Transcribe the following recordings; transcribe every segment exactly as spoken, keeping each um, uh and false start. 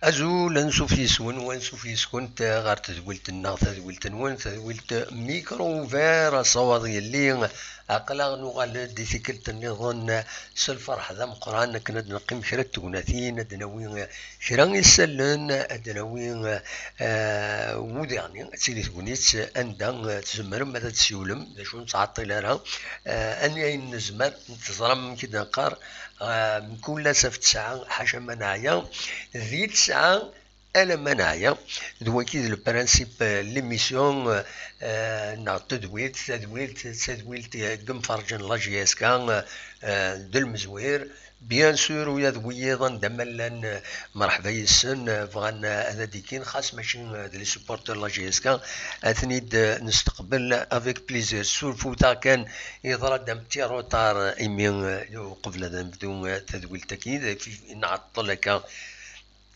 Azul, ansuf yes-wen, wansuf yes-kent ɣer tedwilt-nneɣ, tadwilt-nwen, tadwilt Micro Ouvert, asawaḍ yelli. Aql-aɣ nuɣal-d i tikkelt nniḍen s lferḥ d ameqqran akken ad neqqim kra n tegnatin, ad d-nawi kra isallen, ad d-nawi, eh, wudiɣni, ad tili tegnit anda, eh, tzemrem ad d-tsiwlem, d acu ur nettɛeṭṭil ara, eh, ani ayen nezmer, teẓram amek i d-neqqar, eh, mkul ass ɣef tesɛa, ḥaca ma neɛya, di tesɛa alamma neɛya. D wagi d le principe, eh, n l'émission, eh, neɣ tadwilt, tadwilt, tadwilt, eh, n yimferrǧen n la J S K, eh, d lmezwir. Bien sûr, ula d wiyiḍ anda ma llan, eh, mṛeḥba yes-sen, eh, bɣan, eh, ad d-ikkin, xas mačči, eh, d les supporters n la J S K, ad ten-id, eh, nesteqbel avec plaisir. Surfut-aɣ kan, yeḍra-d un petit retard, eh, imi, eh, uqbel ad nebdu, eh, tadwilt-agi, d, nɛeṭṭel akka.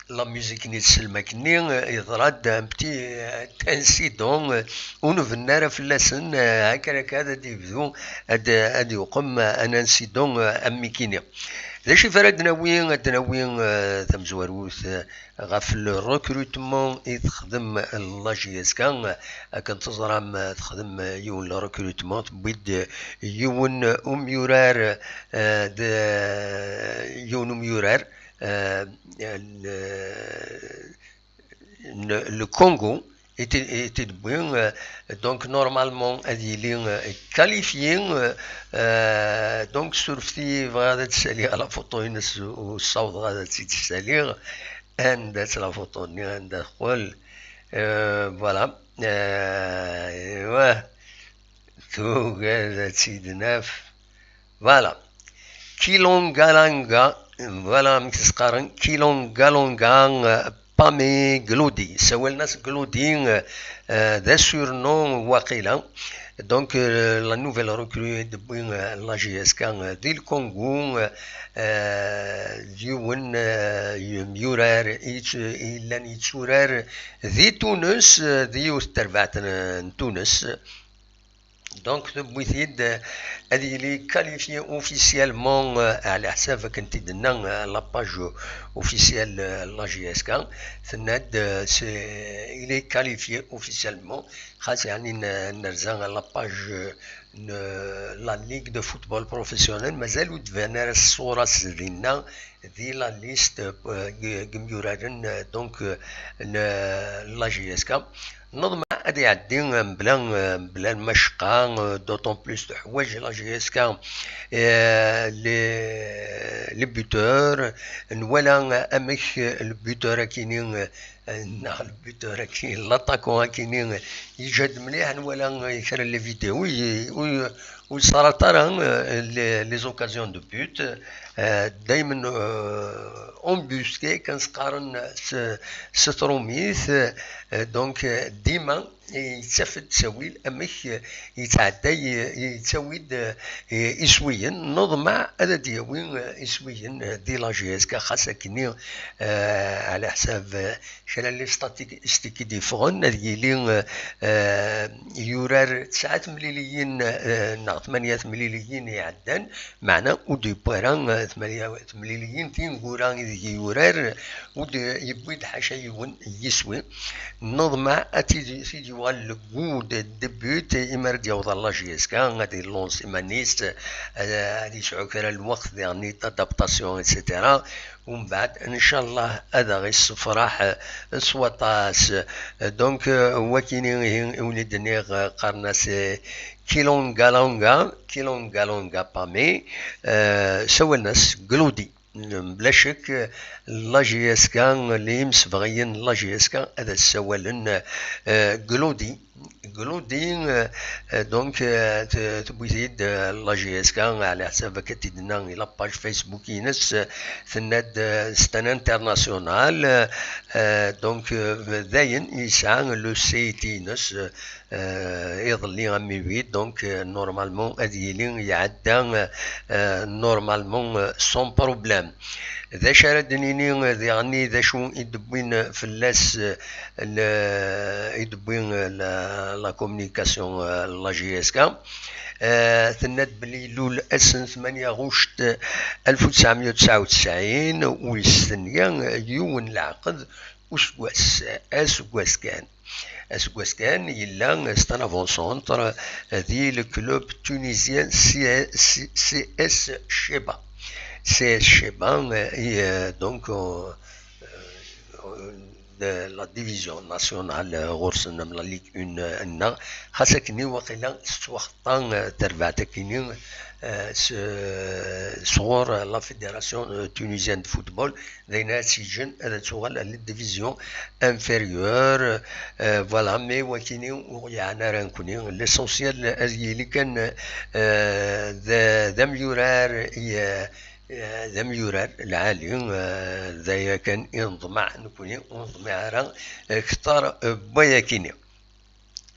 La musique-nni tessel akkenni, yeḍra-d un petit, euh, incident, euh, ur nbennu ara fell-asen, euh, akka akka ad d-yebdu, ad, ad yuqem, euh, un incident, euh, am nekkini. D acu i ara d-nawi? Ad d-nawi, euh, tamezwarut, euh, ɣef le recrutement i texdem la J S K, euh, akken teẓram, euh, texdem, euh, yiwen le recrutement, tewwi-d, euh, yiwen, euh, umyurar, euh, d, euh, yiwen umyurar, euh, le, le Congo était, était de bien, euh, donc normalement ad yili, euh, qualifié, euh, euh, donc surfti bɣiɣ ad d-saliɣ la photo-ines ur ssawḍeɣ ad tt-id-saliɣ. Anda-tt la photo-nni, anda teqqel? Euh, voilà. Euh, ouais. Tugad ad tt-id-naf. Voilà. Kilongalanga, voilà amek s-qqaren, Kilongalonga, euh, Pame Glodi. Ssawalen-as Glodi, euh, euh, d asurnom waqila. Donc, euh, la nouvelle recrue de, euh, la J S K, euh, di le Congo, euh, euh, d yiwen, euh, yemyurar, yellan yetturar di Tunes, euh, di yiwet n terbaɛt n, n Tunes. Donc, tewwi-t-id, euh, ad yili qualifié officiellement, euh, ɛla ḥsab akken t-id-tenna, euh, la page officielle, euh, la J S K, tenna-d, euh, c'est, il est qualifié officiellement, xas yeɛni n-, nerza la page, euh, n-, la Ligue de football professionnel, mazal ur d-tban ara ṣṣura-s dinna, di la liste, euh, n yimyuraren, euh, donc, euh, n la J S K. Neḍmeɛ ad iɛeddi, euh, mebla, euh, mebla lmacqa, euh, d'autant plus teḥwaǧ la J S K, euh, les, les buteurs. Nwala, euh, amek, euh, le buteur akini, euh, neɣ le buteur akini, l'attaquant akini, euh, yeǧhed mliḥ. Nwala, euh, kra n les vidéos, ur, ur yesserṭ ara, euh, les, les occasions de but. Euh, daymen, euh, embusqué, kan s-qqaren s, s trumit, euh, donc, euh, dima yettaf-d ttawil amek, euh, yettɛedday, euh, yettawi-d, euh, iswiyen. Neḍmeɛ ad d-yawi, euh, iswiyen, euh, di la J S K, xas akkenni, euh, ɛla ḥsab, euh, kra n les statistiques i d-yeffɣen, ad yili, euh, euh, yurar tesɛa temliliyin, euh, neɣ tmanya temliliyin iɛeddan, meɛna ur d-yewwi ara, eh, temliliyin tineggura ideg yurar, ur d-yewwi-d ḥaca yiwen n yiswi. Neḍmeɛ ad t-id-, t-id-, Yuɣal le goût de but imi ara d-yaweḍ ɣer la J S K, ad ilance iman-is, ad, ad yesɛu kra n lweqt diɣen d'adaptation, et cetera. Umbeɛd, ncallah, ad aɣ-issefraḥ s waṭas. Donc, wakini ihi i wen-id-nniɣ, qqaren-as Kilongalonga, Kilongalonga Pame, eh, sawalen-as Glodi. Bla ccek, la J S K, imsebɣiyen n la J S K ad as-sawalen, eh, Glodi. Glodi, eh, donc, eh, t-, tewwi-t-id, eh, la J S K, ɛla ḥsab akka t-id-tenna i la page Facebook-ines, eh, tenna-d, eh, c'est un international, eh, donc, eh, dayen yesɛa le C I T-ines, eh, eh, iḍelli am huit, donc, eh, normalement ad yili iɛedda, eh, normalement, eh, sans problème. D acu ara d-nini, eh, diɣenni, d acu i d-wwin fell-as, eh, le, i d-wwin, eh, la, la communication, eh, la J S K? Eh, tenna-d belli ilul ass n tmanya ɣuct, eh, alef u tesɛemya u tesɛa u tesɛin, u yestenya, eh, yiwen leɛqed useggas, aseggas kan. Aseggas kan yella, c'est un avant-centre, eh, di le club tunisien C S, C S Sheba. C S Sheba, eh, i, eh, donc, euh, euh, de la division nationale, eh, ɣur-sen am la Ligue un, eh, nneɣ. Xas akken i waqila tettwaxeṭṭa, eh, terbaɛt akkin-i, eh, s-, sɣur, eh, la Fédération, eh, tunisienne de football, d ayen ara tt-yeǧǧen ad tuɣal à la division inférieure. Euh, voilà, mais wakini ur ɣ-yeɛni ara nekkni. L'essentiel ad yili kan, euh, d, d amyurar i, euh, d amyurar lɛali, euh, d aya kan i neḍmeɛ nekkni, ur neḍmiɛ ara kter, euh, n wayakini.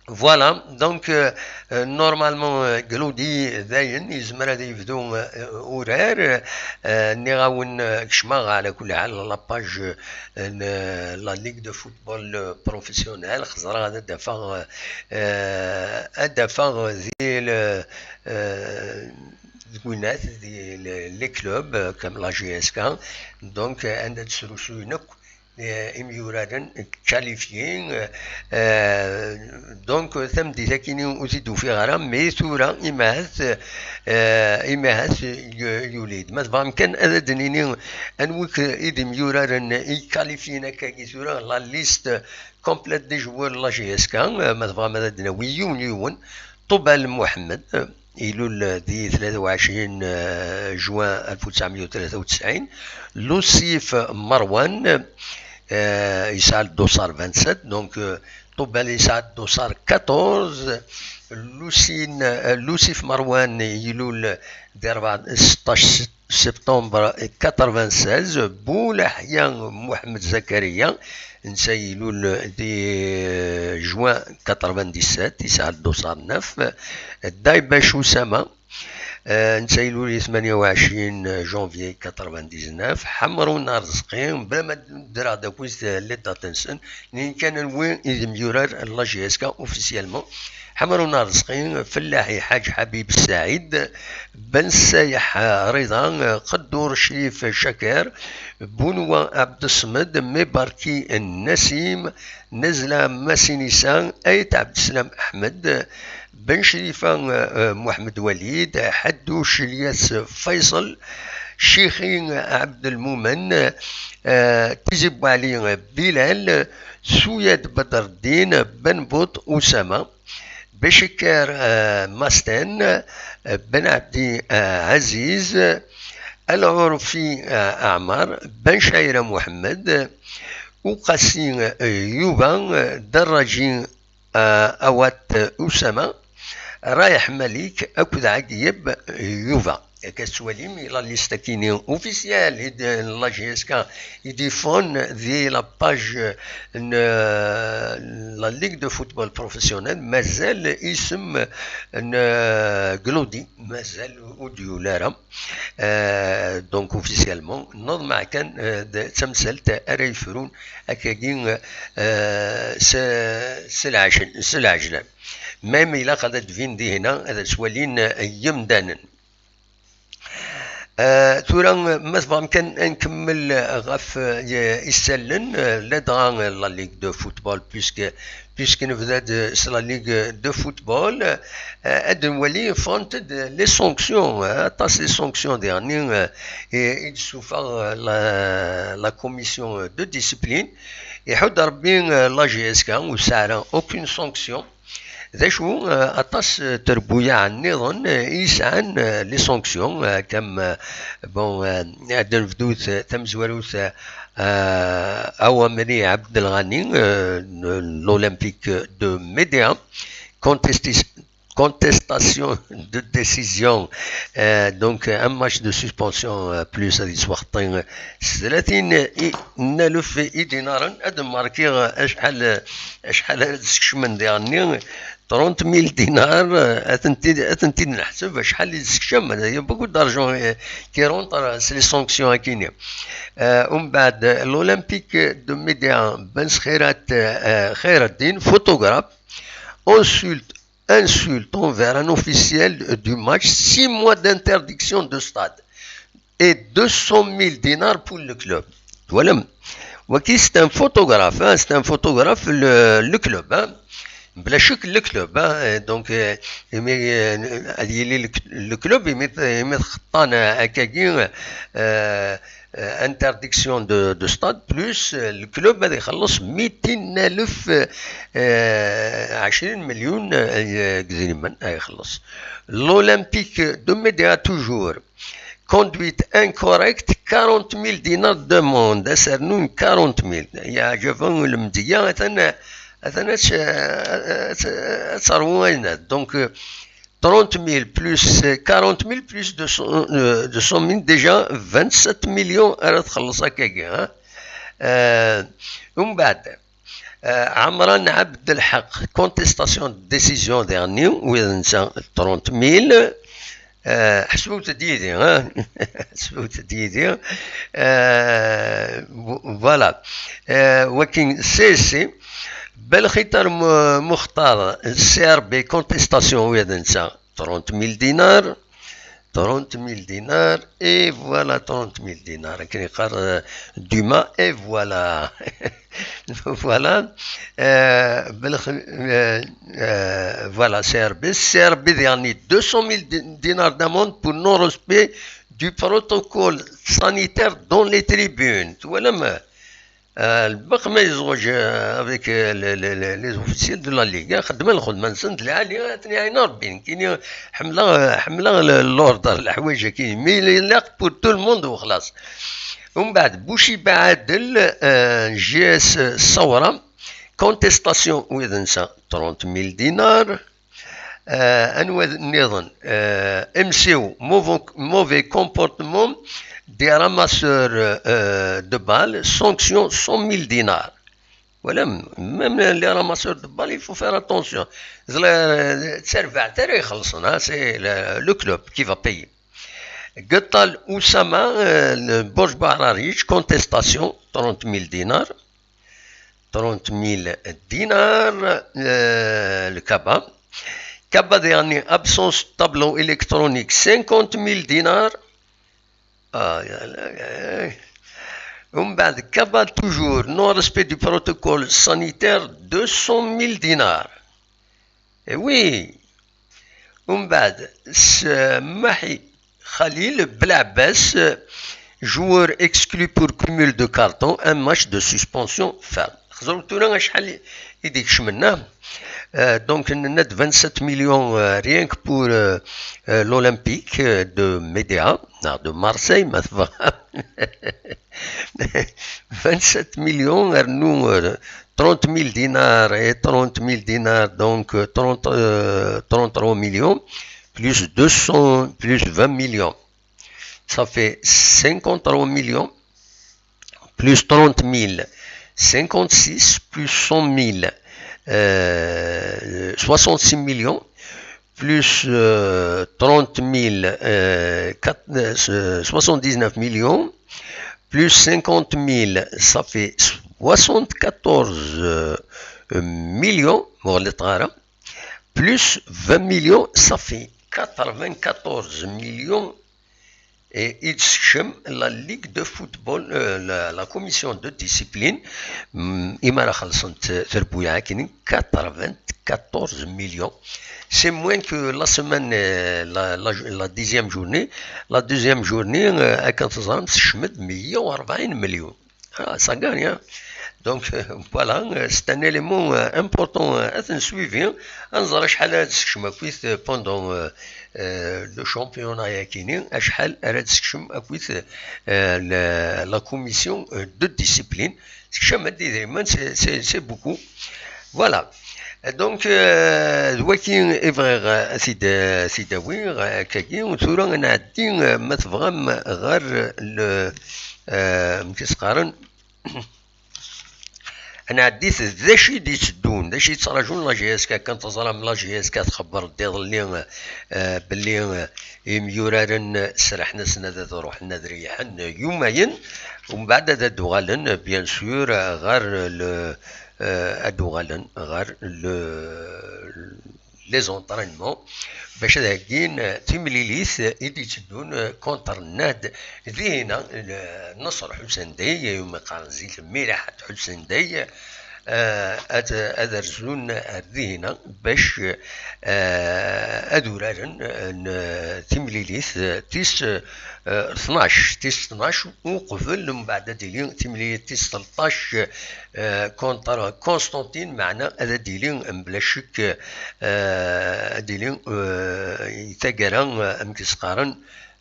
Voilà, donc, euh, euh, normalement, euh, Glodi dayen yezmer ad yebdu, euh, urar. Euh, nniɣ-awen, euh, kecmeɣ ɛla kulli ḥal la page, euh, n, euh, la Ligue de football, euh, professionnel, xeẓra ad d-afeɣ, euh, euh, ad d-afeɣ di le, euh, deg winat, di le, les clubs, euh, comme la J S K, donc, euh, anda d-srusuyen akk, eh, imyuraren qualifiés, eh, eh, donc, tameddit akkin ur t-id-ufiɣ ara, mais tura imahat, eh, imahat yu-, yuli-d. Ma tebɣam kan ad d-nini anwi k-, i d imyuraren i qualifiés akkagi tura, la liste complète des joueurs de la J S K, eh, ma tebɣam ad d-nawi yiwen yiwen, Ṭubal Muḥemmed, eh, ilul di tlata u ɛecrin, euh, juin alef u tesɛemya u tlata u tesɛin. Lusif Marwan, euh, yesɛa le dossard vingt-sept, donc, euh, Ṭubal yesɛa le dossard quatorze. Lusin, euh, Lusif Marwan ilul di rebɛa, seṭṭac septembre quatre-vingt-seize. Boulaḥya Muḥemmed Zakariya, netta ilul di, euh, juin quatre-vingt-dix-sept, yesɛa le dossard neuf. Daybac Usama, euh, netta ilul di tmanya u ɛecrin janvier quatre-vingt-dix-neuf. Ḥemrun Arezqi, bla ma ddreɣ d akk les dates-nsen, nini kan anwi i d imyurar n la J S K officiellement. Ḥemrun Arezqi, Fellaḥi Ḥaǧ Ḥabib Saɛid, Ben Sayeḥ Rida, Qeddur Crif Caker, Bunwa Abdesmed, Mebarki Nassim, Nazla Massinissa, Ayt Abdeslam Ahmed, Ben Crifa, euh, Mohamed Walid, Haddouch Ilyas Faisal, Chikhi Abdelmoumen, euh, Tizi Bouali Bilal, Souyad Badreddin, Ben Bout Oussama, Bechikar, euh, Masten, euh, Ben Abdi, euh, Aziz, Al Ourfi, euh, Amar, Ben Chaira Mohamed, Ouqassi, euh, Youba, euh, Darraji, euh, Awat, euh, Oussama, Rayeḥ Malik akked Ɛeyyeb, euh, Youba. Akka tettwalim, la liste-akini officielle i d, n la J S K i d-iffɣen di la page n, euh, la Ligue de football professionnel, mazal isem n, euh, Glodi, mazal ur d-yuli ara. Euh, donc, officiellement, neḍmeɛ kan, euh, d tamsalt ara yefrun akkagi, euh, s, s lɛejl-, s lɛejlan. Même ilaq ad d-tbin dihina, ad as-walin, euh, yemdanen. Euh, tura, ma tebɣam kan ad nkemmel ɣef, euh, isallen, euh, ladɣa, euh, la Ligue de football, puisque, puisque nebda-d s la Ligue de football, euh, ad nwali ffɣent-d les sanctions, euh, aṭas les sanctions diɣenni, euh, i, i d-tessufeɣ, euh, la, la commission de discipline. Iḥudd Rebbi, euh, la J S K ur tesɛi ara aucune sanction. D acu, euh, aṭas, euh, trebbuyaɛ nniḍen, euh, i yesɛan, euh, les sanctions, euh, comme, euh, bon, euh, ad nebdut, euh, tamezwarut, euh, euh, Awamri Abdelghani, euh, n l'Olympique de Médéa, contestis-, contestation de décision, euh, donc, euh, un match de suspension, euh, plus ad yettwaxeṭṭi, euh, s tlatin n alef idinaren, ad markiɣ, euh, acḥal, euh, acḥal ara d-skecmen diɣenni, trente mille dinars, euh, ad tent-id, ad tent-id-neḥseb acḥal i d-tsekcem, il y a beaucoup d'argent, euh, qui rentre, euh, s les sanctions akini. Euh, umbeɛd, l'Olympique de Médéa, Ben Sxirat, euh, Xayreddin, photographe, insulte, insulte envers un officiel du match, six mois d'interdiction de stade et deux cent mille dinars pour le club. Voilà. Waki, c'est un photographe, hein, c'est un photographe, le, le club, hein. Bla ccek, le club, hein, donc, euh, imi, euh, ad yili le, le club, imi, imi txeṭṭan, euh, akkagi, euh, euh, interdiction de, de stade, plus, euh, le club ad ixelleṣ mitin alef, euh, euh, عشرين مليون, euh, n yidrimen ad ixelleṣ. L'Olympique de Médéa toujours. Conduite incorrecte, quarante mille dinars d'amende. Ad s-rnun quarante mille. Yeɛjeb-aɣ lemzeyya, atan, atan ad, ad, ad terwu ayen. Donc, euh, trente mille plus, euh, quarante mille plus deux cents, euh, deux cent mille, déjà vingt-sept millions ara txelleṣ akkagi, hein. Euh, umbeɛd, euh, Amran Abdelhaq, contestation de décision dernier, wid netta trente mille. Euh, ḥsbut-d yid-i, hein. Ḥsbut-d yid-i. Euh, vo-, voilà. Euh, wakin, c'est, c'est. Belkhitar Mu-, Mukhtar, C R B, contestation, wid netta trente mille dinars. Trente mille dinars, et voilà, trente mille dinars. Akken yeqqar, euh, Dumas, et voilà. Voilà. Euh, belkh-, euh, euh, voilà, C R B. C R B diɣenni, deux cent mille di-, dinars d'amende pour non-respect du protocole sanitaire dans les tribunes. Twalam? Euh, lbaq ma yezweǧ, euh, avec, euh, les, les, les, les officiels de la Ligue, hein, xeddmen lxedma-nsen d lɛali, ad ten-iɛin Rebbi. Nekkini ḥemmleɣ, euh, ḥemmleɣ le, l'ordre, leḥwayeǧ-agi, mais il est là pour tout le monde وخلاص. Umbeɛd, Bouchiba Adel, euh, J S Sawra, contestation wid nsa trente mille dinars. Euh, anwa nniḍen? Euh, M C O, mauvais, mauvais comportement des ramasseurs, euh, de balles, sanction cent mille dinars. Voilà, même les ramasseurs de balles, il faut faire attention. D la, d tarbaɛt ara ixellṣen, hein, c'est le, le club qui va payer. Guettal Oussama, euh, le Borj Bahraric, contestation, trente mille dinars. Trente mille dinars, euh, le Kaba. Kaba dernier, absence tableau électronique, cinquante mille dinars. Aïe, aïe, aïe, aïe. Umbeɛd, Kaba toujours, non-respect du protocole sanitaire, deux cent mille dinars. Eh oui. Umbeɛd, s-, Mahi Khalil Belɛebbas, joueur exclu pour cumul de cartons, un match de suspension ferme. Xẓer tura acḥal i d-ikecmen, ah. Euh, donc, nenna-d vingt-sept millions, euh, rien que pour, euh, euh, l'Olympique, euh, de Médéa, non, de Marseille, ma tebɣam. Vingt-sept millions, rnu, euh, trente mille dinars et trente mille dinars, donc, euh, trente, euh, trente-trois millions, plus deux cents, plus vingt millions. Ça fait cinquante-trois millions, plus trente mille, cinquante-six, plus cent mille, euh, soixante-six millions, plus, euh, trente mille, euh, quatre, euh, soixante-dix-neuf millions, plus cinquante mille, ça fait soixante-quatorze, euh, millions, مغلط غارة, plus vingt millions, ça fait quatre-vingt-quatorze millions Et i d-sekcem la Ligue de football, euh, la, la commission de discipline, mm, imi ara xellṣent trebbuyaɛ-agi, quatre-vingt-quatorze millions. C'est moins que la semaine, euh, la, la, la dixième journée. La deuxième journée, euh, akken teẓram, tekcem-d meyya u rebɛin millions. Ah, ça gagne, hein. Donc, euh, voilà, euh, c'est un élément, euh, important, euh, à suivre, hein. Ad nẓer acḥal ara d-sekcem akkit, euh, pendant, euh, euh, le championnat-agi-ni, acḥal ara d-sekcem akkit, euh, la, la commission, euh, de discipline. Sekcem-d idrimen, c'est, c'est, c'est beaucoup. Voilà. Donc, euh, d wagi i bɣiɣ, euh, ad t-id, euh, ad t-id-awiɣ, euh, akkagi. Tura ad nɛeddi, euh, ma tebɣam, ɣer le, euh, amek i s-qqaren, ad nɛeddi d acu i d-itteddun, d acu i yettraǧun la J S K. Kan teẓram la J S K txebber-d iḍelli, euh, belli, euh, imyuraren serrḥen-asen ad, ad ruḥen ad reyḥen yumayen, umbeɛd ad d-uɣalen, bien sûr, ɣer le, euh, ad d-uɣalen ɣer le, les entraînements, bac ad heggin, euh, timlilit i d-itteddun, euh, contre Nnad. Dihina, euh, Nasser Ḥusendey, umi qqaren zik Miraḥat Ḥusendey, euh, ad, ad rzun ar dihina bac, euh, ad uraren, euh, n, timlilit, euh, tis, euh, tnac, tis tnac, uqbel, mbeɛd ad d-tili timlilit tis tleṭṭac, euh, contre Constantine, meɛna ad d-tili, mebla ccek, euh, ad d-tili, euh, i taggara, euh, amek i s-qqaren,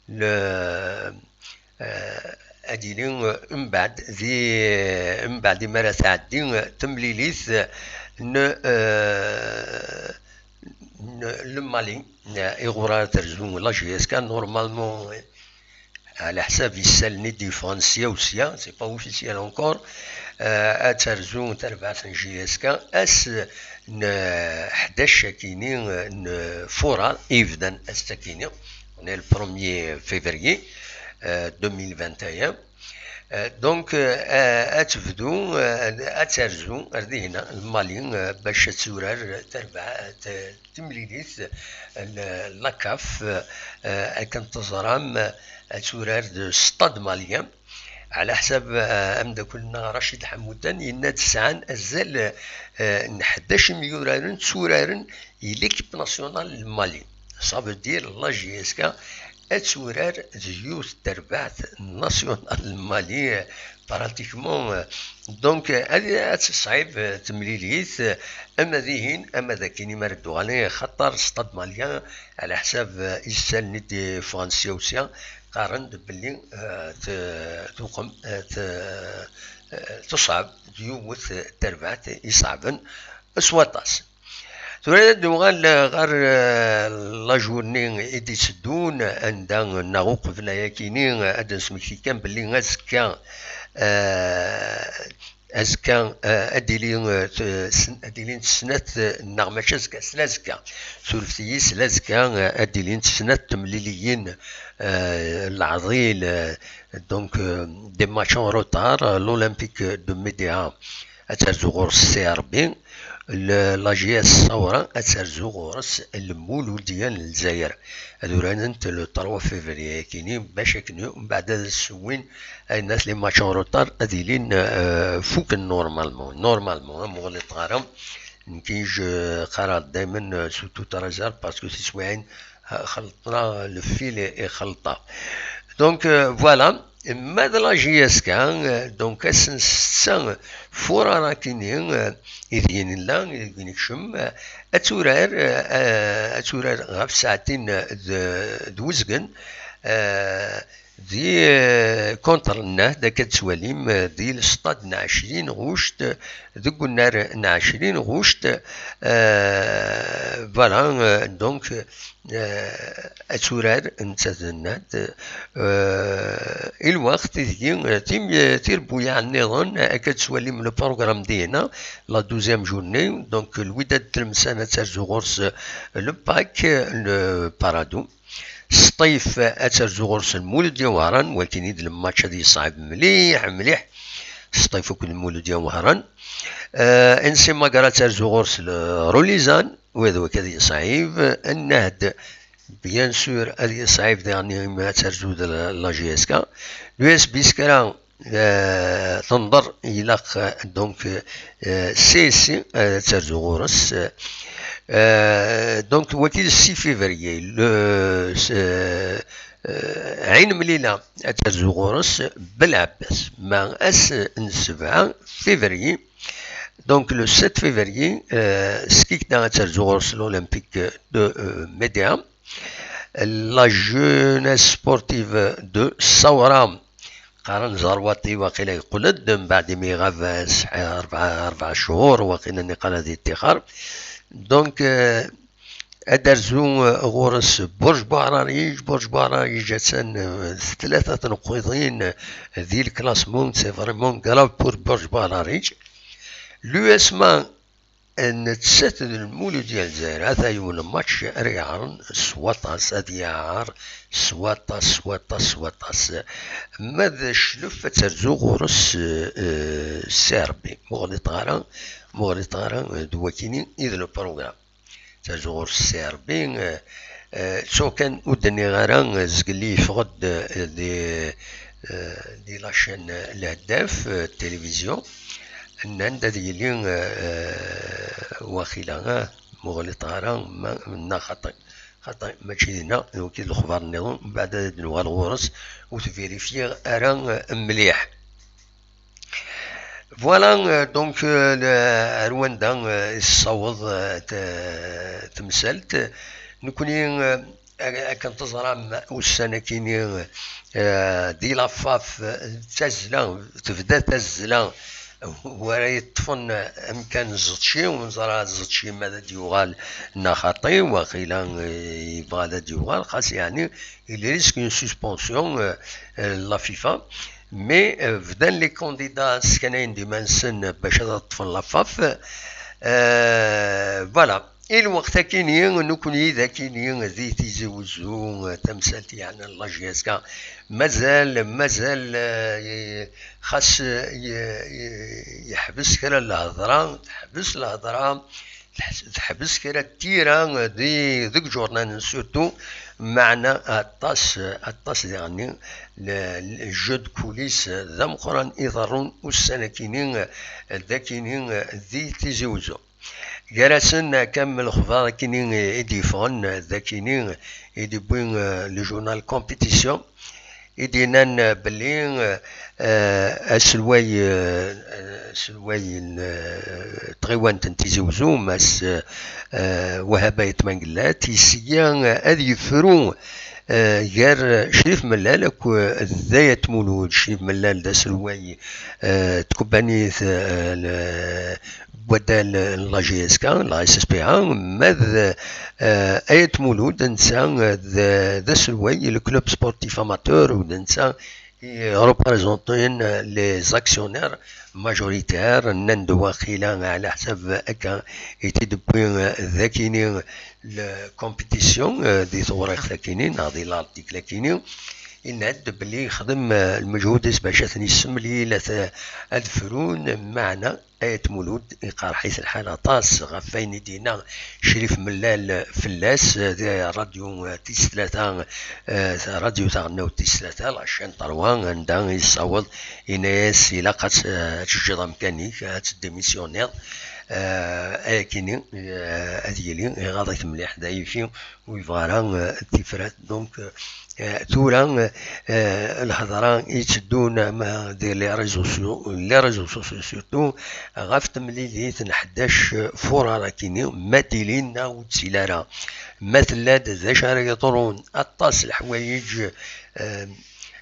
le, euh, ad d-tili, euh, mbeɛd di, mbeɛd imi ara tɛeddi, euh, temlilit, euh, n, euh, n, le Mali, euh, iɣur ara terzu la J S K, normalement, euh, ɛla ḥsab isalen i d-yeffɣen sya u sya, c'est pas officiel encore, euh, ad terzu terbaɛt n J S K ass n, euh, ḥdac akini, euh, n, euh, furar i yebdan ass akini, on est le premier février, euh, deux mille vingt et un. Euh, donc, euh, ad tebdu, euh, ad terzu ar dihina, le Mali, euh, bac ad turar terbaɛt, euh, timlilit, euh, la CAF, euh, akken teẓram, euh, ad turar de stade malien. Ɛla ḥsab, euh, ameddakel-nneɣ Racid Ḥammudan yenna-d sɛan azal, euh, n ḥdac imyuraren tturaren i l'équipe nationale n Mali. Ça veut dire la J S K ad turar d yiwet terbaɛt nationale n Mali, euh, pratiquement, euh, donc, euh, ad, ad tesɛib, euh, temlilit, euh, ama dihin, ama d akin imi ara d-uɣalen, xaṭer stade malien, ɛla ḥsab, euh, isalen i d-yeffɣen sya u sya, qqaren-d belli, euh, t-, tuqem, euh, t-, euh, teṣɛeb, d yiwet terbaɛt iṣeɛben s waṭas. Tura ad nuɣal ɣer, euh, la journée i d-itteddun, anda neɣ uqbel ayakini, ad d-nesmekti kan belli azekka, euh, azekka, euh, ad d-ili, euh, t-, sn-, ad d-ilint snat, euh, neɣ mačči azekka, s lazekka. Surfet-iyi, s lazekka, euh, ad d-ilint snat temliliyin, euh, leɛḍil, euh, donc, euh, des matchs en retard, euh, l'Olympique de Médéa ad terzu ɣur-s C R B, le, la J S Saoura ad terzu ɣur-s Lmuludya n Lezzayer. Ad urarent le trois février akini, bac akken mbeɛd ad sewwin ayen at les matchs en retard ad ilin, euh, fuken normalement. Normalement, am ɣliṭeɣ ara, nekki je qqareɣ daymen, euh, sous toute réserve, parce que tiswiɛin, euh, xelṭeɣ, le fil i, ixelṭeɣ. Donc, euh, voilà. Ma d la J S K, euh, donc ass n ssetta furar akini, euh, ideg i nella, ideg i nekcem, euh, ad turar, euh, ad turar ɣef saɛtin, euh, d, d uzgen, euh, di, euh, contre Nnad, akka d-tettwalim, euh, di lestad n ɛecrin ɣuct, deg unnar n ɛecrin ɣuct, euh, voilà, euh, donc, euh, ad turar nettat d Nnad, euh, i lweqt ideg, euh, tim-, euh, tirebbuyaɛ nniḍen, euh, akka d-tettwalim le programme dihina, la douzième journée, donc, Lwidad Tlemsan ad terzu ɣur-s, euh, le pack, euh, le Paradou. Sṭif ad terzu ɣur-s Lmuludya Wehran, wakin i d lmatch ad yeṣɛeb mliḥ, mliḥ. Sṭif akked Lmuludya Wehran. Euh, N C Magra ad terzu ɣur-s le Rulizan, wa d wak ad yeṣɛib. Nnad Bien sûr, ad yesɛib diɣen imi ad terzu d la J S K. L'U S B s kra, euh, tenḍer, ilaq, euh, donc, euh, C S C ad terzu ɣur-s. Euh, donc, wagi d six février, le, euh, Ɛin Mlila ad terzu ɣur-s Belɛebbas, ma ass n sebɛa février, donc le sept février, euh, Skikda ad terzu ɣur-s l'Olympique de, euh, Médéa. La jeunesse sportive de Saoura, qqaren Zerwaṭi, waqila yeqqel-d mbeɛd imi iɣab, eh, rebɛa, rebɛa cchur, waqila niqal ad yettixer. Donc, euh, ad d-terzu, euh, ɣur-s Burj Buɛrariǧ. Burj Buɛrariǧ attan, euh, s tlata tneqqiḍin, euh, di le classement, c'est vraiment grave pour Burj Buɛrariǧ. L'U S M A, nettat d Lmulud n Lezzayer, ata yiwen n match ara yeɛren s waṭas, ad yeɛer s waṭas, s waṭas, s waṭas. Ma d Cclef ad terzu ɣur-s, eh, eh, Serbie. Muɣlit ɣara, muɣlit ɣara, eh, d wakini i d le programme. Terzu ɣur-s Serbie, eh, eh, ttuɣ kan ur d-nniɣ ara, eh, zgelli yeffeɣ-d, eh, di, eh, di la chaîne Lehdaf, eh, télévision. Nnan-d ad yili, eh, eh, waxila, ah, muɣlit ɣara, ma, neɣ xaṭi. Xaṭi, mačči dinna, d wagi d lexbar nniḍen, mbeɛd ad d-nuɣal ɣur-s, ur t-vérifier ara, eh, mliḥ. Voilà, euh, donc, euh, le, ar wanda, euh, i tessaweḍ, euh, t-, temsalt. Nekni, euh, ak-, akken teẓram, ussan-akini, euh, di la FAF, euh, d tazzla, tebda tazzla, wara yeṭṭfen amkan Zetci, ur neẓra Zetci ma ad d-yuɣal neɣ xaṭi, waqila, euh, yebɣa ad d-yuɣal, xas yeɛni, il risque une suspension, euh, euh, la FIFA. Mais, euh, bdan les candidats sseknayen-d iman-nsen bac ad ṭṭfen la FAF. Euh, voilà. I lweqt akini, nekni d akini di Tizi Wezzu, euh, tamsalt yeɛnan la J S K. Mazal, mazal, euh, xas, euh, ye-, ye-, yeḥbes kra n lhedra, teḥbes lhedra, teḥ-, teḥbes kra n tira di, deg iǧurnanen surtout, meɛna aṭas, aṭas diɣenni le, le jeu de coulisses d ameqqran iḍerrun ussan-akini, d akini di Tizi Wezzu. Gar-asen, akka am lexbar akini i d-yeffɣen, d akini i d-yewwi, eh, le journal Compétition, i d-yennan, eh, belli, eh, aselway, eh, aselway n, eh, tɣiwant n Tizi Wezzu, Mass, eh, eh, Wahab Ayt Mengellat, yesya, eh, ad yefru, eh, gar Crif Mellal akked Dayat Mulud. Crif Mellal d aselway, eh, n tkebbanit, eh, n waddal n la J S K, la S S P A, ma d, eh, Ayt Mulud, netta, eh, d, d aselway i le club sportif amateur, u d netta i représentin les actionnaires majoritaires, nnan-d waqila ɛla ḥsab akka i t-id-wwi, eh, d akini la compétition, eh, di tewriqt akini, neɣ di l'article akini, yenna-d belli yexdem, eh, lmeǧhud-is bac ad ten-yessemlil, ad, ad frun, meɛna Ayt Mulud iqerḥ-it lḥal aṭas ɣef wayen i d-yenna Crif Mellal fell-as, eh, di radyu, eh, tis tlata, eh, radyu taɣelnawt tis tlata, la chaîne trois, anda i yessaweḍ, yenna-yas ilaq ad t-, eh, ad teǧǧeḍ amkan-ik, ad tdémissionniḍ, eh, ayakini, eh, ad yili iɣaḍ-it mliḥ, d ayifi ur yebɣi ara, eh, tifrat. Donc, eh, tura, eh, lhedra i yetteddun, eh, di les réseaux sociaux, les réseaux sociaux surtout, ɣef temlilit n ḥdac furar akini, ma d-ilin neɣ ur d-tili ara, ma tella-d, d acu ara yeḍrun, aṭas leḥwayeǧ, eh,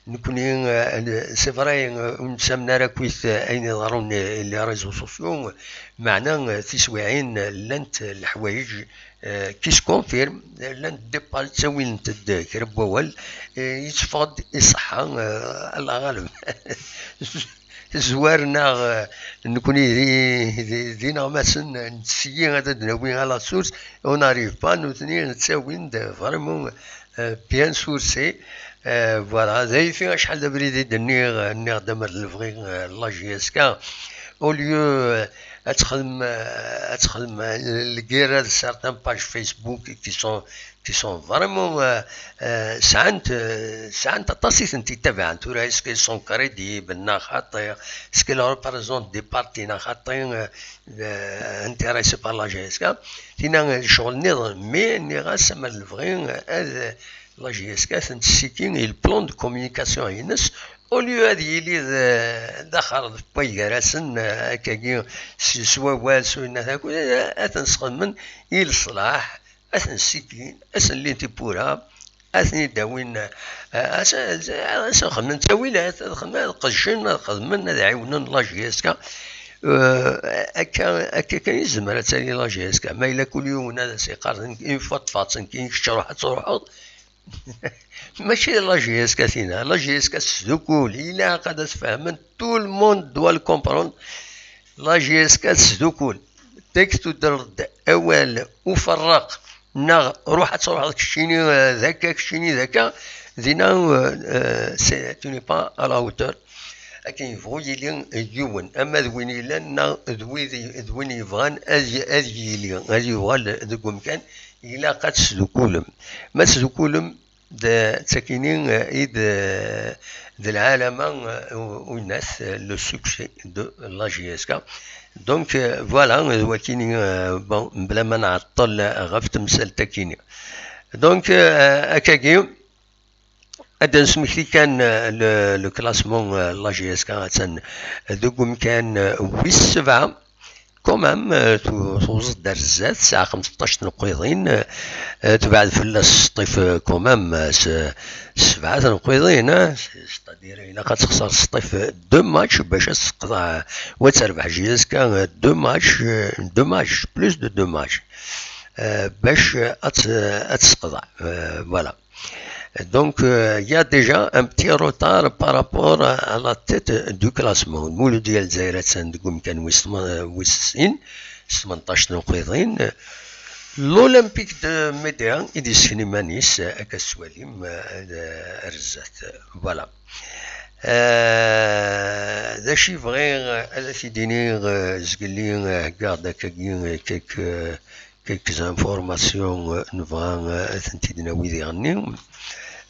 nekni, eh, c'est vrai, eh, ur nettamen ara akkit, eh, ayen iḍerrun, eh, les réseaux sociaux, meɛna, eh, tiswiɛin, eh, llant leḥwayeǧ, eh, qui se confirme, llan départ ttawin-d kra n wawal, eh, yetteffeɣ-d iṣeḥḥa, eh, Allah ɣaleb. Zwar-neɣ, eh, nekni d, d, d ineɣmasen, nettessi ad d-nawi à la source, on n'arrive pas, nutni ttawin-d vraiment, eh, bien sourcé. Eh, voilà, d ayfi acḥal d abrid i d-nniɣ, eh, nniɣ-d amer d lebɣi, eh, la J S K. Au lieu, eh, ad texdem, euh, ad texdem, euh, lgirra d certaines pages Facebook qui sont, qui sont vraiment, euh, euh, sɛant, euh, sɛant aṭas i tent-ittabaɛen. Tura, est-ce qu'elles sont crédibles neɣ xaṭi? Est-ce qu'elles représentent des partis neɣ xaṭi, euh, euh, intéressés par la J S K? Tina, euh, ccɣel nniḍen, mais nniɣ-as ama d lebɣi, euh, ad, la J S K ad tent-tessiki i le plan de communication-ines, au lieu ad yili d, d axerḍeb n way gar-asen, euh, akkagi s, s wawal, s uyennat akk, ad, ad ten-sxedmen i leṣlaḥ, ad ten-ssikin, ad sen-llin tiwwura, ad ten-id-awin, eh, ad sen-, ad sen-xedmen ttawilat, ad xedmen, ad qeddcen, ad xedmen, ad ɛiwnen la J S K. Eh, akka, akka kan i tezmer ad tali la J S K. Ma yella kul yiwen ad as-yeqqar, une fois ṭṭfeɣ-tt nekkini, kečč ruḥ ad truḥeḍ. Mačči d la J S K tina. La J S K tesdukul. Ilaq ad as-fehmen. Tout le monde doit le comprendre. La J S K tesdukul. Deg tudreḍ-d awal uferraq neɣ ruḥ ad truḥeḍ keččini, eh, d akka, keččini d akka, dinna, eh, eh, c'est, tu n'es pas à la hauteur. Akken yebɣu yili yiwen, ama d win yellan neɣ d wid, d win yebɣan ad y-, ad yili, ad yuɣal deg umkan, ilaq ad tesdukulem. Ma tesdukulem, d, d takini, eh, i d, d lɛalama, eh, u-, uyennat, eh, le succès de la J S K. Donc, eh, voilà, d wakini, eh, bon, mebla ma nɛeṭṭel ɣef temsalt-akini. Donc, eh, akkagi, ad d-nesmekti kan, eh, le, le classement, eh, la J S K attan deg umkan, eh, wis sebɛa. Quand même, eh, tu-, tuẓeḍ-d ar zdat, tesɛa xemseṭṭac n uqiḍin, eh, tebɛed fell-as Sṭif, eh, quand même, eh, s, s sebɛa n uqiḍin, eh, c'est-à-dire, ilaq ad texser Sṭif, eh, deux matchs bac ad tesqeḍ, eh, wa terbeḥ J S K, eh, deux matchs, eh, deux matchs, plus de deux matchs, eh, bac, eh, ad t-, ad tesqeḍ, eh, voilà. Donc, euh, il y a déjà un petit retard par rapport à, à la tête du classement. Mulud Yal Lezzayer attan deg umkan wis tma-, wis sin, s tmenṭac n uqiḍin. L'Olympique de Médéa i d-yessken iman-is, akka s-twalim, euh, ar zdat. Voilà. Euh, d acu i bɣiɣ ad t-id-iniɣ, euh, zgelli, euh, heggaɣ-d akkagi, euh, quelques, euh, quelques informations, euh, nebɣa, euh, ad tent-id-nawi diɣenni.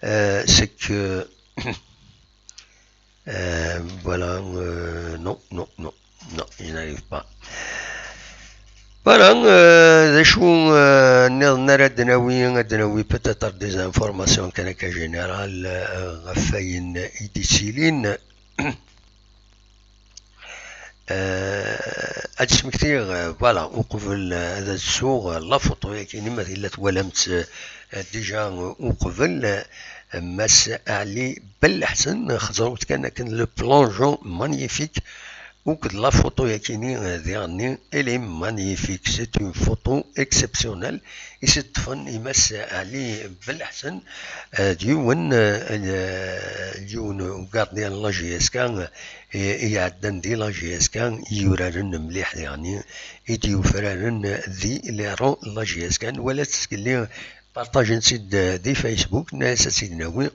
Euh, c'est que, euh, voilà, euh, non, non, non, non, je n'arrive pas. Voilà, euh, d acu, euh, nniḍen ara d-nawi, ad d-nawi peut-être des informations kan akka générales, euh, ɣef wayen i d-ittilin. Euh, ad d-smektiɣ, euh, voilà, uqbel, euh, ad d-suɣ, euh, la photo-yagi, ma tella twalam-tt, euh, déjà, euh, uqbel, euh, Mass Ali Belleḥsen, xeẓrut kan akken le plongeon magnifique, akked la photo-yagi-ni, euh, diɣenni, elle est magnifique, c'est une photo exceptionnelle. I s-d-ṭṭfen i Mass Ali Belleḥsen, eh, d yiwen, eh, eh, d yiwen ugardien n la J S K, eh, i iɛeddan di la J S K, i yuraren mliḥ diɣenni, i d-yufraren di les rangs n la J S K. Nwala-tt zgelli, partagen-tt-id, eh, di Facebook, nna-as ad tt-id-nawi.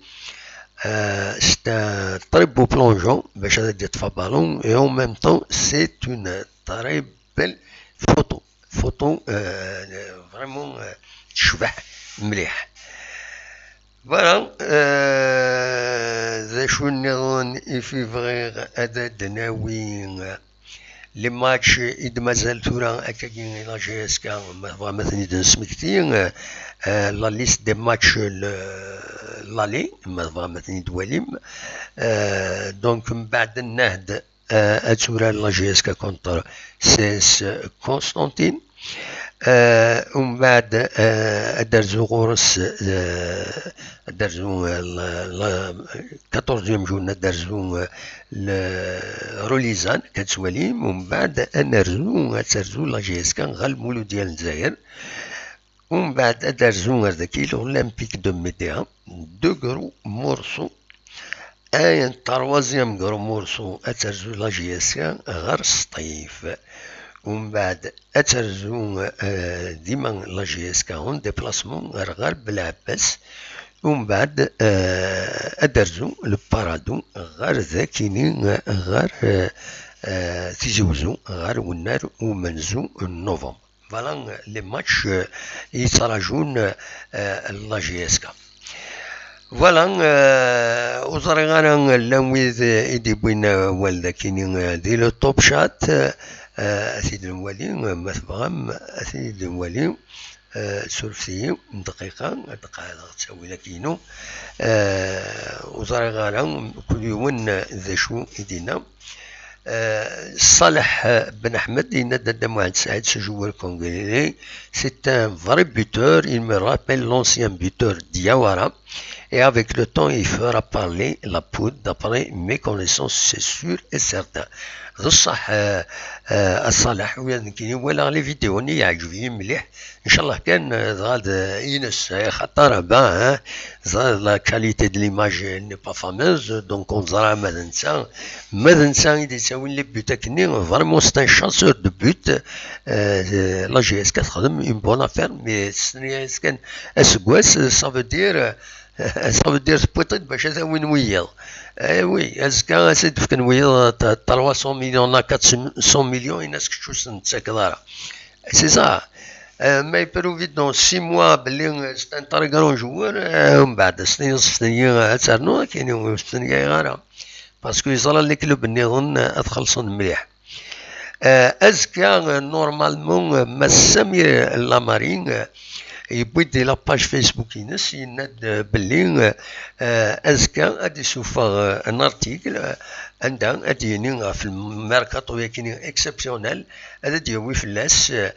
Euh, c'est un très beau plongeon, bac ad d-iṭṭef abalun, et en même temps, c'est une très belle photo. Photo, euh, vraiment, euh, tecbeḥ mliḥ. Voilà, euh, d acu nniḍen i fi bɣiɣ ad d-nawi, euh, les matchs i d-mazal tura akkagi i la J S K, ma tebɣam ad ten-id-nesmekti, euh, euh, la liste des matchs, le, l'aller, ma tebɣam ad ten-id-twalim. Euh, donc, mbeɛd nnah-d, euh, ad turar la J S K contre C S Constantine. Euh, umbeɛd, euh, ad d-terzu ɣur-s, euh, ad d-terzu, euh, la, la quatorzième journée, ad d-terzu, euh, le Rolizan, ad tettwalim, umbeɛd ad nerzu, ad terzu la J S K ɣer Lmuludya n Lezzayer. Umbeɛd ad d-terzu ar daki l'Olympique de Médéa, deux gros morceaux. Un troisième gros morceau ad terzu la J S K ɣer Sṭif. Umbeɛd ad terzu, euh, dima la J S K en déplacement ɣer, ɣer Belɛebbas. Umbeɛd, eh, ad d-terzu le Paradou ɣer dakini, ɣer, eh, eh, Tizi Wezzu, ɣer wennar umenzu n novembre. Voilà les matchs, eh, yettrajun, eh, la J S K. Voilà, eh, ur ẓriɣ ara llan wid, eh, i d-yewwin awal dakini, eh, di le top chat, eh, ad t-id-nwali, eh, ma tebɣam, ad t-id-nwali. Eh, surfet-iyi, dqiqa, ad qeɛdeɣ ttawil-agi-inu. Eh, ur ẓriɣ ara kul yiwen, eh, d acu i d-yenna. Eh, Ṣaleḥ, eh, Ben Ḥmed yenna-d: Adda Muḥend Saɛid, ce joueur congolais, c'est un vrai buteur, il me rappelle l'ancien buteur Diawara, et avec le temps il fera parler la poudre, d'après mes connaissances, c'est sûr et certain. D ṣṣeḥ, eh, eh, a Ṣaleḥ, ula d nekkini walaɣ les vidéos-nni, yeɛǧeb-iyi mliḥ. Ncallah kan, eh, dɣa d, eh, ines, eh, xaṭer, ah ben, hein, dɣa la qualité de l'image, eh, n'est pas fameuse, donc ur neẓra ma d netta, ma d netta i d-yettawin les buts akkenni, vraiment c'est un chasseur de but, eh, la J S K texdem une bonne affaire, mais tesni-as kan aseggas, ça veut dire, eh, ça veut dire tewwiḍ-t-id bac ad t-awin wiyaḍ. Eh oui, azekka ad s-d-fken wiyaḍ t-, trois cents millions, neɣ quatre cents millions, ini-as kečč ur s-ten-tettakeḍ ara. C'est ça. Euh, mais Perovic dans six mois, belli, euh, c'est un très grand joueur, euh, umbeɛd, ad s-tiniḍ seften-iyi, euh, ad ternuḍ, ad k-iniɣ ur seften-iyi ara. Parce que yeẓra les clubs nniḍen, euh, ad xellṣen mliḥ. Euh, azekka, euh, normalement, euh, Mass Samir Lamari, euh, yewwi-d di la page Facebook-ines, yenna-d, euh, belli, euh, euh, azekka ad d-isuffeɣ, euh, un article, euh, anda ad d-yini ɣef le mercato-yagi exceptionnel, ad d-yawi fell-as, euh,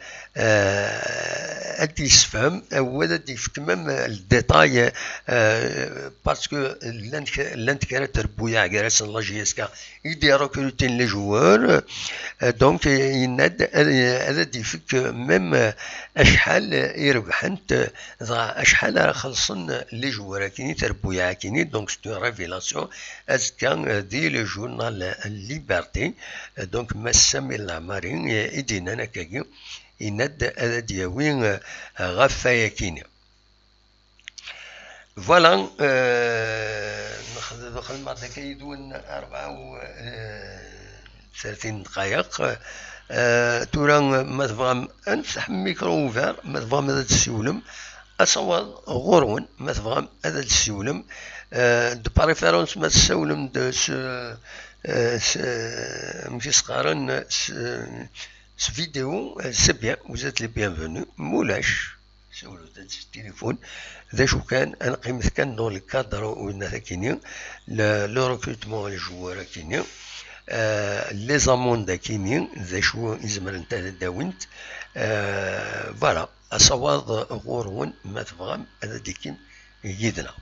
ad d-yessefhem, euh, ou ad d-yefk même, euh, le détail, euh, parce que llant k-, llant kra n trebbuyaɛ gar-asen la J S K i d-irekrutin les joueurs, euh, donc, euh, yenna-d ad, ad d-yefk même, euh, acḥal i rebḥent, euh, dɣa acḥal ara xellṣen les joueurs-agi, trebbuyaɛ-agi, donc c'est une révélation. Azekka, euh, di le journal Liberté, euh, donc Mass Samir Lamari, euh, i d-yennan akkagi, yenna-d ad d-yawi, euh, ɣef wayagi-nni. Voilà, euh, nxed-, xedmeɣ-d akka yid-wen rebɛa u, euh, tlatin dqayeq. Euh, tura, ma tebɣam, ad nefteḥ micro ouvert, ma tebɣam ad d-tessiwlem, asawaḍ ɣur-wen, ma tebɣam ad d-tessiwlem. Euh, de préférence, ma tessawlem-d s, euh, s, euh, amek i s-qqaren, s, s vidéo, euh, c'est bien, vous êtes les bienvenus. Mulac, siwlet-d s tilifun. D acu kan, ad neqqimet kan dans le cadre u yenna-t akini, le, le recrutement n les joueurs akini, euh, les amendes akini, d acu i zemrent ad d-awint, euh, voilà, asawaḍ ɣur-wen, ma tebɣam ad d-tikim yid-neɣ.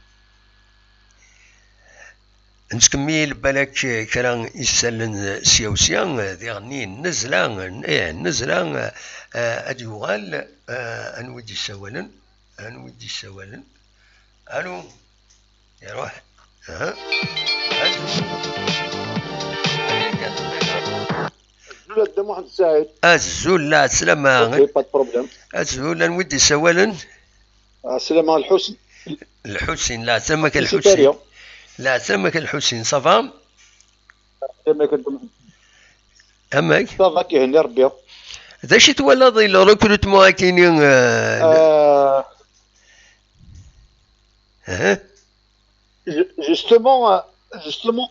Nettkemmil balak kra isallen sya u sya, diɣenni nnezla, ih, nnezla, eh, ad yuɣal, eh, anwa i d-yessawalen, anwa i d-yessawalen? Alo, iruḥ, aha. Azul a Dda Muḥend Saɛid. Azul, lɛeslama. Ok, pas de problème. Azul, anwa i d-yessawalen? Ɛeslama, Lḥusin. Lḥusin, lɛeslama-k a Lḥusin. Lɛeslama-k a Lḥusin, ça va? Lɛeslama-k a Dda Muḥend. Amek? Ça va, k-ihenni Rebbi. D acu i twalaḍ i le recrutement akini, euh, euh, Hein? Ju-, justement, euh, justement,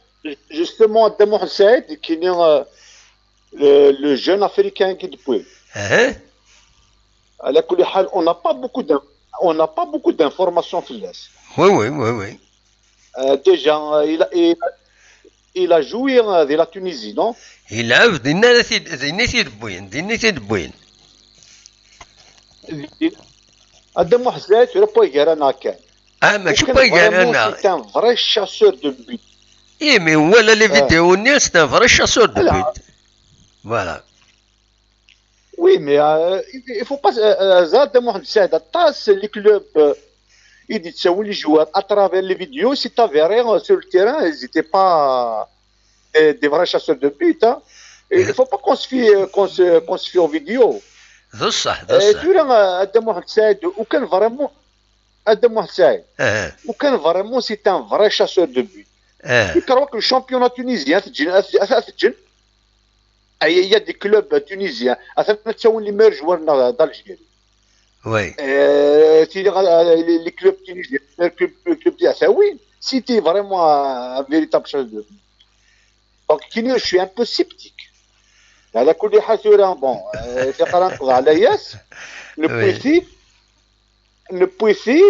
justement, a Dda Muḥend Saɛid, kini, euh, le, le jeune africain qui depuis. Hein? Ala kulli ḥal, on n'a pas beaucoup d'in-, on n'a pas beaucoup d'informations fell-as. Oui, oui, oui, oui. Euh, déjà, euh, il a, il, il a joué, euh, de la Tunisie, non? Il a, dinna i t-id-, dinna i t-id-wwin, dinna i t-id-wwin. A Dda Muḥend Saɛid, tura pas gar-aneɣ kan. Ah, mačči pas gar-aneɣ. Vraiment, c'est un vrai chasseur de but. Eh, mais voilà les vidéos-nni, c'est un vrai chasseur de but. Voilà. Oui, mais, euh, il, il faut pas, euh, euh, a Dda Muḥend Saɛid, aṭas les clubs, euh, i d-yettawin les joueurs à travers les vidéos, c'est avéré, euh, sur le terrain, ils étaient pas des, des vrais chasseurs de but, hein. Et il faut pas qu'on se fie, euh, qu'on se, qu'on se fie aux vidéos. D ṣṣeḥ, d ṣṣeḥ. Tura, euh, a Dda Muḥend Saɛid, u kan vraiment, Adam Mohamed Saïd. Ah. Ou kan vraiment c'est un vrai chasseur de but. Ah. Tu crois que le championnat tunisien, il y a des clubs tunisiens, il y a les meilleurs joueurs d'Algérie. Oui. Euh, les clubs tunisiens, les clubs, les clubs, ah, oui, c'était vraiment un, un véritable chasseur de but. Donc, je suis un peu sceptique. على كل حال ثورة، bon, c'est pas un, على ياس. Le petit, le petit,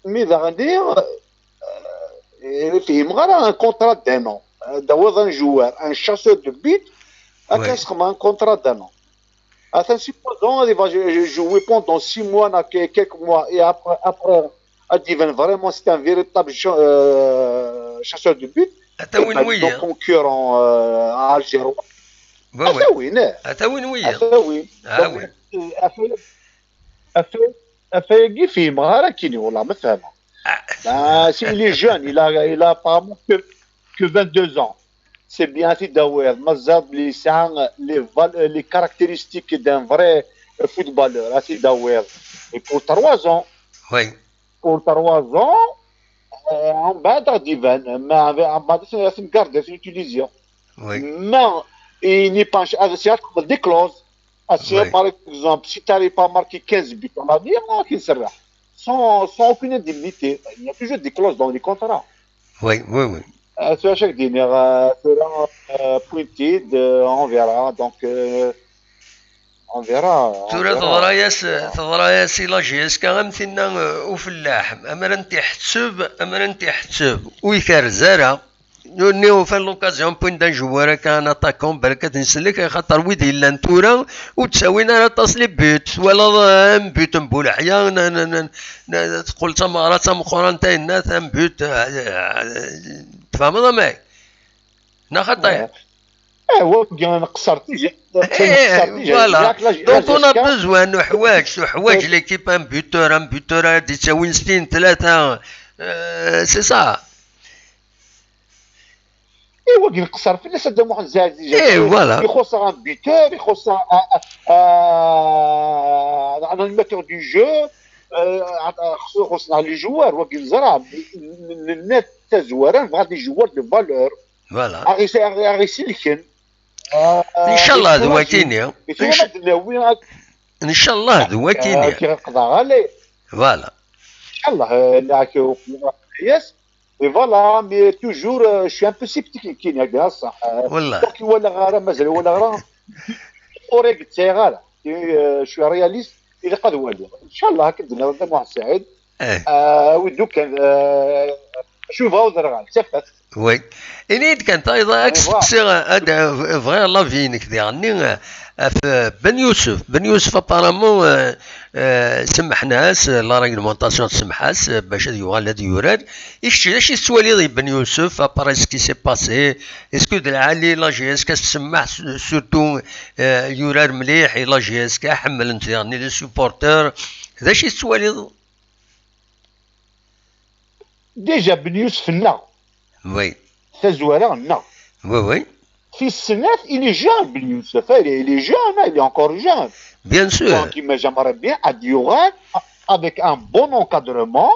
mais d'ailleurs, il fait un contrat d'un an. D'avoir un joueur, un chasseur de but, un contrat d'un an. Attends, supposons, il va jouer pendant six mois, quelques mois, et après, après, il devient vraiment, c'est un véritable chasseur de but. Attends, oui, concurrent algérois. Attends, oui. Attends, oui. Attends, oui. Affaire qui fait mal à qui nous, là, maintenant. Ah, si il est jeune, il a, il a apparemment que, que vingt-deux ans. C'est bien, c'est d'avoir, mais les, les caractéristiques d'un vrai footballeur, c'est d'avoir. Et pour trois ans, oui. Pour trois ans, euh, on va être divin, mais on va garder son utilisation. Oui. Mais il n'est pas, c'est des clauses. Par exemple, si tu n'arrives pas à marquer quinze buts, on va dire, non, qu'il sera. Sans, sans aucune indemnité. Il y a toujours des clauses dans les contrats. Oui, oui, oui. Euh, sur chaque dîner, euh, sera euh, pointed, euh, on verra. Donc, euh, on verra. Tura teḍra-yas teḍra-yas i la J S K am tinna ufellaḥ, amar n t-iḥetteb amar n t-iḥetteb ur ikerrez ara. Nni ufan l'occasion n win d ajewwar akka, un attaquant, balak ad nsellek, axaṭer wid yellan tura ur d-ttawin ara aṭas les buts. Twalaḍ un but n Buleḥya, teqqel d tameɣra d tameqqrant, ayennat un but. Tfehmeḍ amek? Neɣ xaṭi? Eh, wagi nqeṣṣer tija. Eh, voilà. Donc on a besoin, nuḥwaǧ, nuḥwaǧ l'équipe, un buteur, un buteur ad d-ittawin snin, tlata. Euh, c'est ça. Et wagi nqeṣṣer fell-as, Adam Mohamed Saïd. Eh, voilà. Ixuṣṣ un buteur, ixuṣṣ un, un, un animateur du jeu, euh, ixuṣṣ les joueurs, wagi neẓra, nenna tazwara nebɣa des joueurs de valeur. Voilà. Aɣ-isellken. Ncallah d wakini. Ncallah d wakini. Voilà. Ncallah. Et voilà, mais toujours, euh, je suis un peu sceptique, كاين هكا صح. والله. Donc, ولا غير مازال ولا غير. وريك تسيغ. Je suis réaliste. إذا قد والي. إن شاء الله هكا الدنيا، ربي محمد سعيد. Eh. Wi d-ukan, eh, cuba uderɣal, tafat. Oui. Ini-d kan tayeḍ, ad k-steqsiɣ, ad bɣiɣ l'avis-inek diɣenni ɣef Ben Youssef. Ben Youssef, apparemment, eh, eh, semḥen-as, la réglementation tsemḥ-as, eh, bac ad yuɣal ad yurar. I kečč, d acu i tettwaliḍ i Ben Youssef, après ce qui s'est passé? Est-ce que d lɛali la J S K as-tsemmeḥ, surtout, eh, yurar mliḥ, i la J S K ḥemmlen-t diɣenni les supporters? D acu i tettwaliḍ? Déjà, Ben Youssef, non. Oui. Tazwara, non. Oui, oui. Fi snat, il est jeune, Ben Youssef. Il est, il est jeune, hein, il est encore jeune. Bien sûr. Donc, mais j'aimerais bien ad yuɣal avec un bon encadrement.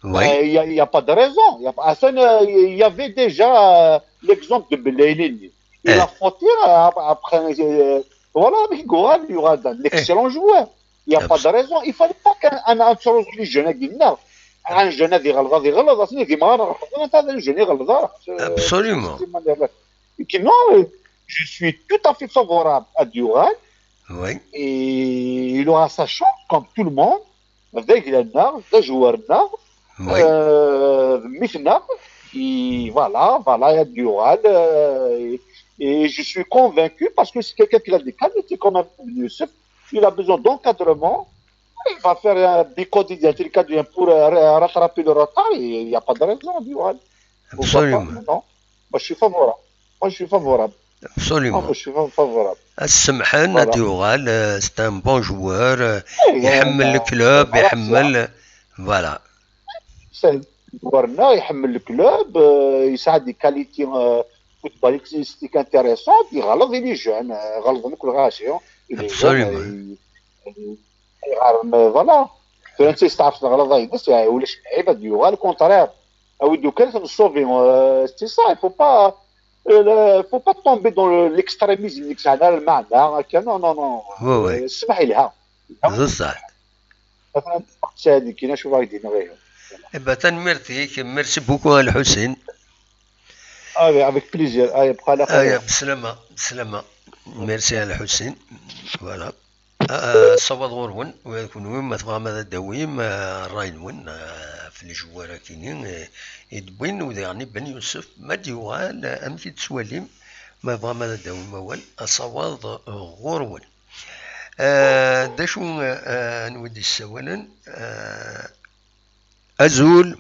Oui. Euh, Il n'y a, il y a pas de raison. Il y a pas- Hassan, euh, il y avait déjà euh, l'exemple de Belaïlini. Il Eh. a fauté euh, après. Euh, voilà, avec Goral, il y aura un excellent joueur. Il n'y a pas de raison. Il ne fallait pas qu'un un, un Charles Lee jeune, un jeune, un jeune, un jeune, Absolument. Non, euh, je suis tout à fait favorable à Duran. Oui. Et il aura sa chance, comme tout le monde. D agla-nneɣ, d ajewwar-nneɣ, Oui. euh, mmi-tneɣ, et voilà, voilà, il y a Duran, euh, et, et je suis convaincu parce que c'est quelqu'un qui a des qualités comme Ben Youssef. Il a besoin d'encadrement. Il va faire un bico d'identité pour euh, ra- rattraper le retard. Et il n'y a pas de raison, Duran. Pourquoi Absolument. Pas? Non. Moi, je suis favorable. Moi, je suis favorable. Absolument. Ah, moi, je suis fa- favorable. Ad semḥen, Voilà. ad yuɣal, euh, c'est un bon joueur, euh, Eh, iḥemmel euh, le club, voilà, iḥemmel, voilà. C'est un joueur-nneɣ, il aime le club, euh, il a des qualités euh, footballistiques intéressantes, il est jeune, euh, il est jeune, Absolument. il- il- il- voilà. Tura netta yesteɛref leɣlaḍ-ines, ulac lɛib ad yuɣal, au contraire, awi-d ukan ad t-nṣubi. Euh, c'est ça, il faut pas, euh, faut pas tomber dans le- l'extrémisme, nek sɛan ara lmeɛna akka, non, non, non. Oui, oui. Euh, ssmaḥ yelha. D ṣṣeḥ. Atan sɛid nekkini acu ara k-d-iniɣ ihi. Eh ben, tanemmirt-ik, merci beaucoup a Lḥusin. Ah oui, avec plaisir. Ah, bqa la Ah, ya, beslama, beslama. Merci a Lḥusin. Voilà. Ah, ah, ṣṣawaḍ ɣur-wen, wa d kunwi ma tebɣam ad d-tawim, ah, ṛṛay-nwen, ah, ɣef les joueurs-agi-nni, eh, i d-wwin, u diɣen Ben Yusef, ma d-yuɣal, ah, amek i d-tettwalim, ma tebɣam ad d-tawim awal, aṣawaḍ, ah, ɣur-wen. Ah, d acu, ah, ah, anwa i d-yessawalen? Ah, azul.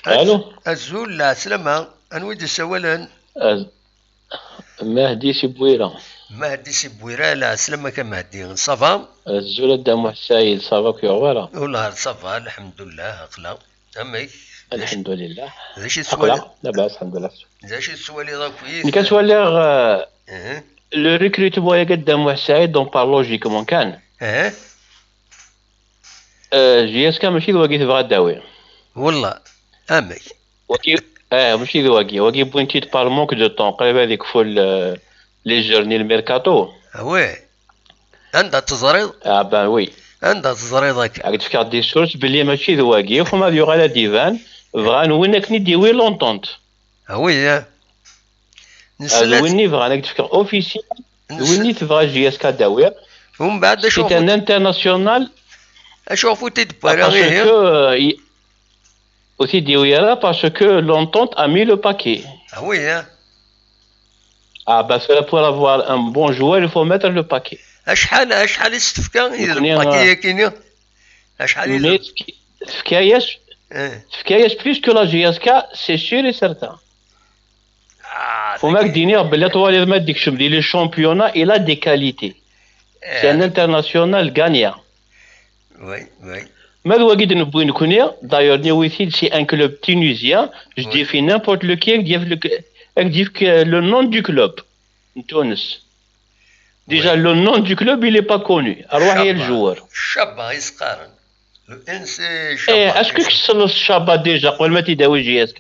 Allô? Azul, lɛeslama. Anwa i d-yessawalen? Az- Mahdi si Bouira. Mahdi si Bouira, lɛeslama-k a Mahdi. Ça va? Azul a Dda Muḥ Saïd, ça va, kul axbaṛ? Wallah, ça va, lḥemdullah, aql-aɣ. Amek? Lḥemdulillah. D acu i Aql-aɣ tettwaliḍ? labas, lḥemdulillah. D acu i tettwaliḍ akk-it? Nekk ad twaliɣ, euh, Ih, le recrutement-agi a Dda Muḥ Saïd, on part logiquement kan. ih. Euh, J S K mačči d wagi tebɣa ad d-tawi. Wallah, amek? Wagi, eh, mačči d wagi. Wagi wwin-t-id par manque de temps. Qrib ad ikfu le- les journées, le mercato. Ah ouais. Anda teẓriḍ? Ah ben oui. Anda teẓriḍ akka? Ad d-fkeɣ des sources belli mačči d wagi. Xum ad yuɣal ad d-iban. Bɣan win akken i d-iwi l'entente. Ah oui, hein. Ah, d win i bɣan, ad d-fkeɣ officiel. D win i tebɣa J S K ad d-tawi. Umbeɛd acu C'est un international. Acu ɣef ur t-id-tewwi ara Parce ihi? Que, euh, i- ur t-id-iwi ara parce que l'entente a mis le paquet. Ah oui, hein. Ah, parce que pour avoir un bon joueur, il faut mettre le paquet. Acḥal, acḥal i s-tefka i Nekkni, lpaki-agi-nni? Acḥal i Mais tefka-yas, Eh. tefka-yas plus que la J S K, c'est sûr et certain. Ah, Faut ma d-iniɣ belli twaliḍ ma d-ikcem di le championnat, il a des qualités. C'est un international gagnant. Oui, oui. Ma d wagi d-newwi nekkni, d'ailleurs, newwi-t-id, c'est un club tunisien, je Oui. Défie n'importe lequel, ad k-d-yefk, ad k-d-yefk, euh, le nom du club n Tunes. Déjà, le nom du club, il est pas connu. Arwaḥ ya le joueur. Caba i s-qqaren. Le N C Eh, Caba. Est-ce que tessneḍ Caba déjà, qbel ma t-id-tawi J S K?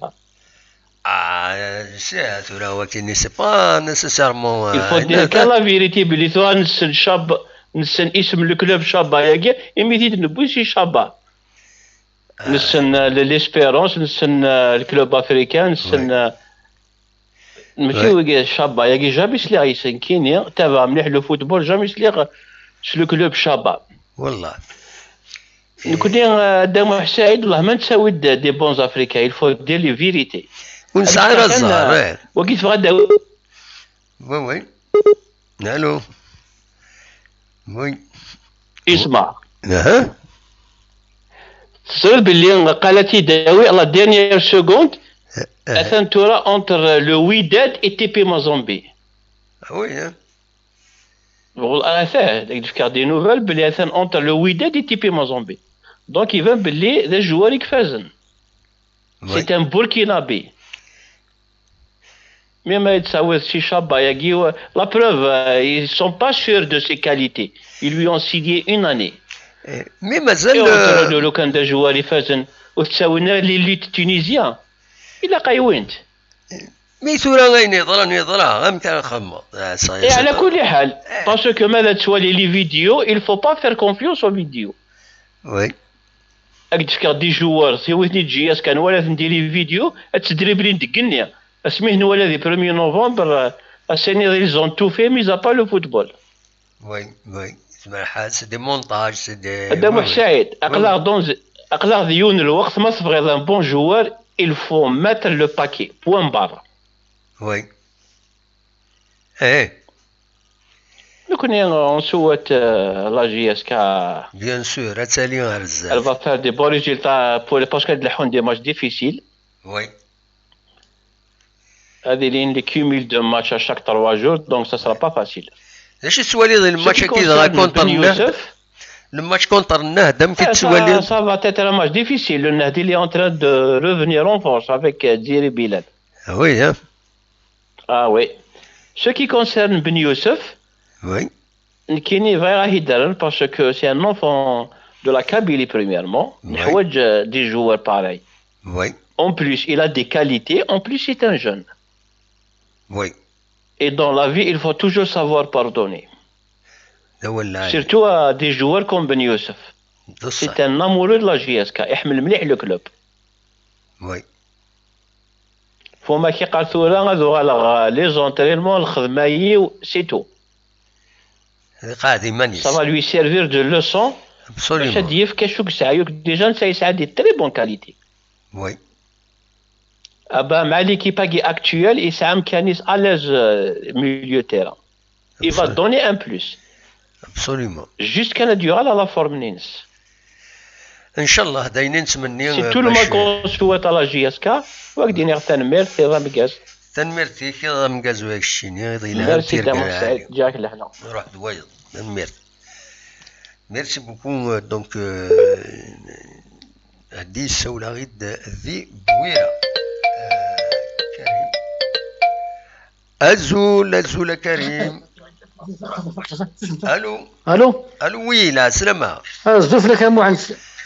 Ah, c'est, tura, wakini, c'est pas nécessairement, Il euh, faut dire une- kan la vérité, belli tura nessen Caba, nessen isem le club Caba-agi, imi t-id-newwi si Caba. Nessen, euh, le- l'Espérance, nessen, euh, le club africain, nessen, Ouais. euh, mačči Ouais. wigi Caba-agi, jamais sliɣ yes-s nekkini, tabaɛ mliḥ le football, jamais sliɣ s le club Caba. Wallah. Nekkni, euh, Dda Muḥ Saɛid, Allah ma nettawi-d des bons Africains, il faut dire les vérités. Ur nesɛi ara ẓẓher, eh. Wagi tebɣa ad d-tawi. Oui, oui. Allô. Oui. Isma. Aha. Teẓriḍ belli qalet-id-awi la dernière seconde, Eh, eh. Atan tura entre le Wydad et T P Mazembe. Ah oui, hein. Bon, atan, ad k-d-fkeɣ des nouvelles, belli atan entre le Wydad et T P Mazembe. Donc, iban belli d ajoueur i ifazen. Oui. C'est un Burkinabé. Même il s'avère si Caba, il a dit, euh, la preuve, euh, ils sont pas sûrs de ses qualités. Ils lui ont signé une année. Eh, mais mazal, Et on euh, le le camp de joueurs, il faisait, au Tsaouina, l'élite tunisienne. Il a Kaiwint. Mais tura ayen yeḍran yeḍra, amek ara nxemmeḍ? Ah, ça, Et ça à la va. كل حال, parce que ma la tu vois les vidéos, il faut pas faire confiance aux vidéos. Oui. Ad k-d-fkeɣ des joueurs, si witni J S K nwala-ten di les vidéos, ad ttdriblin deg igenni. Asmi nwala di premier novembre, euh, ass-nni ils ont tout fait, mis à part le football. Oui, oui. C'est des montages, c'est des. Dda Oui, Muḥ oui. Saɛid, Oui, aql-aɣ oui. dans, aql-aɣ di yiwen n lweqt, ma tebɣiḍ un bon joueur, il faut mettre le paquet, point barre. Oui. Eh, Nekkni, on souhaite, euh, la J S K. Bien sûr, ad tali ɣer zdat. Elle va faire des bons résultats pour, parce qu'elle a des matchs difficiles. Oui. Ad ilin le cumul de matchs à chaque trois jours, donc ça sera pas facile. D acu tettwaliḍ i Ce lmatch qui akka i dɣa concerne contre Ben Nehd? Youssef, Lmatch contre Nehd, amek i eh, ça, tettwaliḍ? Ça va être un match difficile. Le Nehd, il est en train de revenir en force avec, euh, Djiri Bilal. Ah oui, hein? Ah oui. Ce qui concerne Ben Youssef, Oui. Nekkini bɣiɣ ad t-id-rreɣ parce que c'est un enfant de la Kabylie, premièrement. Oui. نحوج, euh, des joueurs pareils. Oui. En plus, il a des qualités. En plus, c'est un jeune. Oui. Et dans la vie, il faut toujours savoir pardonner. Surtout à des joueurs comme Ben Youssef. C'est un amoureux de la J S K. يحمل مليح le club. Oui. Faut ma كي قال ثورة غادي نغلق les entraînements, الخدمة يي و c'est tout. Ça va lui servir de leçon. Absolument. باش هاد يفك شوك سعيوك déjà نسى يسعى des très bonnes qualités. Oui. أبا مع l'équipe actuelle يسعى مكانيس à l'aise, euh, milieu de terrain. Il va donner un plus. Absolument. Juste كان يغال على la forme نينس. إن شاء الله داينين نتمني. C'est tout le mal qu'on souhaite à la J S K. وقديني تنميرت يا رمقاز. تنميرت يا رمقاز وياك الشيني يضينا. Merci تمام سعيد جاك لهنا. روح دوايض. تنميرت. Merci beaucoup. Euh, donc, euh, هدي السولة غيد ذي بويرة. آه، كريم. أزول، أزول كريم. ألو. ألو. ألو، وي، لا، سلامة. آه، زوف لك يا محمد.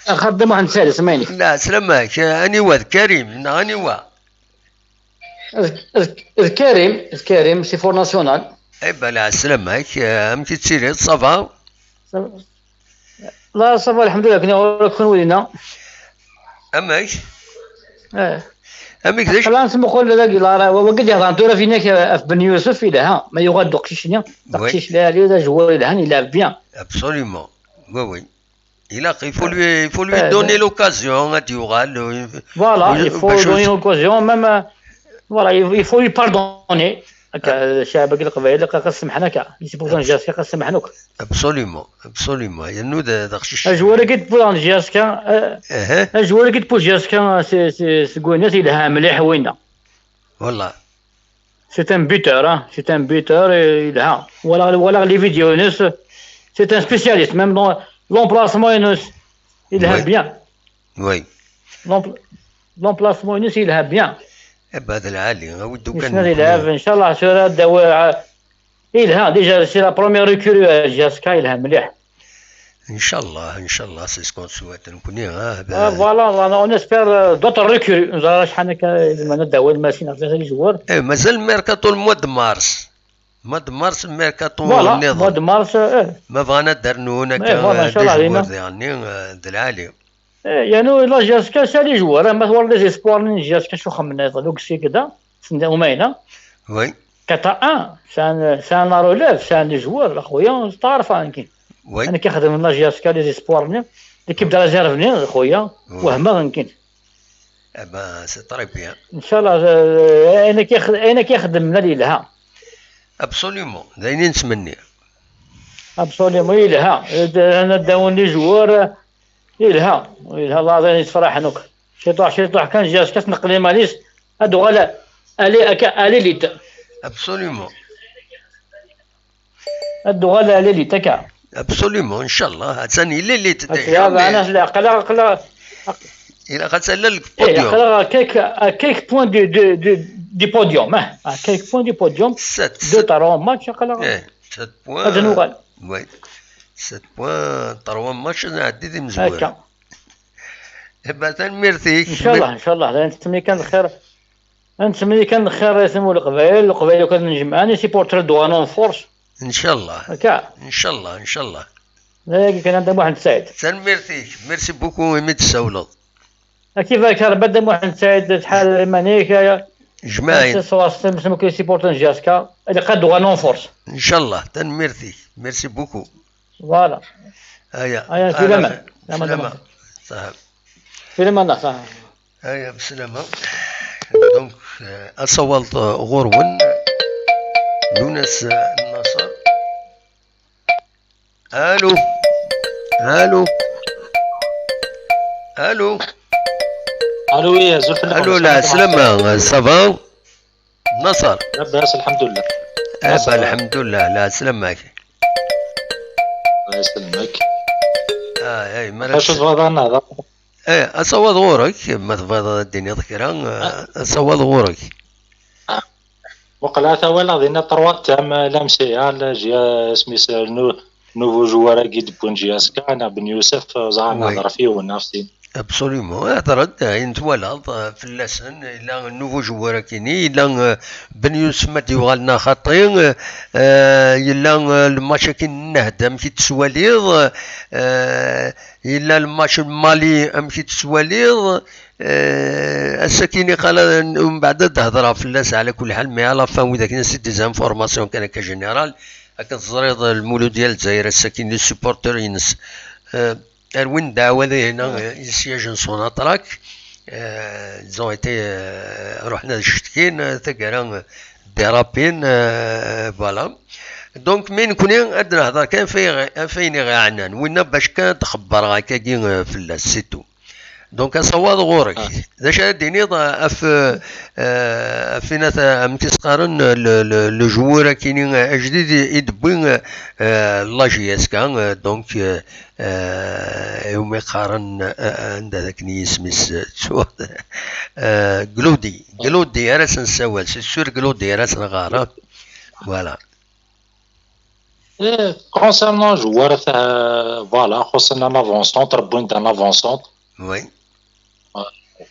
أخر ده محمد سالي، سمعني. لا، سلامة، ك-، أني واد كريم، نا، أني وا. الكريم، الكريم، c'est Front National. إي با، لا، سلامة، ك-، أم كي تسيري، صافا؟ لا، صافا، الحمد لله، كنا وراك كون ولينا. أمك؟ إيه. أمك ذاك؟ لا، نسمو قول ذاك، لا، راه هو قد يهضر، أنت راه فينك في بن يوسف، إلا ها، ما يغاد دقيقة شنيا، دقيقة لا، لا، جوار يلهان، يلعب bien. Absolument. Oui, oui. Il a, il faut lui, il faut lui donner l'occasion, غادي يغال. Voilà, il faut donner l'occasion, même, euh, voilà, il, il faut lui pardonner. هكا، الشعب القبايلي، خاص سمحنا هكا. يجيبوك نجاس، خاص سمحنوك. Absolument, absolument. ينو دا، دا خشيش. الجوار كي تبو نجاس كا، آه، الجوار كي تبو نجاس كا، سي، سي، سي كويناس يلها مليح وينا. والله. C'est un buteur, hein. C'est un buteur, يلها. ولا، ولا les vidéos, c'est un spécialiste. Même dans l'emplacement, يلها bien. Oui. L'empl-, l'emplacement, يلها bien. إيه، هذا العالي، ودو كان يسنى يلعب، إن شاء الله، سورة دوا-، يلها، déjà, c'est la première recrue, آه، J S K، يلها مليح. إن شاء الله، إن شاء الله، c'est ce qu'on souhaite. نكوني، ها، ب-، آه، voilà, voilà, on espère, آه، d'autres recrues. نزار شحال هكا، زعما، نداو الماشين، عرفتي، غير جوار. إيه، مازال الميركاتو le mois de mars. Mois de mars الميركاتو voilà, نظام. Mois de mars, إيه. ما بغانا درنو هنا إيه، كان voilà، إن شاء الله دي جوار علينا. ديالني، آه، د العالي. إيه، يعني، la J S K سالي جوار، ما تورد les espoirs، ن J S K شو خمنا، يطلعوا كسي كده، سنة وماينة. Oui. كاتا ان، سان، سان لا رولاف، سان لي جوار، اخويا، تعرف انا كاين. Oui. انا كيخدم لا جي اس كا لي زيسبوار ني، ليكيب دو ريزيرف ني، اخويا، oui. وهما غنكين. Eh ben, c'est très bien. ان شاء الله، آه، انا كيخ-، انا كيخدم لا ليلها. Absolument، داينين نتمني. Absolument، يلها. انا داون لي جوار، يلها، يلها، الله غير يتفرح نوك. شي طوح، شي طوح كان جي اس كا تنقلي ماليس، هادو غالا الي اكا الي ليت. Absolument. هادو غالا الي ليت اكا. Absolument، ان شاء الله. هاتاني لي ليت هاتي ديجا، هذا مي انا لا، قلا، قلا. الا غتسالى لك إيه، بوديوم. قلا كيك، كيك بوان دي، دي، دي، دي بوديوم، اه. آه، كيك بوان دي بوديوم. ست، دو ست. تروا ماتش، قلا. ايه، ست بوان. هذا نوغال. وي. ست بوان، تروا ماتش، انا عديت مزوار. هكا. إيه با، تنميرتيك. ان شاء الله، ان شاء الله. لا، نتمنى كان الخير. نتمنى كان الخير يا سمو القبايل، القبايل كان نجمع، اني سيبورتر دو نون فورس. ان شاء الله. هكا. ان شاء الله، ان شاء الله. لا، كان عندنا واحد سعيد. تنميرتيك، ميرسي بوكو، ويميت السولض. كيف كان بدا واحد سعيد، شحال مانيك، يا جماعي. سي سوا ستيم، سمو كي سيبورتر جاسكا، اللي قد دو نون فورس. ان شاء الله، تنميرتيك، ميرسي بوكو. فوالا. هيا. هيا، سلامة. سلامة. سلامة. صح. سلامة، صح. هيا، بسلامة. دونك، آه، أصوات، آه، غورون. لوناس، آه، النصر. ألو. ألو. ألو. ألو، يا زول. ألو، لا، سلامة، سافا؟ نصر. لاباس، الحمد لله. آه، نصر. الحمد لله، لا، سلامك. الله يسلمك. آه، إيه، ما كيفاش راكش تبغى نهضر؟ إيه، أصوات غورك، ما تبغى ديني ذكرى، آه، أصوات غورك. آه. وقيلا تا ولا دينا تروا تام لام سي ال جي اس مي سير نو nouveau joueur-agi d-wwin J S K, neɣ Ben Youssef, ẓer nehder ɣef yiwen neɣ sin. Absolument, hder-d ayen twalaḍ, eh, fell-asen. Yella nouveau joueur akini, yella, eh, Ben Youssef ma d-yuɣal neɣ xaṭi, eh, eh, yella, eh, le match akini n Nehd, amek i t-tettwaliḍ, eh, yella le match n Mali, amek i t-tettwaliḍ, eh, ass-akini qala, umbeɛd ad d-hedreɣ fell-as ɛla kulli ḥal, mais à la fin widak-nni c'est des informations kan akka générales, akken teẓriḍ, Lmuludya Lezzayer ass-akini supporter-ines, eh, Ar win d aɛwad-ihin, eh, i siège n Sonatrach, eh, ils ont été, eh, ruḥen ad cetkin, eh, taggara, eh, dérapin, eh, voilà. Donc, mi nekni ad nehder kan ɣef ayen i ɣ-, ɣef ayen i ɣ-iɛnan. Winna bac kan ad xebbreɣ akkagi, eh, fell-as, c'est tout. Donc, asawaḍ ɣur-k. Ah. D acu ara d-tiniḍ, eh, ɣef, eh, ɣef inat, eh, amek i s-qqaren, eh, le, le, le joueur akini, eh, ajdid i, i d-wwin, eh, eh, la J S K, eh, donc, eh, eh, iwumi qqaren, eh, anda d akken yisem-is, eh, ttuɣ, eh, Glodi. Glodi ara s-nessawal, c'est sûr Glodi ara s-nɣar, eh. Voilà. Eh, concernant joueur, eh, voilà, xuṣṣen un avant-centre, wwin-d un avant-centre. Oui.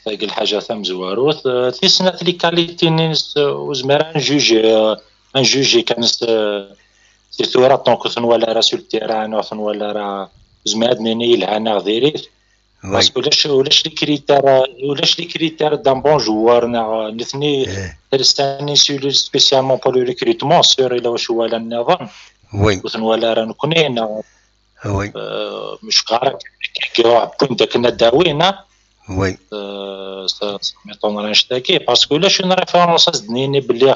Tagi lḥaǧa tamezwarut. Eh, tis snat, les qualités-nni-ines, eh, ur zmireɣ ad njuji, eh, ad njuji kan s, eh, si tura, tant que ur ten-nwala ara sur le terrain, ur ten-nwala ara, ur zmireɣ ad nini yelha neɣ diri-t. Oui. Parce que ulac, ulac les critères, ulac les critères d'un bon joueur, neɣ, eh, nitni, eh, ttressen insulin spécialement pour le recrutement, sûr, ila wacu wala nniḍen. Oui. Ur ten-nwala ara nekni, neɣ, oui, eh, mec ɣara wwin-d akken ad d-awin, ha? Oui. Eh, ça, ça m'étonnerait annect-agi, parce que ulac une référence ad s-d-nini belli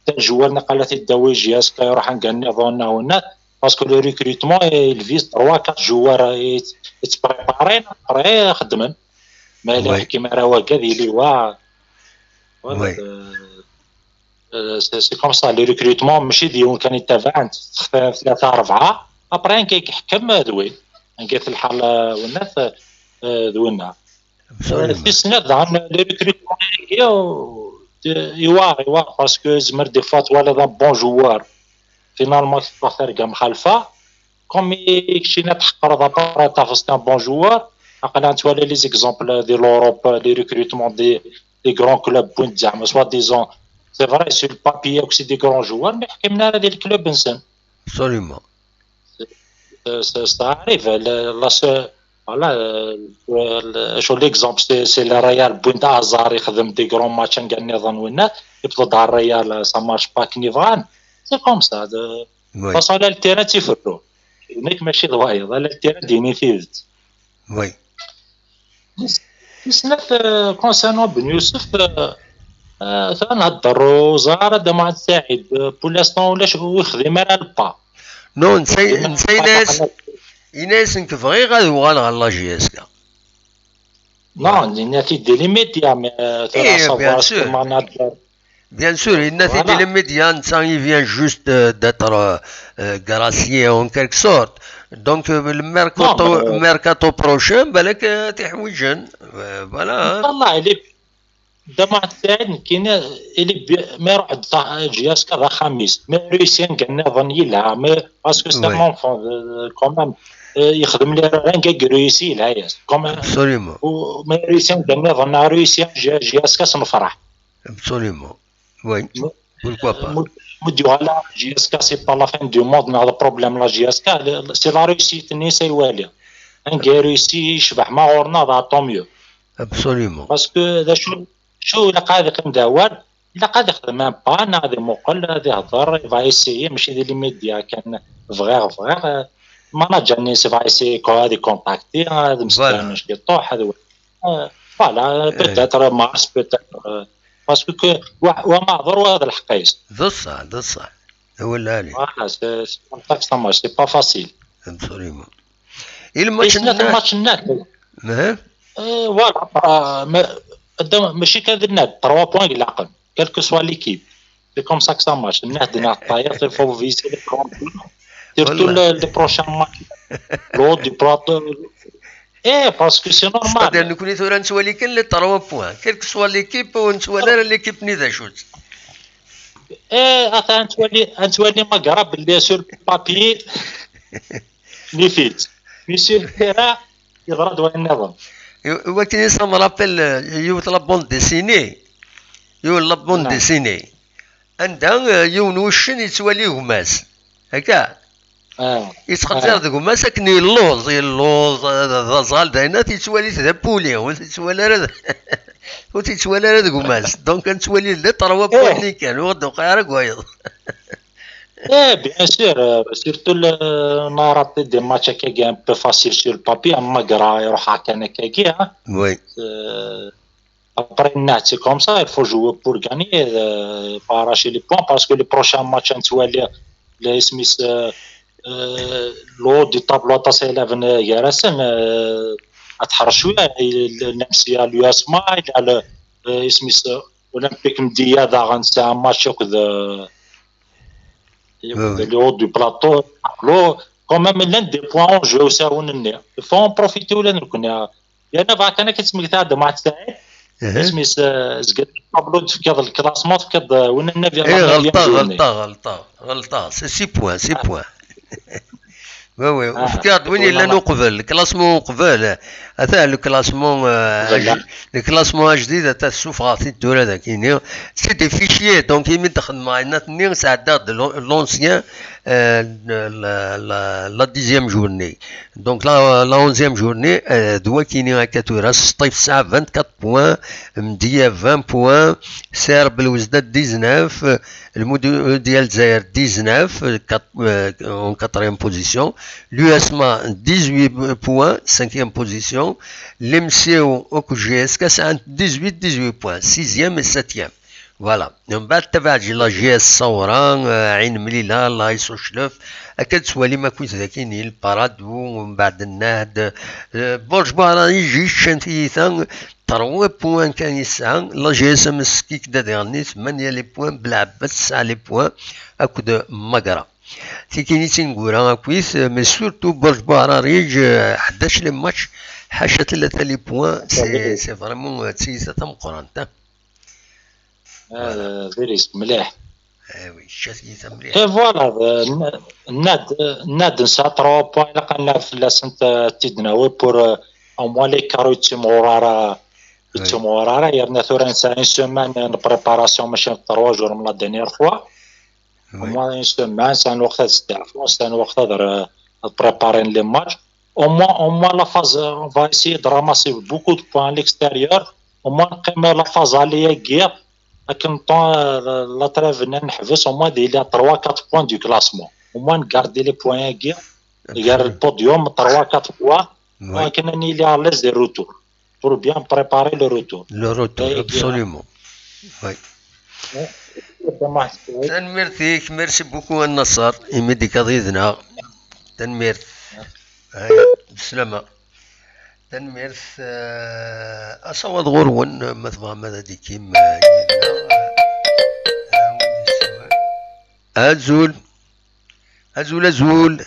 tel joueur naqal ad t-id-tawi J S K iruḥ anga nniḍen neɣ winnat, parce que le recrutement, il vise trois, quatre joueurs, i, i ttpréparen, après xeddmen. Ma la, oui, ḥkim ara wagad, yili wa. Voilà, oui, euh, euh, c'est, c'est comme ça, le recrutement, mačči d yiwen kan yettabaɛen, textar tlata, rebɛa, après anga i iḥkem d win, anga-t lḥal, euh, winnat, euh, d winna. Absolument. Tis snat daɣen, le recrutement-agi, euh, iwa, iwa, parce que zmer des fois twalaḍ un bon joueur, finalement teffeɣ terga mxalfa, comme i keččini tḥeqqreḍ après tafeḍ c'est un bon joueur, aql-aɣ nettwali les exemples di l'Europe, les recrutements des, des grands clubs, wwin-d zeɛma soi-disant, c'est vrai, sur le papier akk c'est des grands joueurs, mais ḥkimen ara di le club-nsen. Absolument. Ça, ça, ça arrive. La, la se-, voilà, euh, le, sur l'exemple, c'est, c'est le Real, wwin-d Hazard, ixdem des grands matchs, anga nniḍen winnat, yewweḍ-d ɣer Real, ça marche pas akken i bɣan. C'est comme ça. De, oui. Façon, la le terrain, tifru. Nekk mačči d wayeḍ, la le terrain, d-yini tidet. Oui. Tis snat, euh, concernant Ben Youssef, euh, euh, ta nhedder ur ẓriɣ ara Dda Muḥend Saɛid, euh, pour l'instant ulac ur yexdim ara le pas. Non, netta, netta yenna-yas, yenna-yas nekk bɣiɣ ad uɣaleɣ ɣer la J S K. Non, yenna-t-id dès les médias, mais, euh, eh, bien sûr. Bien sûr, il n'a fait les médias, il vient juste, euh, d'être, euh, euh, gracié en quelque sorte. Donc, euh, le mercato, non, mais, euh, mercato prochain, بالك, euh, تحويجن. Euh, voilà, hein. والله، il est, Dda Muḥend Saɛid, nekkini, il est bien, mais يروح J S K ذا خميس. Mais réussi, نقول نظن يلها, mais parce que c'est un enfant, euh, quand même, euh, يخدم لي راه كاع réussi يلها, yes. Quand même. Absolument. Mais réussi, نقول نظن réussi, J S K سنفرح. Absolument. Oui. Pourquoi pas. Mu d-yuɣal la J S K, c'est pas la fin du monde, neɣ d problème la J S K, c'est la réussite-nni s ay wali. Anga réussi yecbeḥ ma ɣur-neɣ, dɣa tant mieux. Absolument. Parce que d acu, acu ilaq ad iqqim d awal, ilaq ad ixdem un pas, neɣ ad imuqel, ad ihder, il va essayer, mačči di les médias kan, bɣiɣ, bɣiɣ, euh, manager-nni-ines va essayer quoi, ad icontacter, ad msefhamen ciṭuḥ, ad Euh, voilà, peut-être Mars, peut-être, euh, parce que, que wa, wa maɛḍur wa d lḥeqq-is. D ṣṣeḥ, d ṣṣeḥ. D awal lɛali. Voilà, c'est, c'est comme ça que ça marche, c'est pas facile. Absolument. Et le match, le match nna. Euh, voilà, euh, ma, mačči kan d nna, trois points ilaqen, quelle que soit l'équipe. C'est comme ça que ça marche. Nna d nna, il faut viser les grands buts. Surtout le, le prochain match. L'autre du plateau. Eh, parce que c'est normal. C'est-à-dire, nekkni tura nettwali kan les trois points, quelle que soit l'équipe, ur nettwali ara l'équipe-nni d acu-tt. Eh, ata nettwali, nettwali ma gra belli sur le papier. Nif-itt. Mi sur le terrain, yeḍra-d wayen nniḍen. Wakken i ça me rappelle, euh, yiwet la bande dessinée. Yiwet la bande dessinée. Anda, euh, yiwen wuccen yettwali gma-s. Akka? Yettqeḍẓir deg gma-s akken yelluẓ, yelluẓ, euh, d aẓɣal d ayen, yettwali-t d apuli, ur t-yettwali ara d-, ur t-yettwali ara d gma-s. Donc, ad nettwali d trois points kan, ur d-tuqiɛ ara deg wayeḍ. Eh, bien sûr, euh, surtout le, on a raté des matchs un peu faciles sur le papier, am Magra, iruḥ kan akkagi, hein. Oui. Euh, après, c'est comme ça, il faut jouer pour gagner, euh, pas arracher les points, parce que le prochain match, on va aller, le Smith, euh, euh, le haut du tableau, t'as c'est eleven, euh, Garrison, euh, à Tharchoua, il, le, même s'il y a l'U S M A, il y a le, euh, Smith, euh, Olympique Mdiya, c'est un match, euh, Oui, oui. Le haut du plateau, tableau, quand même, l'un des points en jeu, c'est un. Il faut en profiter, ou l'un, il y en a, quand même, qui se mettent à demain, c'est, mais, euh, ce que le tableau de, le classement, c'est, euh, on est neuvième, eh, neuvième غلطة، journée. غلطة، غلطة، غلطة. C'est six points, six points. Oui, oui. Ur fkiɣ-d win yellan uqbel, le classement uqbel. Ata le classement, euh, le classement ajdid, ata ssufɣeɣ-t-id tura dagi-ni. C'est des fichiers, donc imi d-xedmeɣ ayen-nni, sɛeddaɣ-d l'on-, l'ancien, euh, la, la, la dixième journée. Donc la, la onzième journée, euh, d wakini akka tura, Sṭif tesɛa vingt-quatre points, Mdiya vingt points, Serbel Wezda dix-neuf, euh, le Moudi-, Mondial Zaire dix-neuf, euh, quat-, euh, en quatrième position, l'U S M A dix-huit points, cinquième position, l'Emsiw akked J S K sɛan dix-huit, dix-huit points, sixième et septième. Voilà. Mbeɛd tabaɛǧ la J S Sawra, euh, Ɛin Mlila, la Isuclef. Akka d-twalim akk dagi, il Paradou, mbeɛd Nnahd, euh, Borj Bahrain, J S K, tiyita, trois points kan yesɛa, la J S M S kik da diɣen, ثمانية les points, Belɛebbas tesɛa les points, akked Magra. Tikini d tineggura akkit, mais surtout Borj Bahrain, euh, ḥdac les matchs, ḥaca tlata les points, c'est, c'est vraiment, euh, d tiyita tameqqrant, hein. Ah, d risque mliḥ. Eh oui, ccat yita mliḥ. Et voilà, euh, n-, nna-d, nna-d nesɛa trois points, ilaq ad nerr fell-asent, euh, ad t-id-nawi pour, euh, au moins l'écart ur yettimɣur ara, ur yettimɣur ara, yerna tura nesɛa une semaine de préparation, mačči trois jours comme la dernière fois. Au moins une semaine, sɛan lweqt ad steɛfun, sɛan lweqt ad re-, ad préparen les matchs. Au moins, au moins la phase, on va essayer de ramasser beaucoup de points à l'extérieur. Au moins, neqqim la phase aller-agi, akken temps, euh, la trêve-nni neḥbes, au moins, il y a trois, quatre points du classement. Au moins, garder les points-agi, il y a le podium, trois, quatre points. Oui. Akken ad nili à l'aise des retours. Pour bien préparer le retour. Le retour, absolument. Oui. Tanemmirt-ik, merci beaucoup a Nnaṣer, imi d-tekkaḍ yid-neɣ. Tanemmirt. Aya, bislama. Tanemmirt, euh, asawaḍ ɣur-wen, ma tebɣam ad d-tekkim, euh, yid-neɣ. Azul. Azul, azul.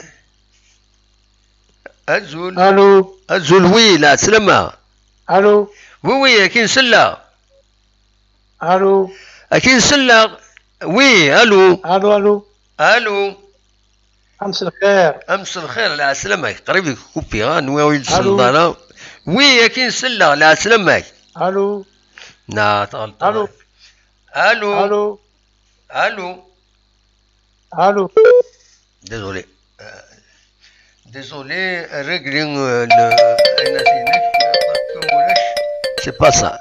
Azul. Allô. Azul, oui, lɛeslama. Allô. Oui, oui, akin selleɣ. Allô. Akin selleɣ. Oui, allô. Allô, allô. Allô. Amselxir. Amselxir, lɛeslama, qrib ikkupi, ha, nwiɣ ur yi-d-tselleḍ ara. Oui, akin selleɣ, lɛeslama. Allô. Na, tɣelṭeḍ. Allô. Allô. Allô. Allô. Allô. Désolé. Euh, désolé, régler, euh, le, c'est pas ça.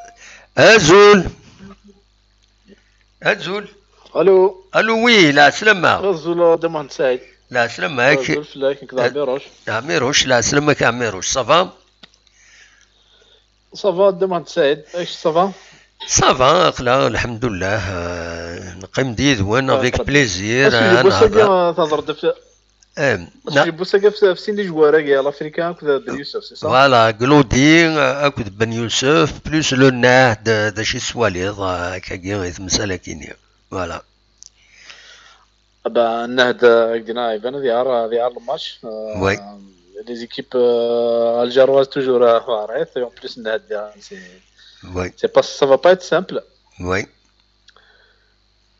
Azul. Azul. Allô. Allô, oui, lɛeslama. Azul, euh, Dda Muḥend Saɛid. Lɛeslama, ak-, azul fell-ak, nekk d Ɛmiruc. Ɛmiruc, lɛeslama-k a Ɛmiruc, ça va? Ça va, Dda Muḥend Saɛid, amek ça va? Ça va, aql-aɣ, lḥemdullah, euh, neqqim-d yid-wen, avec plaisir, acu n wass-agi, euh, thedreḍ ɣef, eh, acu n wass-agi ɣef, ɣef sin ijwar-agi, Lafrika akked Ben Youssef, c'est ça? Voilà, Glodi, euh, akked Ben Youssef, plus le Nahd, d acu i teswaliḍ, euh, akkagi, i temsal-agi-nni. Voilà. Ah ben, Nahd, euh, Gna, iban ad iɛer, ad iɛer le match. Euh, oui. Les équipes, euh, algéroises toujours, euh, arrêtent. Et en plus, Nahd, euh, c'est, oui, c'est pas, ça va pas être simple. Oui.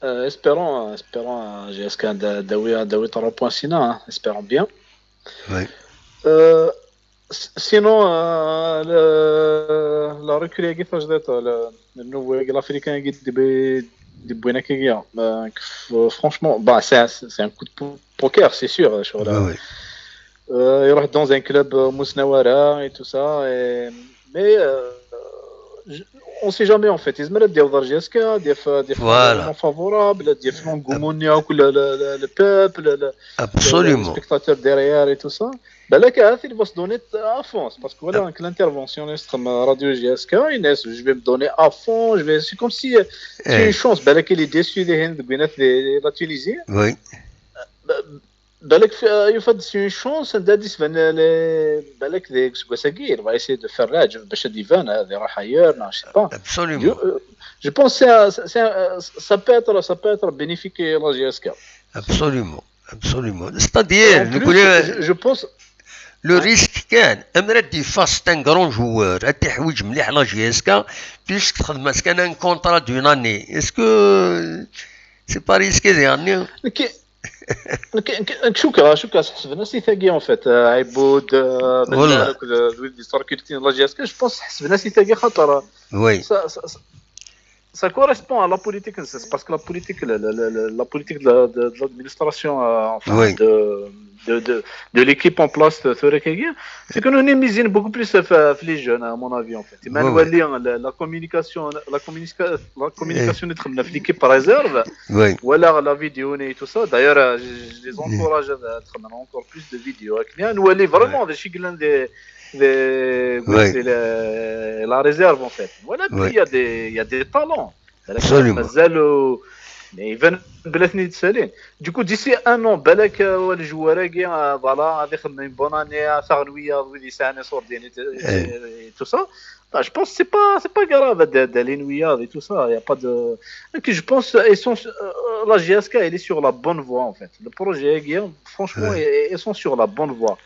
Euh, espérons, espérons, euh, J S K da-, dawi, dawi trois points sina, hein. Espérons bien. Euh, s- sinon, euh, le, le recul-agi tajdiṭ, le, le nouveau-agi, l'africain-agi d-, d-wwin akkagi, euh, f- franchement, bah, c'est un, c'est un coup de po- poker, c'est sûr, euh, sur la, euh, il reste dans un club, euh, Mousnawara et tout ça, et, mais, euh, je- on sait jamais en fait. Il y a des J S K, des fois, des fois, voilà, favorable, des fois, le, le, le, le peuple, le, les spectateurs derrière et tout ça. Balak, il va se donner à fond. C'est parce que voilà, avec l'intervention de Radio J S K, Inès, je vais me donner à fond. Je vais, c'est comme si, euh, c'est une chance. Balak, il est déçu de, de, de la Tunisie. Oui. Balak, euh, il fait, c'est une chance. Balak, il va essayer de faire la, باش يبان هذا راح ailleurs, non, je sais pas. Absolument. Je, euh, je pense que c'est un- c'est un- euh, ça peut être, ça peut être bénéfique à la J S K. Absolument. Absolument. C'est-à-dire, en plus, je, je pense, le risque كان, أمرا دي فاس, c'est un grand joueur, هاد يحوج مليح la J S K, puisque تخدم كان un contrat d'une année. Est-ce que c'est pas risqué, يعني؟ نك- نك- نك- نك- شوكا شوكا حسبنا سي تاكي en fait, آه، عبود, آه، والله. بلال، كل دويد دي ستار كيلتين لا جي اس كي, je pense حسبنا سي تاكي خاطر, oui, ça, ça, ça- ça correspond à la politique, c'est parce que la politique, la, la, la, la- la politique de, la- de, de l'administration, euh, enfin, oui, de, de, de, de l'équipe en place, euh, ثورة كاكي, c'est que nous, on est misé beaucoup plus, euh, في في les jeunes, à mon avis, en fait. Mais oui, oui. نولي, la, la communication, la communication, la communication, eh, اللي تخدمنا في l'équipe réserve, oui, ولا la vidéo et tout ça. D'ailleurs, euh, je, je les encourage à, à تخدم encore plus de vidéos. نولي vraiment, oui, des شي des, des, oui, c'est la, la réserve, en fait. Voilà, puis, oui, il y a des, il y a des talents. Absolument. مازالوا يبان بلاتني يتسالين. Du coup, d'ici un an, بالك, آه، الجوار كي, آه، voilà, غادي يخدم une bonne année, آه، ثغنوية, ويدي ساني صور ديالي, eh, tout ça. Bah, je pense que c'est pas, c'est pas grave, de, de les nuages et tout ça. Il y a pas de. Donc, je pense, ils sont, euh, la J S K, elle est sur la bonne voie, en fait. Le projet, Guillaume, franchement, ouais, ils, ils sont sur la bonne voie.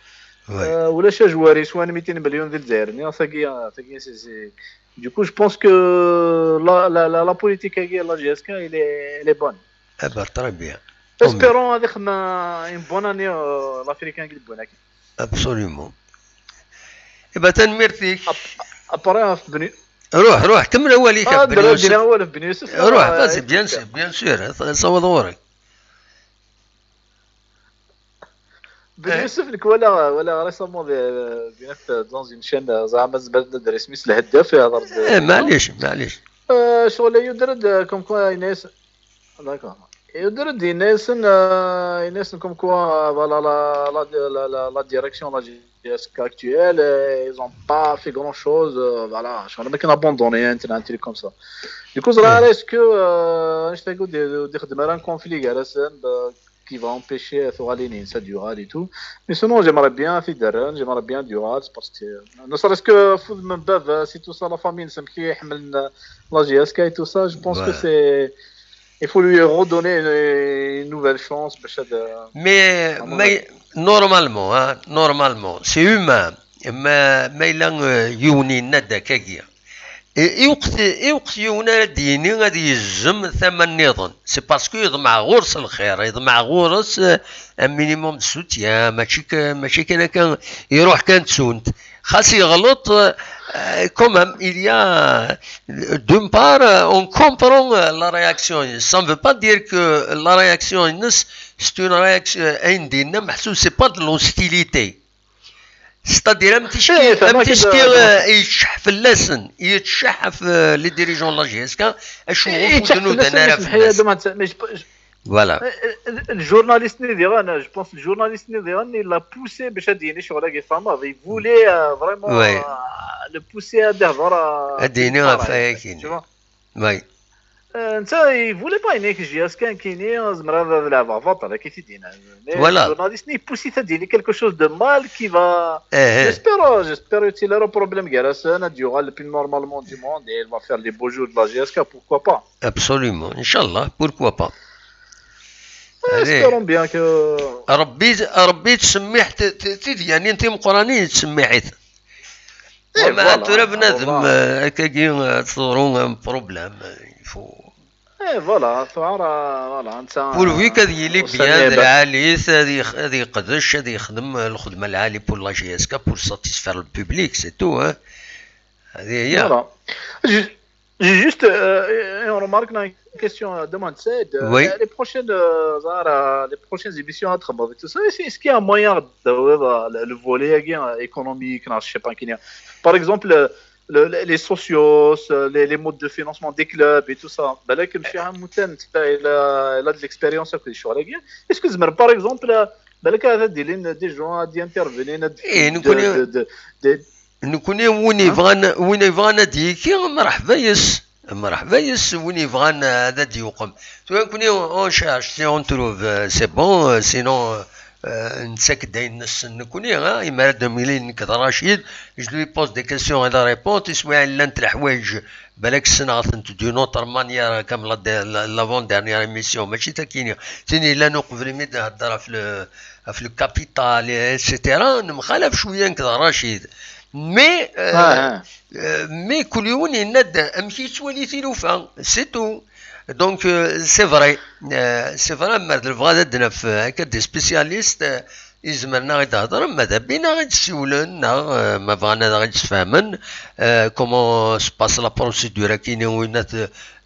Ouais. Euh, ولا شي جواري سوا ميتين مليون ديال الجزائر, ني ساكي, ساكي, c'est, c'est, du coup, je pense que la, la, la, la politique, la J S K, elle est, elle est bonne. Eh ben, très bien. Tant mieux. Espérons avec une bonne année, euh, l'Africain qui est bonne. Absolument. Eh ben, tanemmirt-ik. Après, euh, Beni- روح, روح, كمل أوليك, آه, بن يوسف. أول بن يوسف, روح, آه, vas-y, bien sûr, bien sûr, صوض غورك. بن يوسف, نك ولا, ولا récemment, euh, dans une chaîne, euh, زعما زبد ندري سميس الهداف يهضر ب- إيه, معليش, معليش. آه, شغل يدرد, آه, comme quoi, Inès. D'accord. Et يدرد, Inès, euh, Inès, comme quoi, euh, voilà, la, la, la, la direction, la J S K actuelle, euh, ils ont pas fait grand chose, euh, voilà, je crois qu'ils ont abandonné, un, un truc comme ça. Du coup, est-ce que, euh, je t'écoute, de, de, de, un conflit, euh, qui va empêcher, euh, Thoralini, ça durera et tout. Mais sinon, j'aimerais bien Fideren, j'aimerais bien Dural, parce que, euh, ne serait-ce que, foot, même, euh, si tout ça, la famille, c'est qui, la J S K et tout ça, je pense que, voilà, c'est, il faut lui redonner une, une nouvelle chance, باش هذا. Mais, mais, normalement, hein, normalement, c'est humain. Mais, mais là, euh, يوني ندى كاكيا. Iwqet, iwqet yiwen ara d-yini ad yezzem tama nniḍen. C'est parce que yeḍmeɛ ɣur-s lxir, yeḍmeɛ ɣur-s, euh, un minimum de soutien, mačči k-, mačči kan akka iruḥ kan ttunt. Xas yeɣleḍ, euh, quand même, il y a, d'une part, euh, on comprend, euh, la réaction. Ça ne veut pas dire que la réaction, c'est une réaction, euh, ayen d-yenna meḥsub, c'est pas de l'hostilité. C'est-à-dire, am ticki, eh, am ticki, euh, yettceḥ fell-asen, yettceḥ ɣef, euh, les dirigeants de la J S K, acu ur d-nudan ara fell-asen. Voilà. Le journaliste-nni diɣen, je pense, le journaliste-nni diɣen, il l'a poussé باش ad d-yini ccɣel-agi, tfehmeḍ, il voulait, euh, vraiment, euh, le pousser ad d-ihder, euh, ad d-yini ɣef waya-kini. Tu vois. Oui. Euh, netta, il voulait pas, il voulait que J S K, zemreɣ ad leɛbeɣ baṭel, akka i t-id-yenna. Mais, voilà, le journaliste-nni, il pousse-it ad d-yini quelque chose de mal qui va, eh, eh, j'espère, euh, j'espère utile au problème, gar-asen, ad d-yuɣal le plus normalement du monde et il va faire les beaux jours de la J S K, pourquoi pas. Absolument, Inch'Allah, pourquoi pas. Eh, espérons bien que Rebbi, Rebbi yettsemmiḥ t-, t-, tidyanin timeqqranin yettsemmiḥ-it. Eh, voilà, tura bnadem, euh, akkagi, euh, ad teḍru, euh, problème, euh, il faut Eh, voilà, tura, voilà, netta. Pourvu qu'ad yili bien d lɛali, ad yex-, ad yeqdec, ad yexdem lxedma lɛali pour la J S K, pour satisfaire le public, c'est tout, hein. Voilà. J'ai juste, euh, une remarque, une question, euh, demande, c'est, euh, les prochaines, euh, les prochaines émissions à travailler, tout ça, est-ce, est-ce qu'il y a moyen de, euh, le, le volet, euh, économique, non, je sais pas, qu'il y a, par exemple, euh, le, les, les socios, euh, les, les modes de financement des clubs et tout ça. Est-ce que, par exemple, euh, des gens à intervenir, de, de, de, Nekkni, win yebɣan, win yebɣan ad d-yekki, mreḥba yes. Mreḥba yes, win yebɣan, eh, ad d-yuqem. Tura nekkni, on cherche, si on trouve, eh, c'est bon, eh, sinon, eh, eh, nettak-d ayen nessen nekkni, eh, imi ara d-nemlil nekk d Racid, je lui pose des questions et des réponses, iswiɛen llant leḥwayeǧ, balak ssneɣ-tent d'une autre manière, comme la de-, la, l'avant-dernière émission, mačči takini, tin yellan uqbel mi d-nhedder ɣef le, ɣef le capital, et cetera, nemxalaf cwiya nekk d Racid. Mais, euh, euh, mais kul yiwen yenna-d amek yettwali tilufa, c'est tout. Donc, euh, c'est vrai. Euh, c'est vrai, ma d lebɣa ad d-naf, euh, akka des spécialistes, euh, izemren ad aɣ-d-hedren, ma d abin ad aɣ-d-siwlen, neɣ, euh, ma bɣan ad aɣ-d-sfehmen, euh, comment se passe la procédure, akini, win at,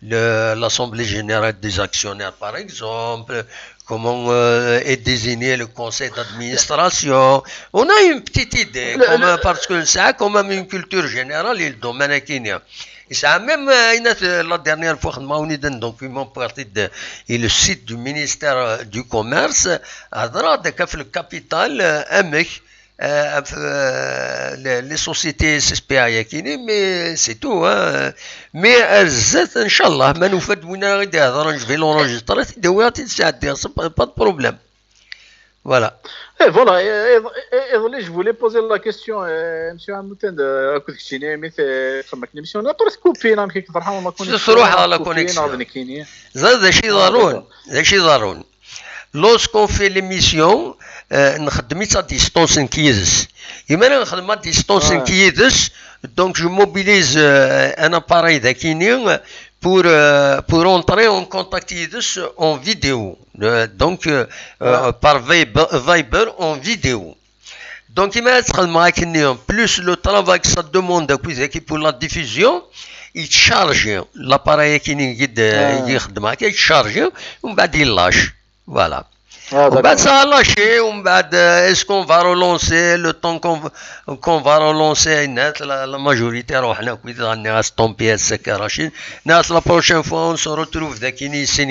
le, l'Assemblée Générale des Actionnaires, par exemple, comment, euh, est désigné le conseil d'administration. On a une petite idée, quand même, parce que ça a quand même une culture générale, et le domaine est kenya. Et ça a même, euh, une, euh, la dernière fois, on a un document parti de, et le site du ministère, euh, du Commerce, à droite, le capital, euh, M H, euh, euh, les, les sociétés S S P A yakini, mais c'est tout, hein. Mais, euh, zdat, Inch'Allah, ma nufa-d win ara d-ihedren, je vais l'enregistrer, ad t-id-awiɣ, ad t-id-sɛeddiɣ, c'est pas, pas de problème. Voilà. Et voilà, et, et, et, et je voulais poser la question, euh, monsieur Amoutend, euh, akked keččini, mi t-, txedmeḍ l'émission, après, coupé, non, kik, فرحان, on a connexion, تروح على la coupé, connexion. Non, nekkini. Ẓer d acu iḍerrun, d acu iḍerrun. Lorsqu'on fait l'émission, euh, nxeddem-itt à distance nekk yid-s. Imi ara nxeddem à distance nekk yid-s, donc je mobilise, euh, un appareil dakini pour, euh, pour entrer en contact yid-s en vidéo. Euh, donc, euh, euh, par Viber, Viber en vidéo. Donc, imi ara txedmeḍ akken-nni, plus le travail que ça demande, akked, pour la diffusion, il charge l'appareil akini i d-, i ixeddem akka, il charge, ومن بعد il lâche. Voilà. ومن بعد ça lâche, ومن بعد, euh, est-ce qu'on va relancer, le temps qu'on, qu'on va relancer, net, la, la majorité, alors, on a, on a, on a stoppé, c'est que Rachid, net, la prochaine fois, on se retrouve, dakini, c'est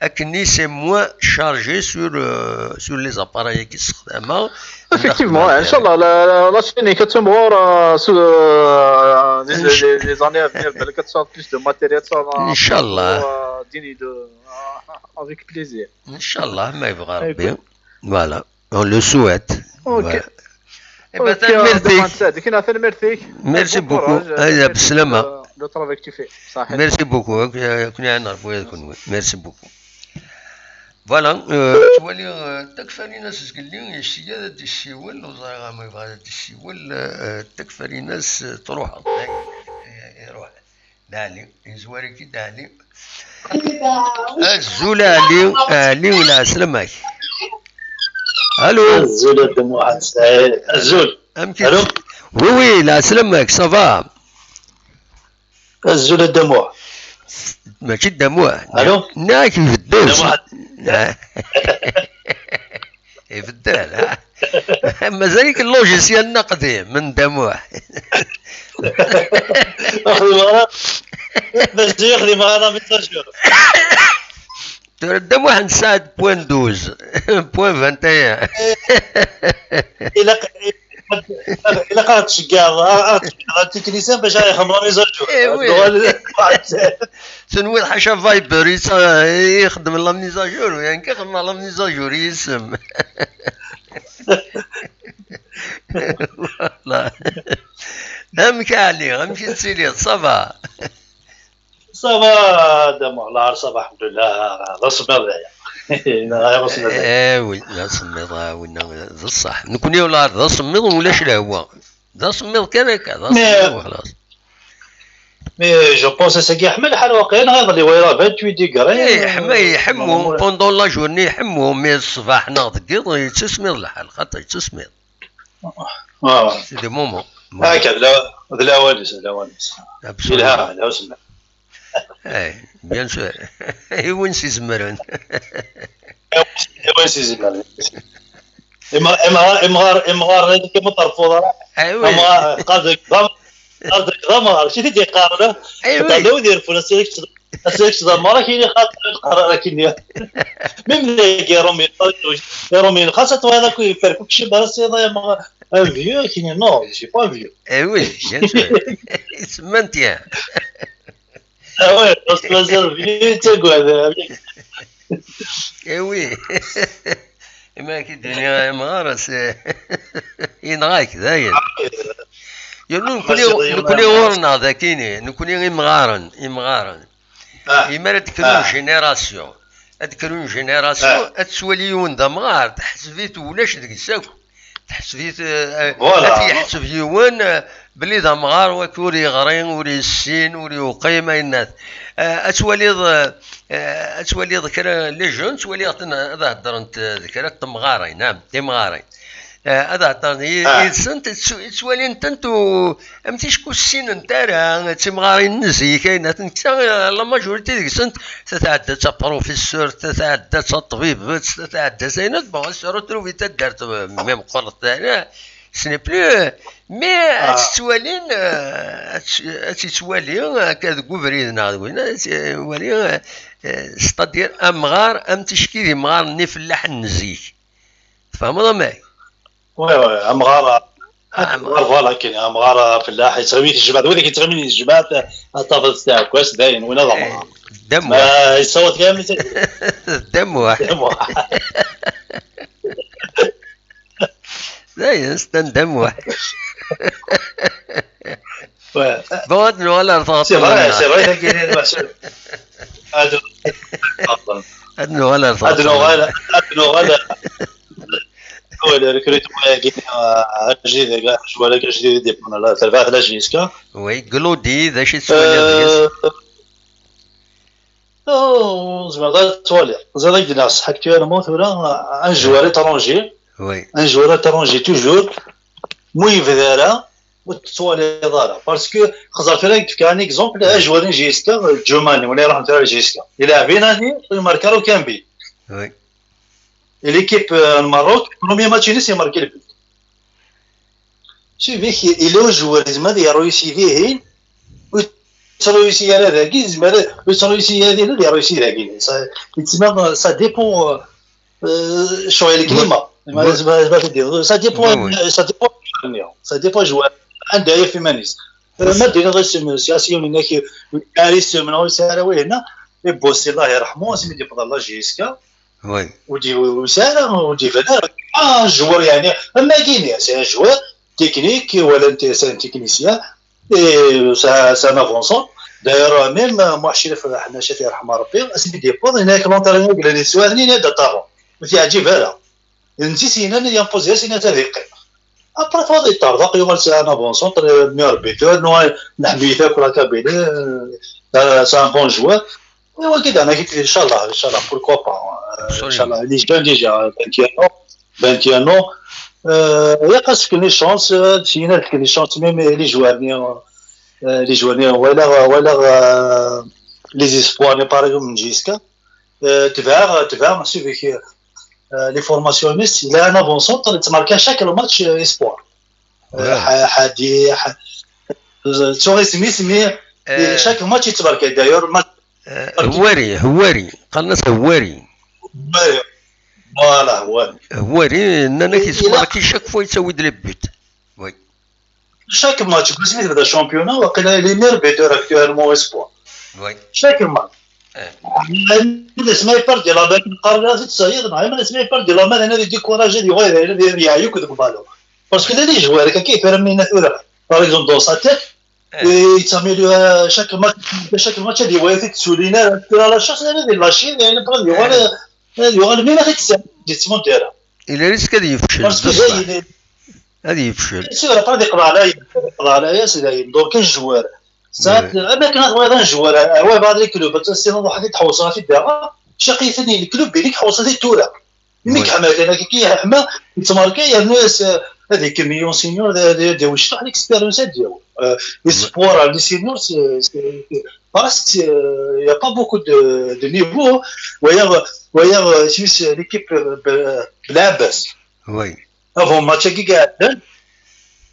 Akkenni, c'est moins chargé sur, euh, sur les appareils qui sont vraiment. Effectivement, Inch'Allah, la, la, la chaîne est que tu me vois, euh, sur, euh, les, les, les années à venir, peut-être que tu auras plus de matériel, ça va, Inch'Allah. Euh, dîner de, euh, avec plaisir. Inch'Allah, mais vraiment. Écoute. Voilà. On le souhaite. Ok. Voilà. Eh ben, ok, tanemmirt-ik. Merci beaucoup. Bon courage, tanemmirt-ik, le, le travail que tu fais. Merci beaucoup. Merci beaucoup. Voilà, euh, twali, euh, takfarinas zgelli, yesya ad d-issiwel, ur ẓriɣ ma yebɣa ad d-issiwel, euh, takfarinas, euh, truḥ. Iruḥ. D Ali, yezwar-ik-id Ali. Azul a Ali, Ali, lɛeslama-k. Allô? Azul a Dda Muḥ Saɛid. Azul. Amek i... Allô? Oui, oui, lɛeslama-k, ça va? Azul a Dda Muḥ. Mačči Dda Muḥ. Allô? Nniɣ-ak ibeddel. Dda Muḥ. Ibeddel, ha? Mazal-ik logiciel-nni aqdim, n Dda Muḥ. Ur xdimeɣ ara, mazal ur xdimeɣ ara mise à jour. Tura Dda Muḥ Saɛid point douze, point vingt et un. Ilaq, ilaq ad tceggeḍ, ad tceggeḍ un technicien باش يخدم la mise à jour. Eh oui. Tenwiḍ ḥaca Viber yexdem la mise à jour, yank ixdem la mise à jour yis-m. Voilà. Amek a Ali, amek i tettiliḍ, ça va? Ça va, Dda Muḥ, ça va, الحمد لله, d asemmiḍ aya. Eh oui, d asemmiḍ, ah, winna d ṣṣeḥ. Nekkni ula d asemmiḍ ulac lehwa. D asemmiḍ kan akka, d asemmiḍ وخلاص. Mais je pense ass-agi yeḥma lḥal waqila, neɣ iḍelli wayra vingt-huit degrés. Eh, yeḥma, yeḥemmu. Pendant la journée yeḥemmu, mais ṣṣbeḥ neɣ deg yiḍ yettismiḍ lḥal, xaṭi yettismiḍ. Ah. C'est des moments. Akka, d la-, d lawan-is, d lawan-is. Absolument. Yelha, yelha usemmiḍ. Eh, bien sûr. I win s-izemren. I win s-izemren. Imɣar, imɣar, imɣar, imɣar, ad kem-terfuḍ ara. Eh, oui. Imɣar, qal-d deg ḍam-, qal-d deg ḍamɣar, si t-id-yeqqaren, eh, oui. Qal-d wid irefun, ass-a kečč d amɣar, kini xaṭi, ur qqar ara kini. Même dagi, Iṛumyen, Iṛumyen, xas ad twaliḍ akk, yeffer kulci, bara s iḍ, imɣar, un vieux, kini, non, je suis pas vieux. Eh oui, bien sûr. Ils se maintiennent. Ah ouais, parce que mazal vieux, yettagad. Eh oui. Imi ara k-id-iniɣ imɣar, s-, yenɣa-k, dayen. Yernu nekni, nekni ɣur-neɣ dakini, nekni imɣaren, imɣaren. Ah. Imi ara d-kru une génération, ad d-kru une génération, ah, ad tettwali yiwen d amɣar, teḥseb-it ulac deg-s akk. Teḥseb-it, eh, eh, voilà. Ad t-yeḥseb yiwen, eh, belli d amɣar, wak ur yeɣri, ur yessin, ur yuqim, ayennat. Eh, ad twaliḍ, eh, eh, ad twaliḍ kra n les jeunes, ttwaliɣ-ten ad heddrent, eh, d kra n temɣarin, ah, timɣarin. Eh, ad heddren yi-, ah, yid-sent, ttw-, ttwalin-tent u-, am ticku ssinent ara, d timɣarin n zik, ayennat. Nekk, eh, la majorité deg-sent, ta tɛedda d taprofesseur, ta tɛedda d taṭbibet, ta tɛedda d ayennat, bon, ad s-retrouver taddart, eh, meqqret tara. Ce n'est plus, euh, mais, ah, ad tt-ttwalin, euh, ad tt-, ad tt-yettwali, euh, akka deg ubrid neɣ deg win, ad tt-, euh, wali, euh, euh, c'est-à-dire amɣar am ticki d imɣaren n ifellaḥen n zik. Tfehmeḍ amek? Oui, oui, amɣar, ah, amɣar, voilà, akken, amɣar, euh, fellaḥ, yettɣimi di tejmaɛt, wid i yettɣimin di tejmaɛt, euh, ad tafeḍ s taɛekkazt, dayen, win ad amɣar. Eh, d amuḥ. Ma yessaweḍ kan, d amuḥ. D amuḥ. Dayen, stand am waḥed. Ouais. Bon, ad nuɣal ar tɣeṭṭen-nneɣ. C'est vrai, c'est vrai, tagi, bien sûr. Ad, ad nuɣal ar tɣeṭṭen-nneɣ. Ad nuɣal, ad nuɣal. Ouais, le recrutement-agi, euh, ajdid, ajdid, ajdid, dépend, la, terbaɛt la J S K. Oui, Glody, d acu i tettwaliḍ deg-s? Euh, Oh, zemreɣ ad twaliḍ. Ẓriɣ ad d-iniɣ ṣṣeḥ, actuellement tura, un joueur étranger. Oui. Un joueur étranger toujours. Mu yebda ara, ur t-tettwaliḍ ara. Parce que, xẓer tura, ad k-d-fkeɣ un exemple, un joueur n J S K, Djomani, wala iruḥen tura J S K. Ilɛeb inani, ur imark ara aucun but. Oui. Et l'équipe, euh, n Maroc, premier match-ines, imark le but. Cibik, yella ujewwir yezmer ad yerwisi dihin, ur yettṛwisi ara dagi, yezmer ad, ur yettṛwisi ara dihin, ad yerwisi dagi. Ça, yettma, ça dépend, euh, ccɣel, le climat. Oui. Ça dépend, oui, ça dépend, ça dépend ujewwir. Anda yaf iman-is. Euh, ma d-tiniḍ isem, si asiyon-inek, ar isem, neɣ ur yesɛi ara wihin, i Bossi, Allah yerḥmu, asmi d-yewweḍ ɣer la J S K. Oui. Ur d-, ur yesɛi ara, ur d-iban ara. Ah, joueur, yeɛni, am wagini, c'est un joueur technique, wala c'est un technicien, et c'est, c'est un avant-centre. D'ailleurs, même, euh, Mohamed Chérif Ḥnac, yerḥem Rebbi, asmi d-yewweḍ, yenna-yak l'entraîneur, yella yeswa, yenna-d aṭaru. Ur t-yeɛǧib ara. Netta s-yennan, yampozi-as, yenna-t ad yeqqim. Après, tuɣal yeṭṭerḍeq, yuɣal c'est un avant-centre, meilleur buteur, neḥbit akk la Kabylie, euh, c'est un bon joueur. Oui, wagi d anamek, inchallah, inchallah, pourquoi pas, euh, absolument. Inchallah, il est jeune déjà, vingt et un ans, vingt et un ans. Euh, ilaq ad s-fken les chances, euh, syin ad fken les chances, même les joueurs-nni, euh, les joueurs-nni, wala, wala, euh, les espoirs, par exemple, J S K, euh, tebɛeɣ, tebɛeɣ, suivre, euh, les formations-nnes, il a un avant-centre, yettmarka chaque match, euh, espoir. Euh, ouais. Ḥa-, Ḥadi, Ḥa-, euh, ttuɣ isem-is, mais, euh, chaque match yettmarka, d'ailleurs, match Eh, Hwari, Hwari. Qqaren-as Hwari. Hwari. Voilà, Hwari. Hwari, nnan-ak, il, il a, yesmarki chaque fois, yettawi-d les buts. Oui. Chaque match, parce que le championnat, waqila, il est meilleur buteur actuellement, espoir. Oui. Chaque match. Eh. Même si il perd de la balle, il perd de la balle, il décourage, il parce que les joueurs, qui fait, par exemple, dans sa tête, eh, yettaméliori chaque match, chaque match, ad iwali-t-id, sulin ara, tura la chance, ad lâcher, ad yuɣal, eh, ad yuɣal, mais ad yettmudd ara. Il risque ad yefcel, parce que d ṣṣeḥ. Ad yefcel. C'est vrai, ad yeqḍeɛ leɛyas, ad yeqḍeɛ leɛyas, dayen. Donc, un joueur, Saɛet, am akken ad wayeḍ un joueur, ad wayeḍ les clubs, ad tessineḍ waḥed i tḥewṣeḍ ɣef iddaɣ, caqi-ten i leklub, ili tḥewṣeḍ i tura. Imi yeḥma kan, akka ki yeḥma, yettmerka, yernu s-, ad ikemmel yiwen senior, ad, ad, ad yawi cṭuḥ l'expérience ad yawi. Euh, les sports, les seniors, c'est, c'est, c'est, parce que, euh, y a pas beaucoup de, de niveau. Voyez, voyez, euh, si c'est l'équipe, euh, de, de la base. Oui. Avant match-agi iɛeddan,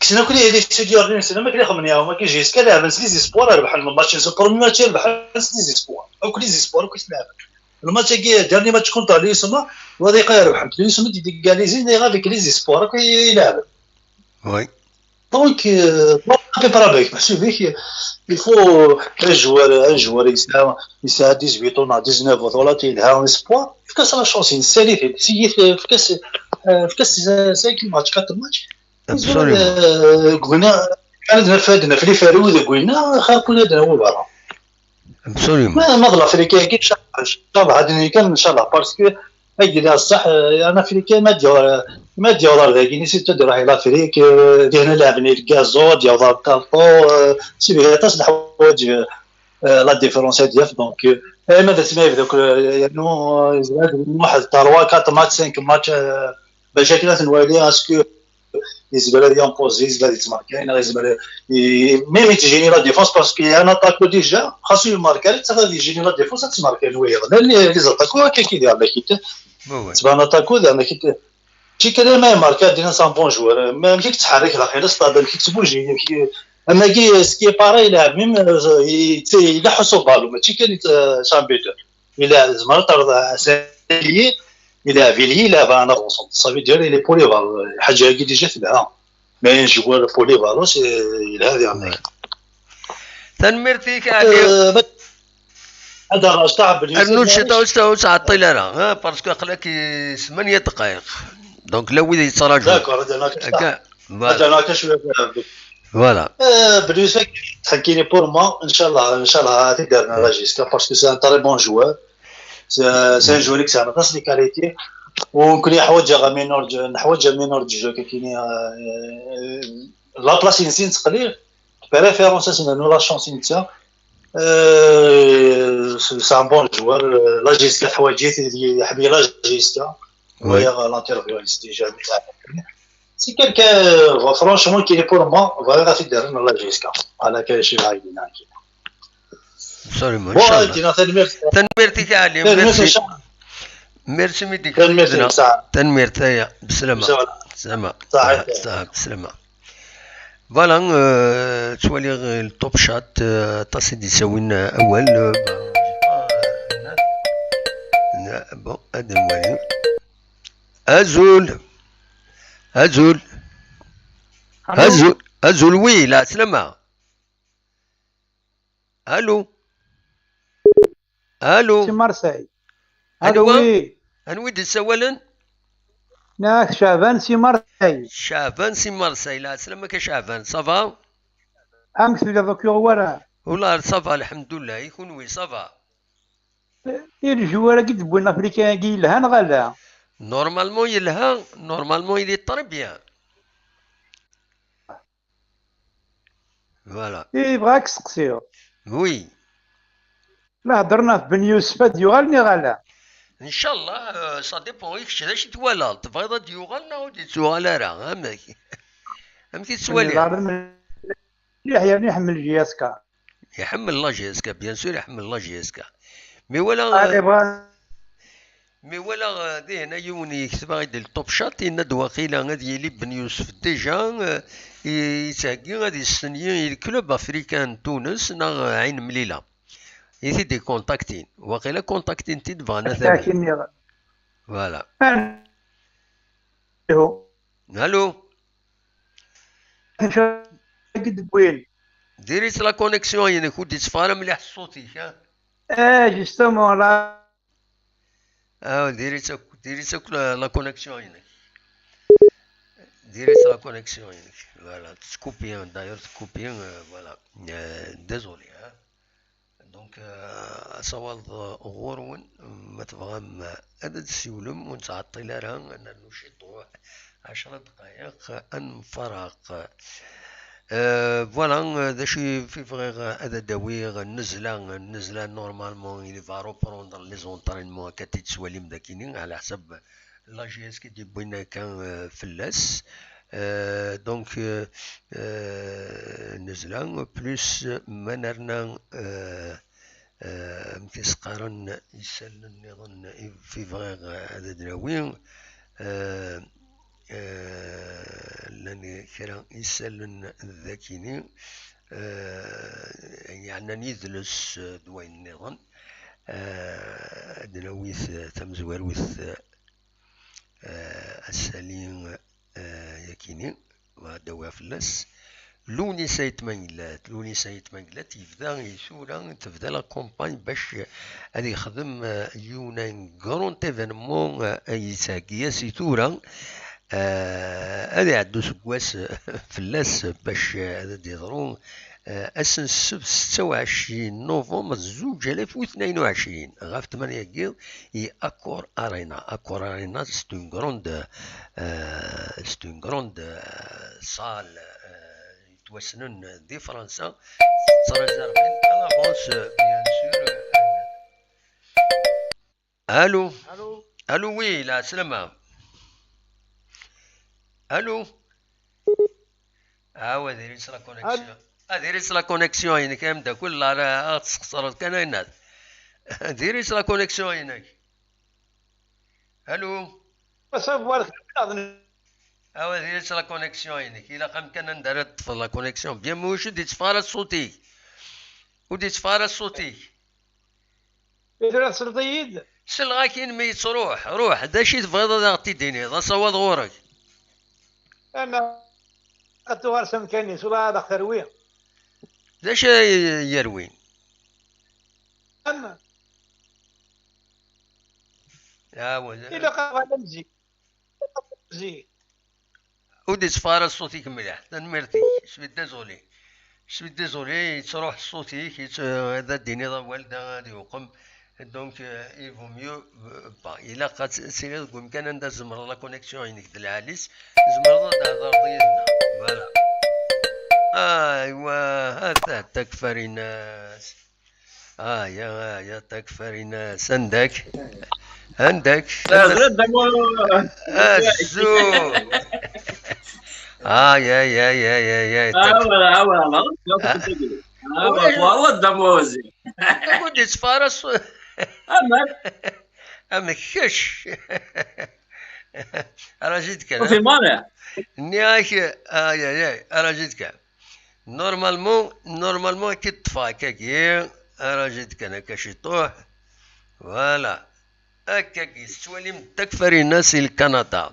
kksen akk les studios-nsen, am akken i xemmen yaw, ma ki jusqu'à laɛben s les espoirs, rebḥen le match, le premier match rebḥen s les espoirs. Akk les espoirs, akk i s-laɛben. Le match-agi, dernier match contre les Usama, wa d iqa rebḥen. Les Usama d égaliser, neɣ avec les espoirs, akk i, i laɛben. Oui. Donc, euh, bon, à peu près avec, parce que il faut un joueur, un joueur, il sera, il sera dix-huit ans, dix-neuf ans, voilà, il a un espoir. Efk-as la chance, il sait, il fait, si, il fait, efk-as, euh, efk-as cinq matchs, quatre matchs. Absolument. Euh, gwina, kan ad naf, ad naf les faru deg gwina, xir kun ad nawi berra. Absolument. Ma, ma d l'Afrique-agi, ncallah, ncallah, ad nili kan, ncallah, parce que, agi d ṣṣeḥ, euh, en Afrique, ma d-yaweḍ, ma d-yaweḍ ar dagi, nisi ad iruḥ i l'Afrique, euh, dihna laɛben irgaẓ, ad yaweḍ ar Tartu, euh, si bih aṭas n leḥwayeǧ, euh, la différence ad yaf, donc, euh, eh, ma d asmi yebda, euh, yernu, euh, yezmer ad yebnu waḥed trois, quatre matchs, cinq matchs, euh, bac akken ad t-nwali, est-ce que yezmer ad yimpozi, yezmer ad yettmerkan, neɣ yezmer ad, i-, même yettjini la défense, parce que un attaquant déjà, xas ur yemmarka ara, yettaf ad yejjini la défense, ad tmerkan wiyaḍ. Llan les, les attaquants akka ki diɣen akit. Oui, oui. Tban attaquant diɣen akit. Mačči kan ma yemmarka, dina c'est un bon joueur. Mais amek i yettḥerrik daxel stade, amek i yettbuji, amek i, am wagi, ce qui est pareil, il a même, euh, il, il ileḥḥu s uballon, mačči kan, euh, c'est un buteur. Il a, yezmer ad terreḍ, c'est un ailier, il a ailier, il a un avant-centre. Ça veut dire, il est polyvalent. Ḥaǧa-agi déjà telha. Mais un joueur polyvalent, c'est, il a des années. Tanemmirt-ik, Ali. Euh, ad aɣ-, ad aɣ-, Rnu ciṭ, ur tt-, ur ttɛeṭṭil ara, ha, parce que aql-ak i ثمانية دقائق. Donc, la wid yettraǧun. D'accord, ad aɣ-, Akka, voilà. Ad aɣ-, cwiya. Voilà. Euh, بالنسبة, تحكيني pour moi, إن شاء الله, إن شاء الله, ad t-id-rren la J S K, parce que c'est un très bon joueur. C'est, c'est un joueur qui a des qualités. ونكون يحوج غا مينور ج-، نحوج مينور جوجو كيكيني، آه، la place ينسين تقليل. Préférence اسمه نو la chance نتا. Euh, c'est, c'est un bon joueur. Euh, la J S K تحوجيت، يحبي la J S K. Oui. ويا l'interview déjà. C'est quelqu'un, euh, franchement, qui est pour moi, voilà, c'est derrière la J S K. على كاين شي غايبين هاكي. Absolument, bon, إن شاء الله. Tanemmirt-ik, Ali. Tanemmirt, merci. Merci, Midi. Tanemmirt, aya. Bselama. Bselama. Bselama. Voilà, euh, ttwaliɣ, euh, le top chat, euh, aṭas i d-yessawin, euh, awal, euh, bon, ad nwali. Azul. Azul. Allô? Azul. Azul, oui, la, slama. Allô? Allô? Si Marseille. Allô, anwa? Oui. Anwa i d-yessawalen? Nekk Caɛban si Marseille. Caɛban si Marseille. La, slama-k a Caɛban. Ça va? Amek telliḍ, ur k-yuɣ wara? Wallah, ça va, lḥemdullah. I kunwi, ça va? I lejwar-agi d-wwin Afrika-agi yelha neɣ ala? Normalement yelha, normalement il est très bien. Voilà. I bɣa ad k-steqsiɣ. Oui. La heddren ɣef Ben Youssef, ad yuɣal neɣ ala? Ncallah, euh, ça dépend. I kečč d acu i twalaḍ? Tebɣiḍ ad d-yuɣal neɣ ur d-yettuɣal ara? Amek? Amek i tettwaliḍ? Mliḥ, yerna iḥemmel J S K. Iḥemmel la J S K, bien sûr, iḥemmel la J S K. Mi walaɣ, ah, euh, mi walaɣ, euh, dihin yiwen yekteb-aɣ-d le top chat, yenna-d waqila ad yili Ben Youssef déjà, euh, i-, yettheggi ad yestenyi i club africain n Tunes neɣ, euh, Ɛin Mlila. I t-id-ikontaktin. Waqila kontaktin-t-id, bɣan ad t-awin. Voilà. Allô? Acu i d-wwin? Diri-tt la connexion-inek, ur d-itteffeɣ ara mliḥ ṣṣut-ik, ha? Eh, justement, la. Ah, diri-tt akk, diri-tt akk la, la connexion-inek. Diri-tt la connexion-inek. Voilà, tettkupi, hein, d'ailleurs, tettkupi, euh, voilà. Euh, désolé, hein. Donc, euh, asawal, euh, ɣur-wen, ma tebɣam, euh, ad d-tessiwlem, ur nettɛeṭṭil ara, ad nernu ciṭuḥ, ɛecra dqayeq, ad nemfaraq. Euh, voilà, euh, d acu i bɣiɣ ad d-awiɣ, nnezla, nnezla, normalement, il va reprendre les entraînements, akka i tt-tettwalim dagini, ɛla ḥsab la G S ki d-yewwin akka, euh, fell-as. Euh, donc, euh, euh, nnezla, plus, euh, ma nerna, euh, euh, amek i s-qqaren isallen nniḍen i, i bɣiɣ ad d-nawi, euh, euh, llan kra isallen dagini, euh, yeɛnan idles, euh, d wayen nniḍen. Euh, ad d-nawi t-, tamezwarut, euh, asali, euh, yakini, ad d-awiɣ fell-as. Lewnis Ayt Mengellat, Lewnis Ayt Mengellat yebda i tura, tebda la campagne bac ad yexdem, euh, yiwen n grand événement, euh, ay yettheggi-as i tura, euh, ad iɛeddu useggas, euh, fell-as bac, euh, ad d-yeḍru, euh, ass n ssebt setta u ɛecrin novembre zuǧ alaf u tnayen u ɛecrin ɣef tmanya n yiḍ i Accor Arena. Accor Arena, c'est une grande, euh, c'est une grande, euh, salle, euh, yettwassnen di Fransa. Tettreservin à l'avance, euh, bien sûr. Allô? Allô? Allô, oui, la salama. Allô? Ah, ouais, diri-tt la connexion. Ah, diri-tt la connexion-inek, ay ameddakel, la, la, ad tesxeṣreḍ kan ayenna. Diri-tt la connexion-inek. Allô? Ass-a, bɣiɣ ad awa, diri-tt la connexion-inek. Ilaq amkan anda ara teṭṭfeḍ la connexion. Bien, mais ur d-yetteffeɣ ara ṣṣut-ik. Ur d-yetteffeɣ ara ṣṣut-ik. Tura tesleḍ-iyi-d? Selleɣ-ak-in mi yettruḥ. Ruḥ, d acu i tebɣiḍ ad aɣ-t-id-tiniḍ? Asawaḍ ɣur-k. Ama ad tuɣal s amkan-is, ula ad aɣ-terwi. D acu ay yerwin? Am. Awa, ilaq ad uɣalen zik. Zik. Ur d-yetteffeɣ ara ṣṣut-ik mliḥ. Tanemmirt-ik. Je suis désolé. Je suis désolé, yettruḥ ṣṣut-ik, yett-, ad d-tiniḍ awal da ad yuqem. Donc, euh, il vaut mieux, euh, pas. Ilaq ad t-, tiliḍ deg umkan anda tzemreḍ la connexion-inek d lɛali-s, tzemreḍ ad d-thedreḍ yid-neɣ. Voilà. Aywa, ha-t-a takfarinas. Aya, aya, takfarinas. Anda-k? Anda-k? Azul, Dda Muḥ. Azul. Ay, ay, ay, ay, ay, ay. Awa, awa, awa. Awa, awa, Dda Muḥ. Ur d-yetteffeɣ ara ṣṣut. Amek? Amek kečč? Raji-d kan. Ur fhimeɣ ara. Nniɣ-ak, ay, ay, ay, raji-d kan. Normalement, normalement, ad k-id-ṭṭfeɣ akkagi, raji-d kan akka ciṭuḥ. Voilà. Akkagi, tettwalim takfarinas i Lkanada.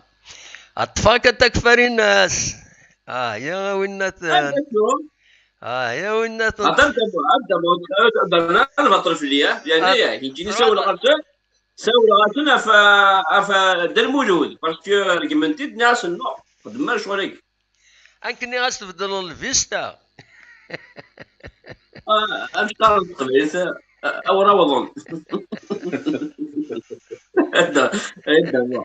Ad ṭṭfeɣ akka takfarinas. Ah, ya winna t-, ah, ya winna t-, Attends, attends, attends, attends, attends, attends, attends, attends, attends, attends, attends, attends, Sawleɣ-asen, sawleɣ-asen ɣef, ɣef Dda Lmulud, parce que regmen-t-id, nniɣ-asen, non, xdem ara ccɣel-agi. Akken nniɣ-as tbeddleḍ lvista. Ah, amek qqaren s teqbaylit, ah, awraɣ uḍen. Ada, ada, wa.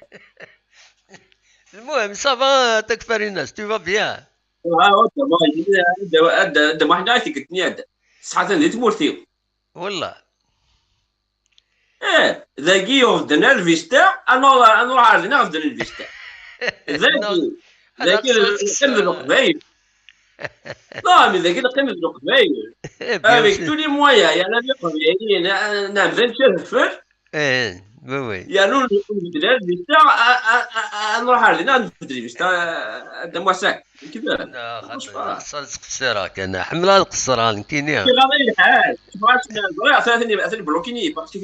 Lmuhim, ça va, takfarinas, tu vas bien? Ah, wa, ça va, ada, ada, ada, ma ḥna tikkelt-nni ada. Ṣṣeḥḥa atan di tmurt-iw. Wallah. Eh, dagi yuɣ bedden ar Vista, ad nruḥ, ad nruḥ ar dinna ɣef bedden ar Vista. Dagi, dagi lqim d Leqbayel. Non, mais dagi lqim d Leqbayel. Eh, bien sûr. Avec tous les moyens, il y en a des Leqbayel, il y en a, il y en a des chefs. Eh, oui, oui. Il y a nous, le bedden ar Vista, à, à, à, à nruḥ ar dinna, ɣef bedden ar Vista, à, à, à, à, Xaṭer, xaṭer, ttqeṣṣireɣ kan. Ḥemmleɣ ad qeṣṣreɣ, nekkini. Iɣaḍ-iyi lḥal. Ẓriɣ, atan, atan, atan blokini, parce que,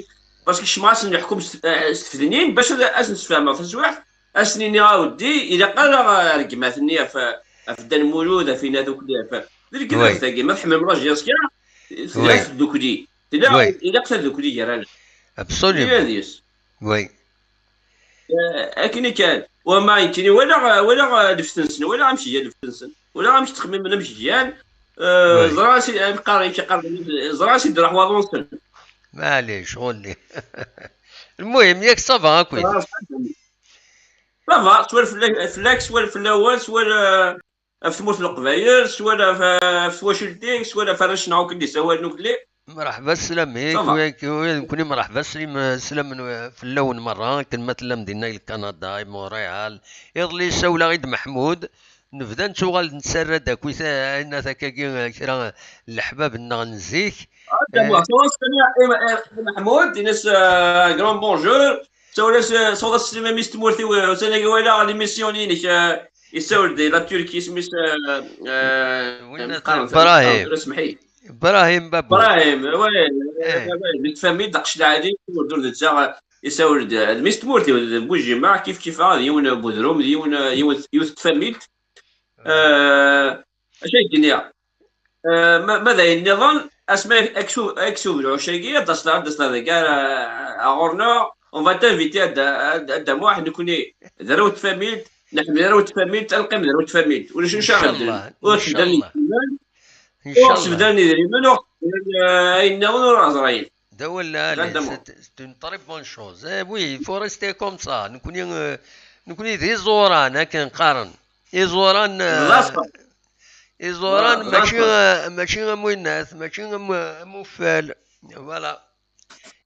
parce que kecmeɣ-asen leḥkem s, eh, s tfednin, bac ad, ad sen-sfehmeɣ taswiɛt, ad sen-iniɣ, a weddi, ilaq ara regmat-nni ɣef, ɣef Dda Lmulud, ɣef Inna Dukli, ɣef, d legraf-agi, ma tḥemmlem la G S K, tella tdukli. Tella, ilaq tadukli gar-aneɣ. Absolument. Deg-s. Oui. Eh, akken i kan. Wama nekkini walaɣ, walaɣ, eh, left-nsen, walaɣ amek gan left-nsen, walaɣ amek ttxemmimen amek gan, eh, ẓriɣ ansi, amek qqaren, amek qqaren, ẓriɣ ansi d-iruḥ waḍu-nsen. Maɛlic, ɣulli. Lmuhim, yak ça va akkit. Ça va, swal fell-ak, fell-ak, swal fell-awen, swal, eh, ɣef tmurt n Leqbayel, swal ɣef, ɣef twacult-ik, swal ɣef arrac-nneɣ akk i d-yessawalen ukli. Mreḥba sslam-ik, ça va. Wi-, wi-, nekkni mreḥba sslam, sslam n-, fell-awen merra, akken ma tellam dinna i Lkanada, i Montréal. Iḍelli ssawleɣ-id Meḥmud, nebda nettuɣal nettarra-d akkit, ayen akkagi, kra n leḥbab-nneɣ n zik. Ah, d amuɣ, tura s-, i, i, i Meḥmud, ini-as, euh, grand bonjour. Ssawel-as, euh, sawḍ-as sslam a mmi-s n tmurt-iw, euh, ussan-agi walaɣ l'émission-inek, euh, yessawel-d la Turquie, isem-is, euh, euh, win qqaren, Ibrahim. Tura semḥ-iyi. Ibrahim Babou. Ibrahim, ouais, ouais, di tfamilt, daqc lɛali, ur d-, ur d-nettaɣ, isawel-d, d mmi-s n tmurt-iw, d Bujima, kif kif, d yiwen n Budrum, d yiwen, yiwet, yiwet n tfamilt. Euh, acu ay d-nniɣ? Euh, ma, ma d ayen nniḍen, asma aksub, aksub lɛuc-agi, ad d-taseḍ, ad d-taseḍ deg ar, ar ɣur-neɣ, on va t'inviter, a Dda, a Dda, a Dda Muḥ, nekkni d arraw n tfamilt, neḥmed arraw n tfamilt, ad neqqim d arraw n tfamilt. Ulac acu ara beddlen. Inchallah, ur ttbeddalen idrimen, ur ttbeddalen idrimen, ur ttbeddalen, euh, ayen nniḍen ur ẓrayen. D awal lɛali, c'est, c'est une très bonne chose. Eh oui, il faut rester comme ça. Nekkni, euh, nekkni d iẓuran, akken qqaren. Iẓuran, euh, iẓuran mačči, euh, mačči am winnat, mačči am, am uffal. Voilà.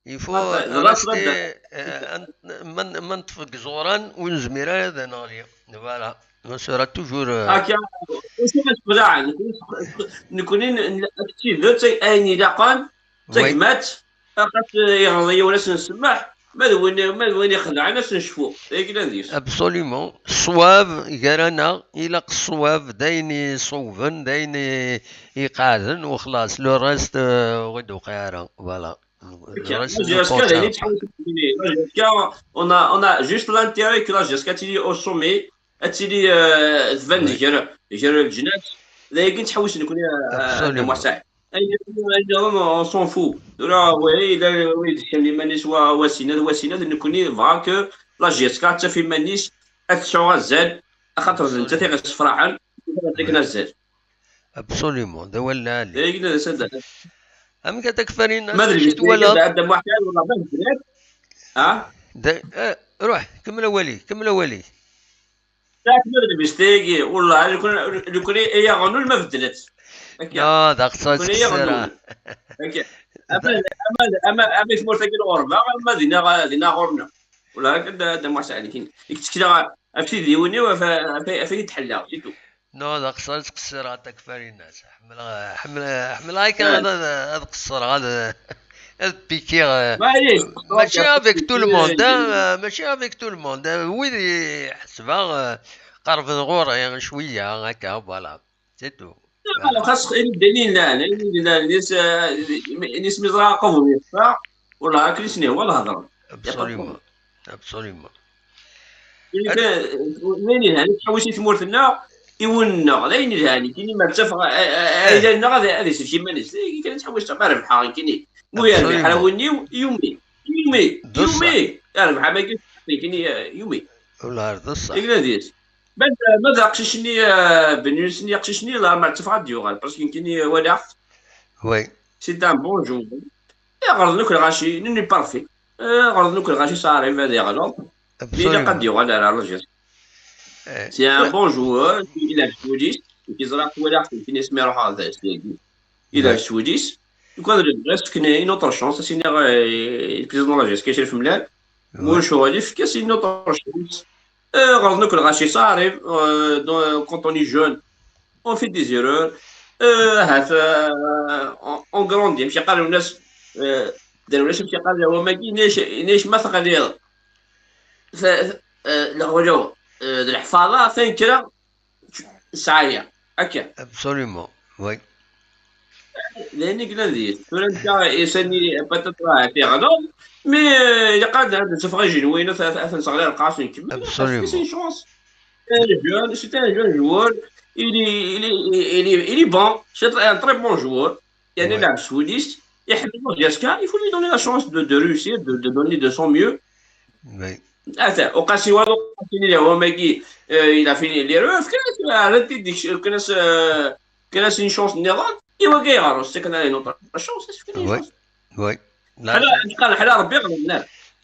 Il faut, euh, rester, euh, an-, ma n-, ma neṭṭef deg iẓuran, ur nezmir ara ad neɣli. Voilà. On sera toujours, euh, akka, ur sera txedɛen. Nekkni n-, n-, d tidet, ayen ilaqen, d tagmat, axaṭer iɣelḍ yiwen ad s-nsemmeḥ, ma d win, ma d win ixedɛen ad s-necfu. D ayen kan deg-s. Absolument. Ṣṣwab gar-aneɣ, ilaq ṣṣwab, d ayen iṣewben, d ayen i-, iqeɛden, u xlaṣ. Le reste, euh, ur ɣ-d-tewqiɛ ara. Voilà. Le reste nous concerne. La J S K, d ayen i ttḥewwisen. La J S K, on a, on a juste l'intérêt que la J S K tili au sommet, ad tili, euh, tban, oui, gar, gar leǧnas. D ayagi nettḥewwis nekkni, euh, absolument. Muḥ Saɛid. Ayen, ayen nniḍen, on s'en fout. Tura, wa, ila, wa yedcen iman-is, wa, wa sinad, wa sinad, nekkni nebɣa que la J S K ad taf iman-is, ad tesɛu azal, axaṭer d nettat i ɣ-yessefraḥen, ad akken azal. Absolument, d awal lɛali. D ayagi d asadda. Amek a Takfarinas, acu twalaḍ? Ma d lbis-agi, d Adda Muḥ Saɛid, wala ma d bnat. Ha? Da, eh, ruḥ, kemmel awal-ik, kemmel awal-ik. Taɛt ma d lbis tayagi, wellah, lukan, lukan i aɣ-nul ma beddlet. Akka. Non, d axeṣṣar. Lukan i aɣ-nul. Akka. Ama, ama, ama, ama i tmurt-agi n ɣurba, ama dinna, dinna ɣur-neɣ. Wellah, akka d, d Muḥ Saɛid, nekkini. I yettekleɣ ɣef tidiwin-iw, ɣef, ɣef, ɣef ayen i d-ḥellaɣ, c'est tout. Non, d axeṣṣar, ttqeṣṣireɣ a Takfarinas. Ḥemmleɣ, ḥemmleɣ, ḥemmleɣ akka ad, ad, ad qeṣṣreɣ, ad, ad pikiɣ, euh, maɛlic, mačči avec tout le monde, hein, euh, mačči avec tout le monde, hein. Wid i ḥesbeɣ, euh, qerben ɣur-i cwiya, akka, voilà. C'est tout. Voilà. Xas ayen yellan, ayen yellan, nis, euh, nis mi ẓra aqbur yeffeɣ, wala akken i sen-ihwa lhedra. Absolument. Absolument. Ayen yelhan, nettḥewwis i tmurt-nneɣ, i wul-nneɣ, d ayen yelhan, nekkini ma ttafeɣ, a, a, a, ayla-nneɣ ad, ad isellek iman-is. D ayen kan nettḥewwis, ma rebḥeɣ, nekkini. Ma yerbeḥ ara win-iw, yumi. Yumi. Yumi. Yerbeḥ am wagi, nekkini, eh, yumi. Wala d ṣṣeḥ. Akken ad yes. Ma d, ma d aqcic-nni, eh, Ben Yunus-nni, aqcic-nni, la, ma ttafeɣ ad d-yuɣal, parce que nekkini walaɣ-t. Oui. C'est un bon joueur. Iɣelḍen akk lɣaci, nini parfait. Eh, ɣelḍen akk lɣaci, ça arrive, ad iɣelḍ. Absolument. Mais ilaq ad d-yuɣal ar Alger. Eh. C'est un bon joueur, il a joué, il a joué, il a joué. Il a joué. Donc, le reste, c'est une autre chance. C'est une, euh, le président de la G S K, Chérif Mlal. Ouais. Moi, je suis allé, c'est une autre chance. Euh, ɣelḍen akk lɣaci, ça arrive, euh, dans, quand on est jeune, on fait des erreurs. Euh, ahat, euh, on, on grandit. Mačči qqaren lnas, euh, d lnas mačči qqaren wamagi, nec, nec ma teɣliḍ. F-, euh, leɣlu, euh, d leḥfaḍa, tankra, sɛaya. Akka. Absolument, oui. D ayen i yellan deg-s. Tura nekka, isani, peut-être, ahat iɣleḍ, mais, euh, ilaq ad, ad nessufeɣ ijenwiyen, ad, ad, ad ten-nseɣli ar lqaɛa, ad nkemmel. Absolument. C'est une chance. C'est un jeune, c'est un jeune joueur. Il est, il est, il est, il est bon. C'est un très bon joueur. Il a une chance. Il faut lui donner la chance de, de réussir, de, de donner de son mieux. Oui. Attends, au cas où, au cas où, il a fini les rêves, كان، كان، كان، كان une chance نظام. Il va gagner, c'est quand même une autre chance, c'est une chance. Oui. Oui. حنا، حنا، حنا ربي غلبنا.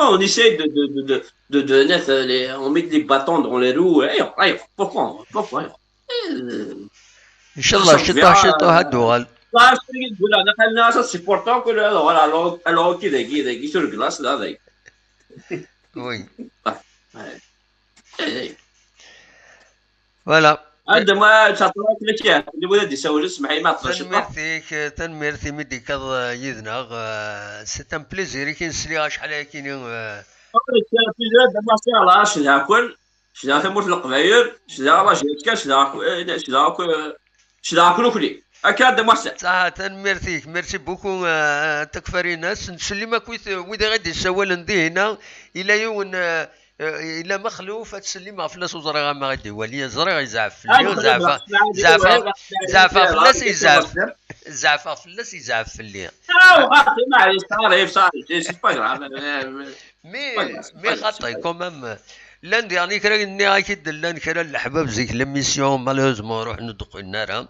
pourquoi on essaye de, de, de, de, de, de mettre les, on met les bâtons dans les roues? Ayɣer, ayɣer, pourquoi, pourquoi, ayɣer? Euh, Inchallah, ciṭuḥ ciṭuḥ ad d-tuɣal. Là, je suis là, on a ça supportant que là, voilà, alors, alors, qui est, qui est, qui est sur le glace, là, avec. Oui. Eh, Voilà. Anda ma tɛeṭṭleḍ akken akka, anda ma d-isawel, semmeḥ-iyi ma ɛeṭṭleɣ ciṭuḥ. Tanemmirt-ik, tanemmirt imi d-ikkaḍ yid-neɣ. Euh, c'est un plaisir i k-in-sliɣ acḥal ayakini. Euh, Anda ma cedhaɣ-ken, cedhaɣ tamurt n Leqbayel, cedhaɣ la J H K, cedhaɣ akk, eh, cedhaɣ akk, eh, cedhaɣ akk nekkni. Akka, Dda Muḥsen. Ṣaḥa, tanemmirt-ik, merci beaucoup. Euh, takfarinas, nsellem akk wid, wid i ɣ-d-issawalen dihina. Ila yiwen, euh, euh, ila Mexluf, ad tsellim ɣef fell-as, ur ẓriɣ ama ɣ-id iwali, ẓriɣ yezɛef fell-i, zeɛfeɣ, zeɛfeɣ, zeɛfeɣ fell-as, yezɛef, zeɛfeɣ fell-as, yezɛef fell-i. Ah, xaṭi, maɛlic, صاري, صاري, c'est pas grave. Mais, mais xaṭi, quand même, llan diɣen kra, nniɣ-ak-id, llan kra n leḥbab zik l'émission, malheureusement, ruḥen ur d-qqlen ara.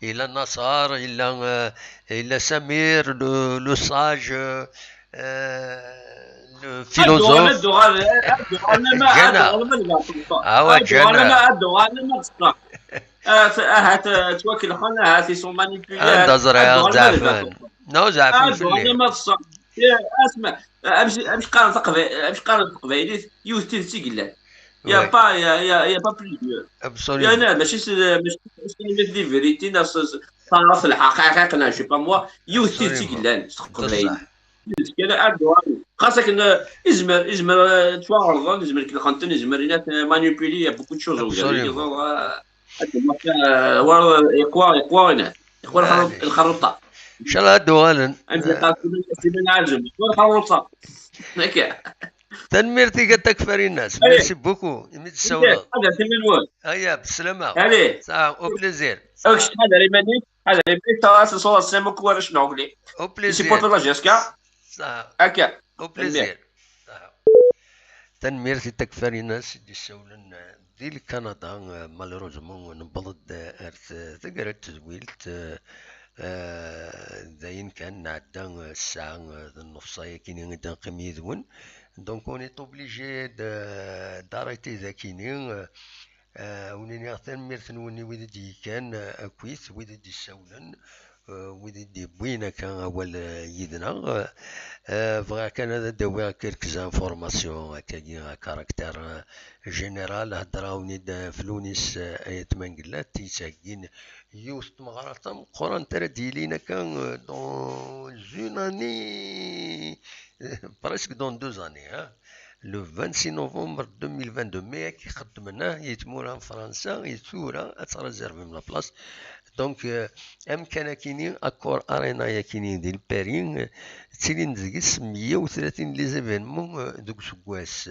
Yella Naṣer, yella, euh, yella Samir, le, le sage, euh, euh, le philosophe. Ǧǧan-aɣ. Awa, ǧǧan-aɣ. Ahat ttwakelxen, ahat ils sont manipulés. Anda ẓriɣ, zeɛfen. Non, zeɛfen fell-i. Asma, amek, amek qqaren taqbay-, amek qqaren taqbaylit, yiwet tidet i yellan. Il y a pas, il y a, il y a, il y a pas plus vieux. Absolument. Yerna mačči s, mačči s, s, s, des vérités, neɣ s, s, s, s lḥeqqa, neɣ je sais pas moi, yiwet tidet i yellan s teqbaylit. Kra ad d-uɣalen. Xas akken, eh, izmer, izmer, eh, ttwaɣelḍen, izmer kelxen-ten, izmer inat, eh, manipuli, il y a beaucoup de choses. Absolument. War, eh, yeqwa, yeqwa inat. Yeqwa lxerruṭ-, lxerruṭa. Inchallah ad d-uɣalen. Amzun qal Sliman Ɛazem, yeqwa lxerruṭa. Akka. Tanemmirt-ik a Takfarinas. Merci beaucoup imi d-tessawleḍ. Aya, bselama. Allez. Au plaisir. Ḥader iman-ik, ḥader iman-ik, taɣas n ṣṣura sslam akk warrac n Ɛugli. Au plaisir. Supporter la J S K. Akka. Au plaisir. Tanemmirt i Takfarinas i d-issawlen, eh, di Lkanada, eh, malheureusement, newweḍ-d, eh, ar t-, taggara n tedwilt, eh, eh, d ayen kan, nɛedda, eh, ssaɛa, eh, d nnefṣa-yakini i d-neqqim yid-wen. Donc, on est obligé de, d'arrêter dakini, eh, Eh, wen-iniɣ tanemmirt-nwen i wid i d-yekkan, eh, akkit, wid i d-issawlen, eh, wid i d-yewwin akka awal, eh, yid-neɣ. Eh, bɣiɣ kan ad d-awiɣ quelques informations, akkagi, à caractère, eh, général, heddreɣ-awen-id, eh, ɣef Lunis, eh, Ayt Mengellat, yettheggin yiwet n tmeɣra tameqqrant ara d-yilin akka, eh, dans une année, presque dans deux années, hein. Le vingt-six novembre deux mille vingt-deux, mi akka i xeddmen, ah, i tmura n Fransa, i tura ad tréservem la place. Donc, euh, amkan akini, Accor Arena yakini di Paris, euh, ttilin deg-s meyya u tlatin les événements, euh, deg useggas.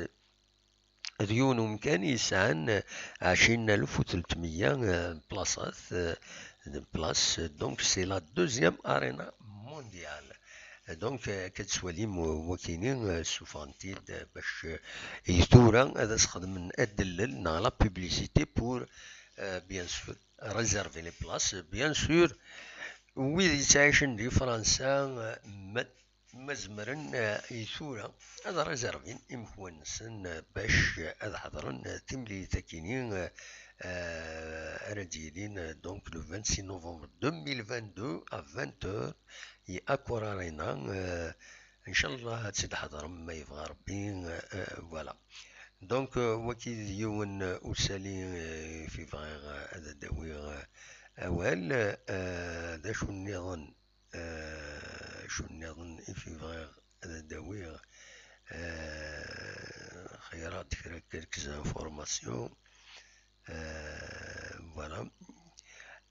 D yiwen umkan yesɛan, euh, ɛecrin alef u tlatemeyya, euh, places, euh, de places. Donc, c'est la deuxième arena mondiale. Donc, euh, akka ad twalim, euh, wakini, euh, ssufɣen-t-id, euh, bac, euh, i tura ad as-xedmen adellel neɣ la publicité pour, euh, bien sûr, réserver les places. Bien sûr, wid yettɛicen di Fransa, euh, ma, ma zemren, euh, i tura ad réservin imekwan-nsen, euh, bac, euh, ad ḥeḍren, euh, timlilit-akini, euh, euh, ara d-yilin, euh, donc le vingt-six novembre deux mille vingt-deux à vingt heures, i Accor Arena, euh, inchallah ad tt-id-ḥeḍrem ma yebɣa Rebbi, euh, euh, voilà. Donc, euh, waki d yiwen, euh, usali, euh, i fi bɣiɣ, euh, ad d-awiɣ, euh, awal, euh, d acu nniḍen, euh, acu nniḍen i fi bɣiɣ ad d-awiɣ, euh, xeyraɣ-d kra, quelques informations. Euh, voilà.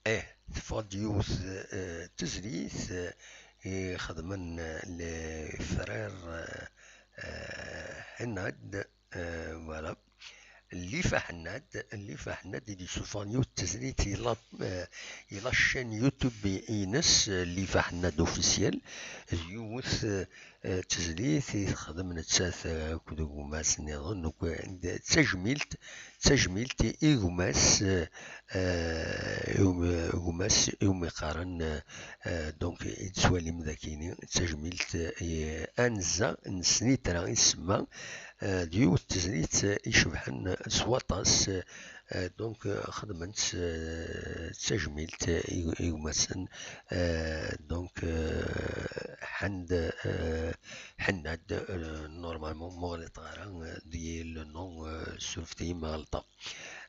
Eh, teffeɣ-d yiwet, euh, tezlit, euh, i xedmen, euh, les frères, euh, euh, Hennad, euh, voilà. Lifa Hennad, Lifa Hennad i d-yessufɣen yiwet n tezlit i la, euh, i la chaîne YouTube-ines, euh, Lifa Hennad officiel. D yiwet, euh, eh, d tezlit i texdem nettat, eh, akked gma-s nniḍen, akk, eh, d tajmilt, d tajmilt i, i gma-s, eh, eh, i gma-s, i umi qqaren, eh, eh, donc, i d-tettwalim dakini, d tajmilt, eh, i anza n snitra i tsemma, eh, d yiwet n tezlit, eh, icebḥen s waṭas, eh, Eh, donc, eh, xedmen-tt, eh, d tajmilt, eh, i, i gma-tsen. Eh, donc, eh, Ḥend, eh, Ḥennad, eh, normalement, ma ɣliṭeɣ ara, eh, di le nom, eh, surfet-iyi ma ɣelṭeɣ.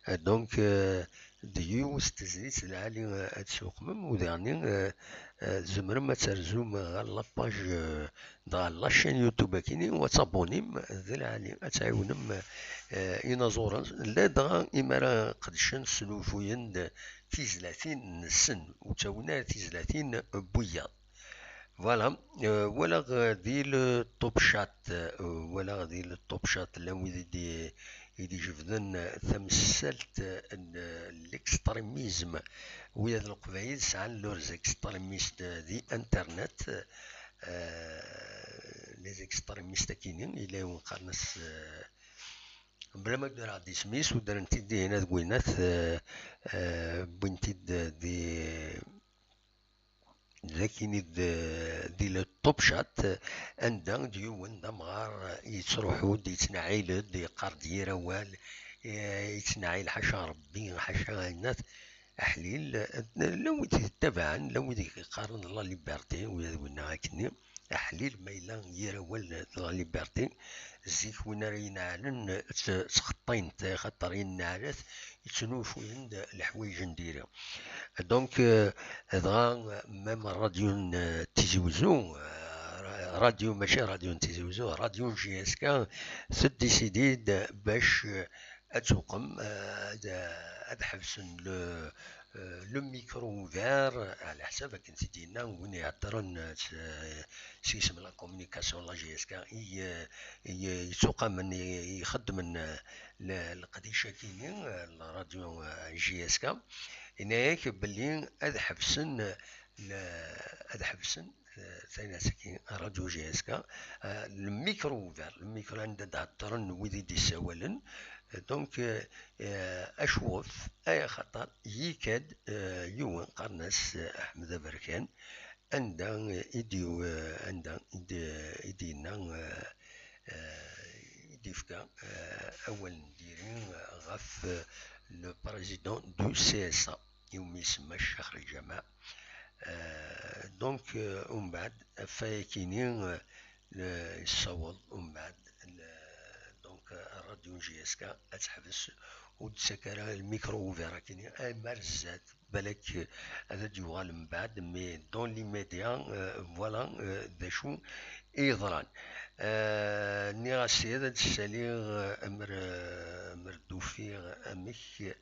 Eh, donc, eh, d yiwet n tezlit lɛali, eh, ad tessuqmem, u diɣen, eh, eh, tzemrem ad terzum ɣer la page, eh, dɣa la chaîne YouTube akini, u ad tabunim, d lɛali, ad tɛiwnem, eh, inaẓuren, ladɣa imi ara qedcen, snufuyen-d tizlatin-nsen, ur ttawin ara tizlatin n wiyaḍ. Voilà, eh, walaɣ, eh, di le Top Chat, eh, walaɣ di le Top Chat, llan wid i d-, i d-ijebden, eh, tamsalt, eh, n, eh, l'extrémisme, wiyaḍ n Leqbayel sɛan leurs extrémistes, eh, di Internet, eh, les extrémistes akini, yella yiwen qqaren-as, eh, bla ma ddreɣ-d isem-is, udren-t-id dihin ad winat, eh, eh, wwin-t-id di, d akini d, di le Top Chat, anda d yiwen d amɣar yettruḥu-d, yettneɛɛil-d, yeqqar-d yir awal, eh, yettneɛɛil ḥaca Rebbi, ḥaca ayennat, aḥlil, eh, llan wid yettabaɛen, llan wid yeqqaren la liberté, wid winna akkenni, aḥlil ma yella yir awal d la liberté, zik win ara ineɛlen, tt-, ttxeṭṭin-t, axaṭer yenneɛlat, yettnufuyen-d leḥwayeǧ n diri. Donc, euh, dɣa, même ṛṛadyu n, euh, Tizi Wezzu, euh, Radyu, mačči radyu n Tizi Uzzu, radyu n J S K, teddisidi-d bac, eh, ad tuqem, eh, ad, ad ḥebsen le, eh, le micro ouvert, ɛla ḥsab akken t-id-yenna win iheddren, eh, s, s yisem la communication la J S K, i, eh, i, eh, yettuqamen, i, ixeddmen, eh, le-, leqdic-agi-nni, eh, la radyu, eh, J S K, yenna-yak belli ad ḥebsen, eh, le-, ad ḥebsen, eh, taynat-agi, radyu J S K, eh, le micro ouvert, le micro anda d-heddren wid i d-issawalen. Eh, donc, eh, eh, acwef, ay axaṭer yika-d, eh, yiwen qqaren-as, eh, Ḥmed Aberkan, anda, eh, i d-, eh, anda i d-, i d-yenna, eh, eh, i d-ifka, eh, awal n diri, eh, ɣef, eh, le président du C S A, iwumi isemma Ccix Lǧameɛ. Eh, donc, eh, umbeɛd, ɣef wayakini, eh, le-, yessaweḍ umbeɛd, le-, donc, eh, rradyu n J S K ad teḥbes, ur d-tettak ara le micro ouvert akini, ay mar zdat, balak, eh, ad d-yuɣal mbeɛd, mais dans l'immédiat, eh, voilà, eh, d acu i yeḍran. Eh, nniɣ-as ihi ad d-ssaliɣ, eh, amer, eh, amer d-ufiɣ amek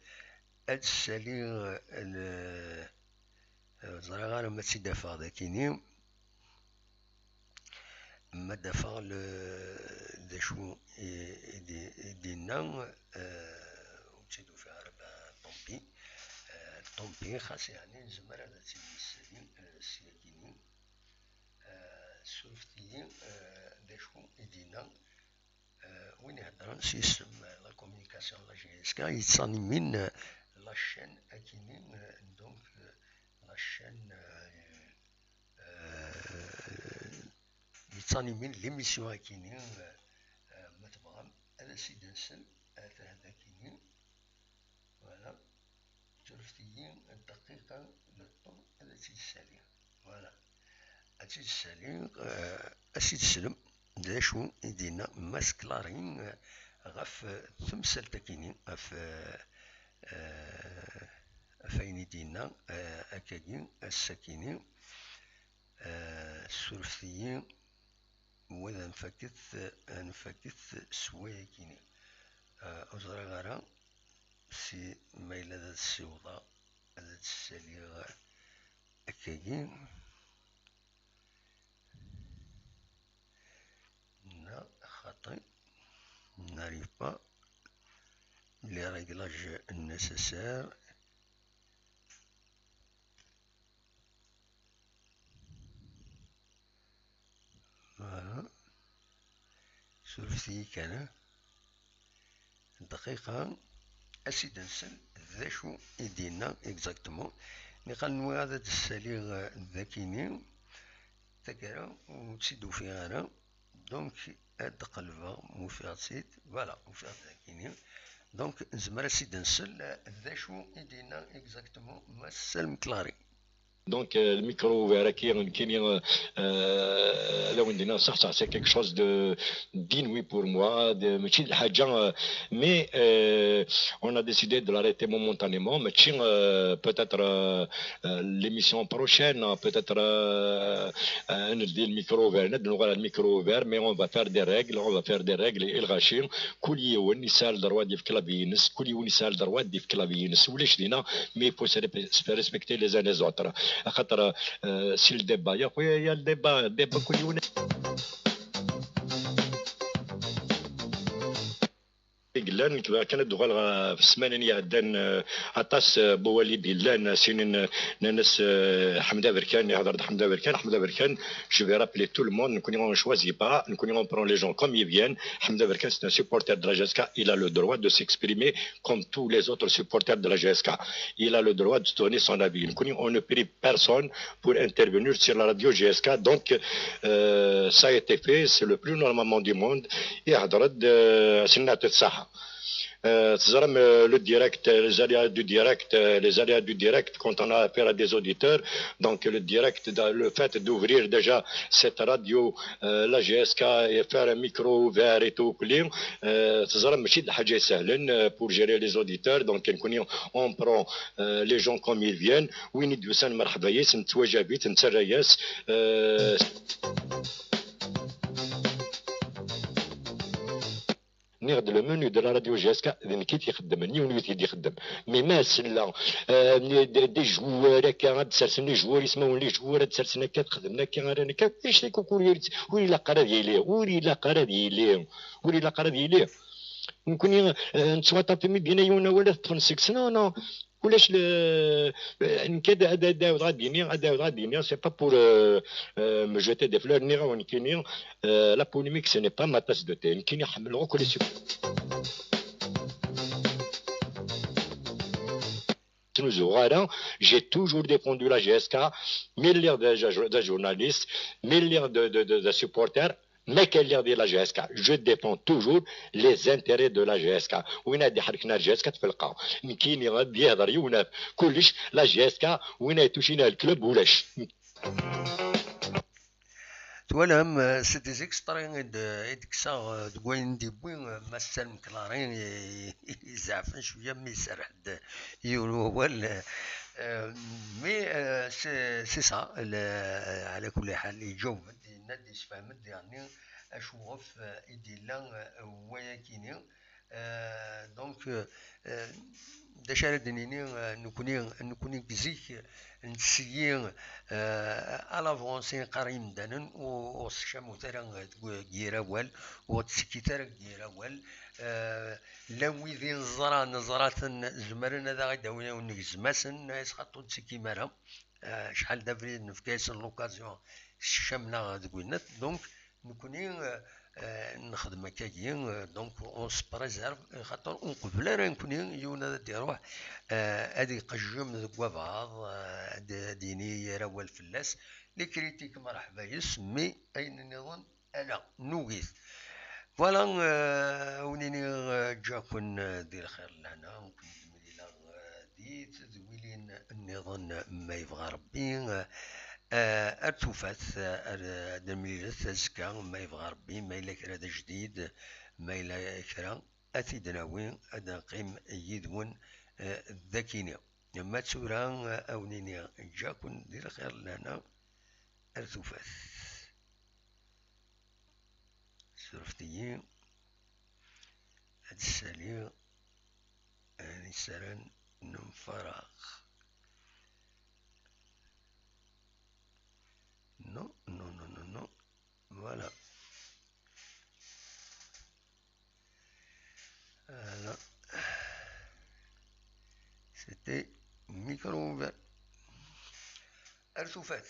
ad d-ssaliɣ, eh, le-, eh, ẓriɣ ara ma tt-id-afeɣ dakini. Ma d-afeɣ le-, d acu i, i d-, i d-yenna, eh, ur tt-id-ufiɣ ara, ben, tant pis. Eh, tant pis, xas yeɛni nezmer ad tt-id-nessali, eh, s yakini. Eh, surfet-iyi, eh, d acu i d-yenna, eh, win iheddren s yisem, eh, la communication la J S K, yettanimin, eh, la chaîne akini, eh, donc, eh, la chaîne, eh, eh, yettanimin l'émission akini, eh, eh, ma tebɣam ad as-id-nsel, eh, ad akini. Voilà. Surfet-iyi dqiqa, le temps ad tt-id-ssaliɣ. Voilà. Ad tt-id-ssaliɣ, eh, ad s-id-teslem d acu i d-yenna Mass Clarin, eh, ɣef, eh, temsalt-akini, ɣef, eh, eh, ɣef ayen i d-yenna, eh, akkagi, ass-akini. Eh, surfet-iyi, wa ad nfaket, ad nfaket s wayakini. Eh, ur ẓriɣ ara si ma yella ad ssiwḍeɣ ad d-ssaliɣ akkagi. Non, xaṭi. N'arrive pas les réglages nécessaires. Voilà. Surfet-iyi kan, ah. Dqiqa, ad s-id-nsel d acu i d-yenna exactement. Niqal nwiɣ ad d-ssaliɣ, eh, dakini, taggara ur tt-id-ufiɣ ara. Donc, ad d-qelbeɣ, ma ufiɣ-tt-id. Voilà, ufiɣ-tt dakini. Donc, nezmer ad s-id-nsel, eh, d acu i d-yenna exactement Mass Salem Clarin. Donc, euh, le micro ouvert, qui, qui, euh, euh, là, on dit, non, ça, ça, c'est quelque chose de, d'inouï pour moi, de, ماشي حاجة, euh, mais, euh, on a décidé de l'arrêter momentanément, mais, euh, peut-être, euh, euh, l'émission prochaine, euh, peut-être, euh, euh, on dit le micro ouvert, on aura le micro ouvert, mais on va faire des règles, on va faire des règles, et le rachis, كل يوم يسال droit de clavier, كل يوم يسال droit de clavier, ولاش دينا, mais il faut se rep-, se faire respecter les uns les autres. خاطر, euh, si le débat, يا خويا, يا le débat, le débat كل يوم. Yellan, nekk bɣiɣ kan ad d-uɣaleɣ, euh, fi ssmana-nni iɛeddan, euh, aṭas, euh, n wawal i d-yellan, euh, sinin, euh, nnan-as, euh, Ḥmed Aberkan, ihder-d Ḥmed Aberkan, Ḥmed Aberkan, je vais rappeler tout le monde, nekkni on choisit pas, nekkni on prend les gens comme ils viennent. Ḥmed Aberkan, c'est un supporter de la J S K, il a le droit de s'exprimer comme tous les autres supporters de la J S K. Il a le droit de donner son avis. Nekkni, on ne prive personne pour intervenir sur la radio J S K. Donc, euh, ça a été fait, c'est le plus normalement du monde. Et Hadrod, euh, c'est une autre saha. Euh, teẓram, euh, le direct, euh, les aléas du direct, euh, les aléas du direct, quand on a affaire à des auditeurs, donc le direct, da- le fait d'ouvrir déjà cette radio, euh, la G S K, et faire un micro ouvert et tout, كلي, euh, teẓram, ماشي d lḥaǧa isehlen, euh, pour gérer les auditeurs, donc نكوني, on prend, euh, les gens comme ils viennent, وين يدوسان مرحبا ياس، نتواجابيت، نتسرى ياس, euh, Nniɣ-d, le menu de la radio G S K, d nekk i t-ixeddmen, yiwen ur t-id-ixeddem. Mais ma sella, euh, des, des joueurs akka, ad d-sersen les joueurs, ismawen les joueurs, ad d-sersen akka, ad xedmen akka, ara nekka, acu kull ur, ur ilaq ara ad yili, ur ilaq ara ad yili, ur ilaq ara ad yili. Nekkni, euh, nettwaṭṭaf imi d-yenna yiwen awal ad ṭṭfen seg-s. Non, non. Ulac le, nekk ad, ad, ad awḍeɣ ad d-iniɣ, ad awḍeɣ ad d-iniɣ, c'est pas pour, euh, euh, me jeter des fleurs, nniɣ-awen nekkini, euh, la polémique, ce n'est pas ma tasse de thé. Nekkini ḥemmleɣ akk les supporters. Ttnuzuɣ ara, j'ai toujours défendu la G S K, mi lliɣ d, d, d journaliste, mi lliɣ d, d, d, d supporter, ma kan lliɣ di la G S K, je défends toujours les intérêts de la G S K. Win ad iḥerken ar G S K tfelqa. Nekkini ad yehder yiwen ɣef kullec, la G S K, win ad itucin ar club ulac. Twalam, euh, c'est des extraits i d-, i d-kkseɣ, euh, deg wayen d-yewwi, euh, Mass Salem Clarin, i, i, izeɛfen cwiya mi iserreḥ-d yiwen wawal, euh, mais, euh, c'est, c'est ça, le, على كل حال, iǧaweb-d, yenna-d, yessefhem-d, yeɛni, acu ɣef, euh, i d-yella, euh, wayakini. Euh, donc, euh, euh, d acu ara d-nini, euh, nekkni, nekkni deg zik, euh, ntteyyi, euh, à l'avance i neqqar i yimdanen, ur, ur ssekcamut ara deg, deg yir awal, ur ttekkit ara deg yir awal. Euh, llan wid i neẓra, neẓra-ten, zemren ad aɣ-id-awin, awen negzem-asen, xaṭi ur ttekkim ara. Euh, acḥal d abrid nefka-yasen l'occasion, ssekcamen-aɣ deg winnat. Donc, nekkni, euh, euh, nexdem akkagi, euh, donc on se préserve, xaṭer ur nqebbel ara nekkni yiwen ad d-iruḥ, euh, ad iqejjem deg wabaɛḍ, euh, ad, ad yini yir awal fell-as. Les critiques, merḥba yes, mais ayen nniḍen, ala, nugi-t. Voilà, euh, ad wen-iniɣ, euh, ǧǧiɣ-ken, euh, di lxir d lehna, ad ken-id-mlileɣ, euh, di tedwilin nniḍen, ma yebɣa Rebbi, euh, euh, ar tufat, euh, ar, ad nemlilet azekka, ma yebɣa Rebbi, ma yella kra d ajdid, ma yella kra, ad t-id-nawi, ad neqqim yid-wen, euh, dakini. Ma d tura, euh, ad wen-iniɣ, ǧǧiɣ-ken di lxir d lehna, ar tufat. Surfet-iyi ad ssaliɣ ayen yessaran n umfaraɣ. Non, non, non, non, non. Voilà. Voilà. C'était micro ouvert. Ar tufat.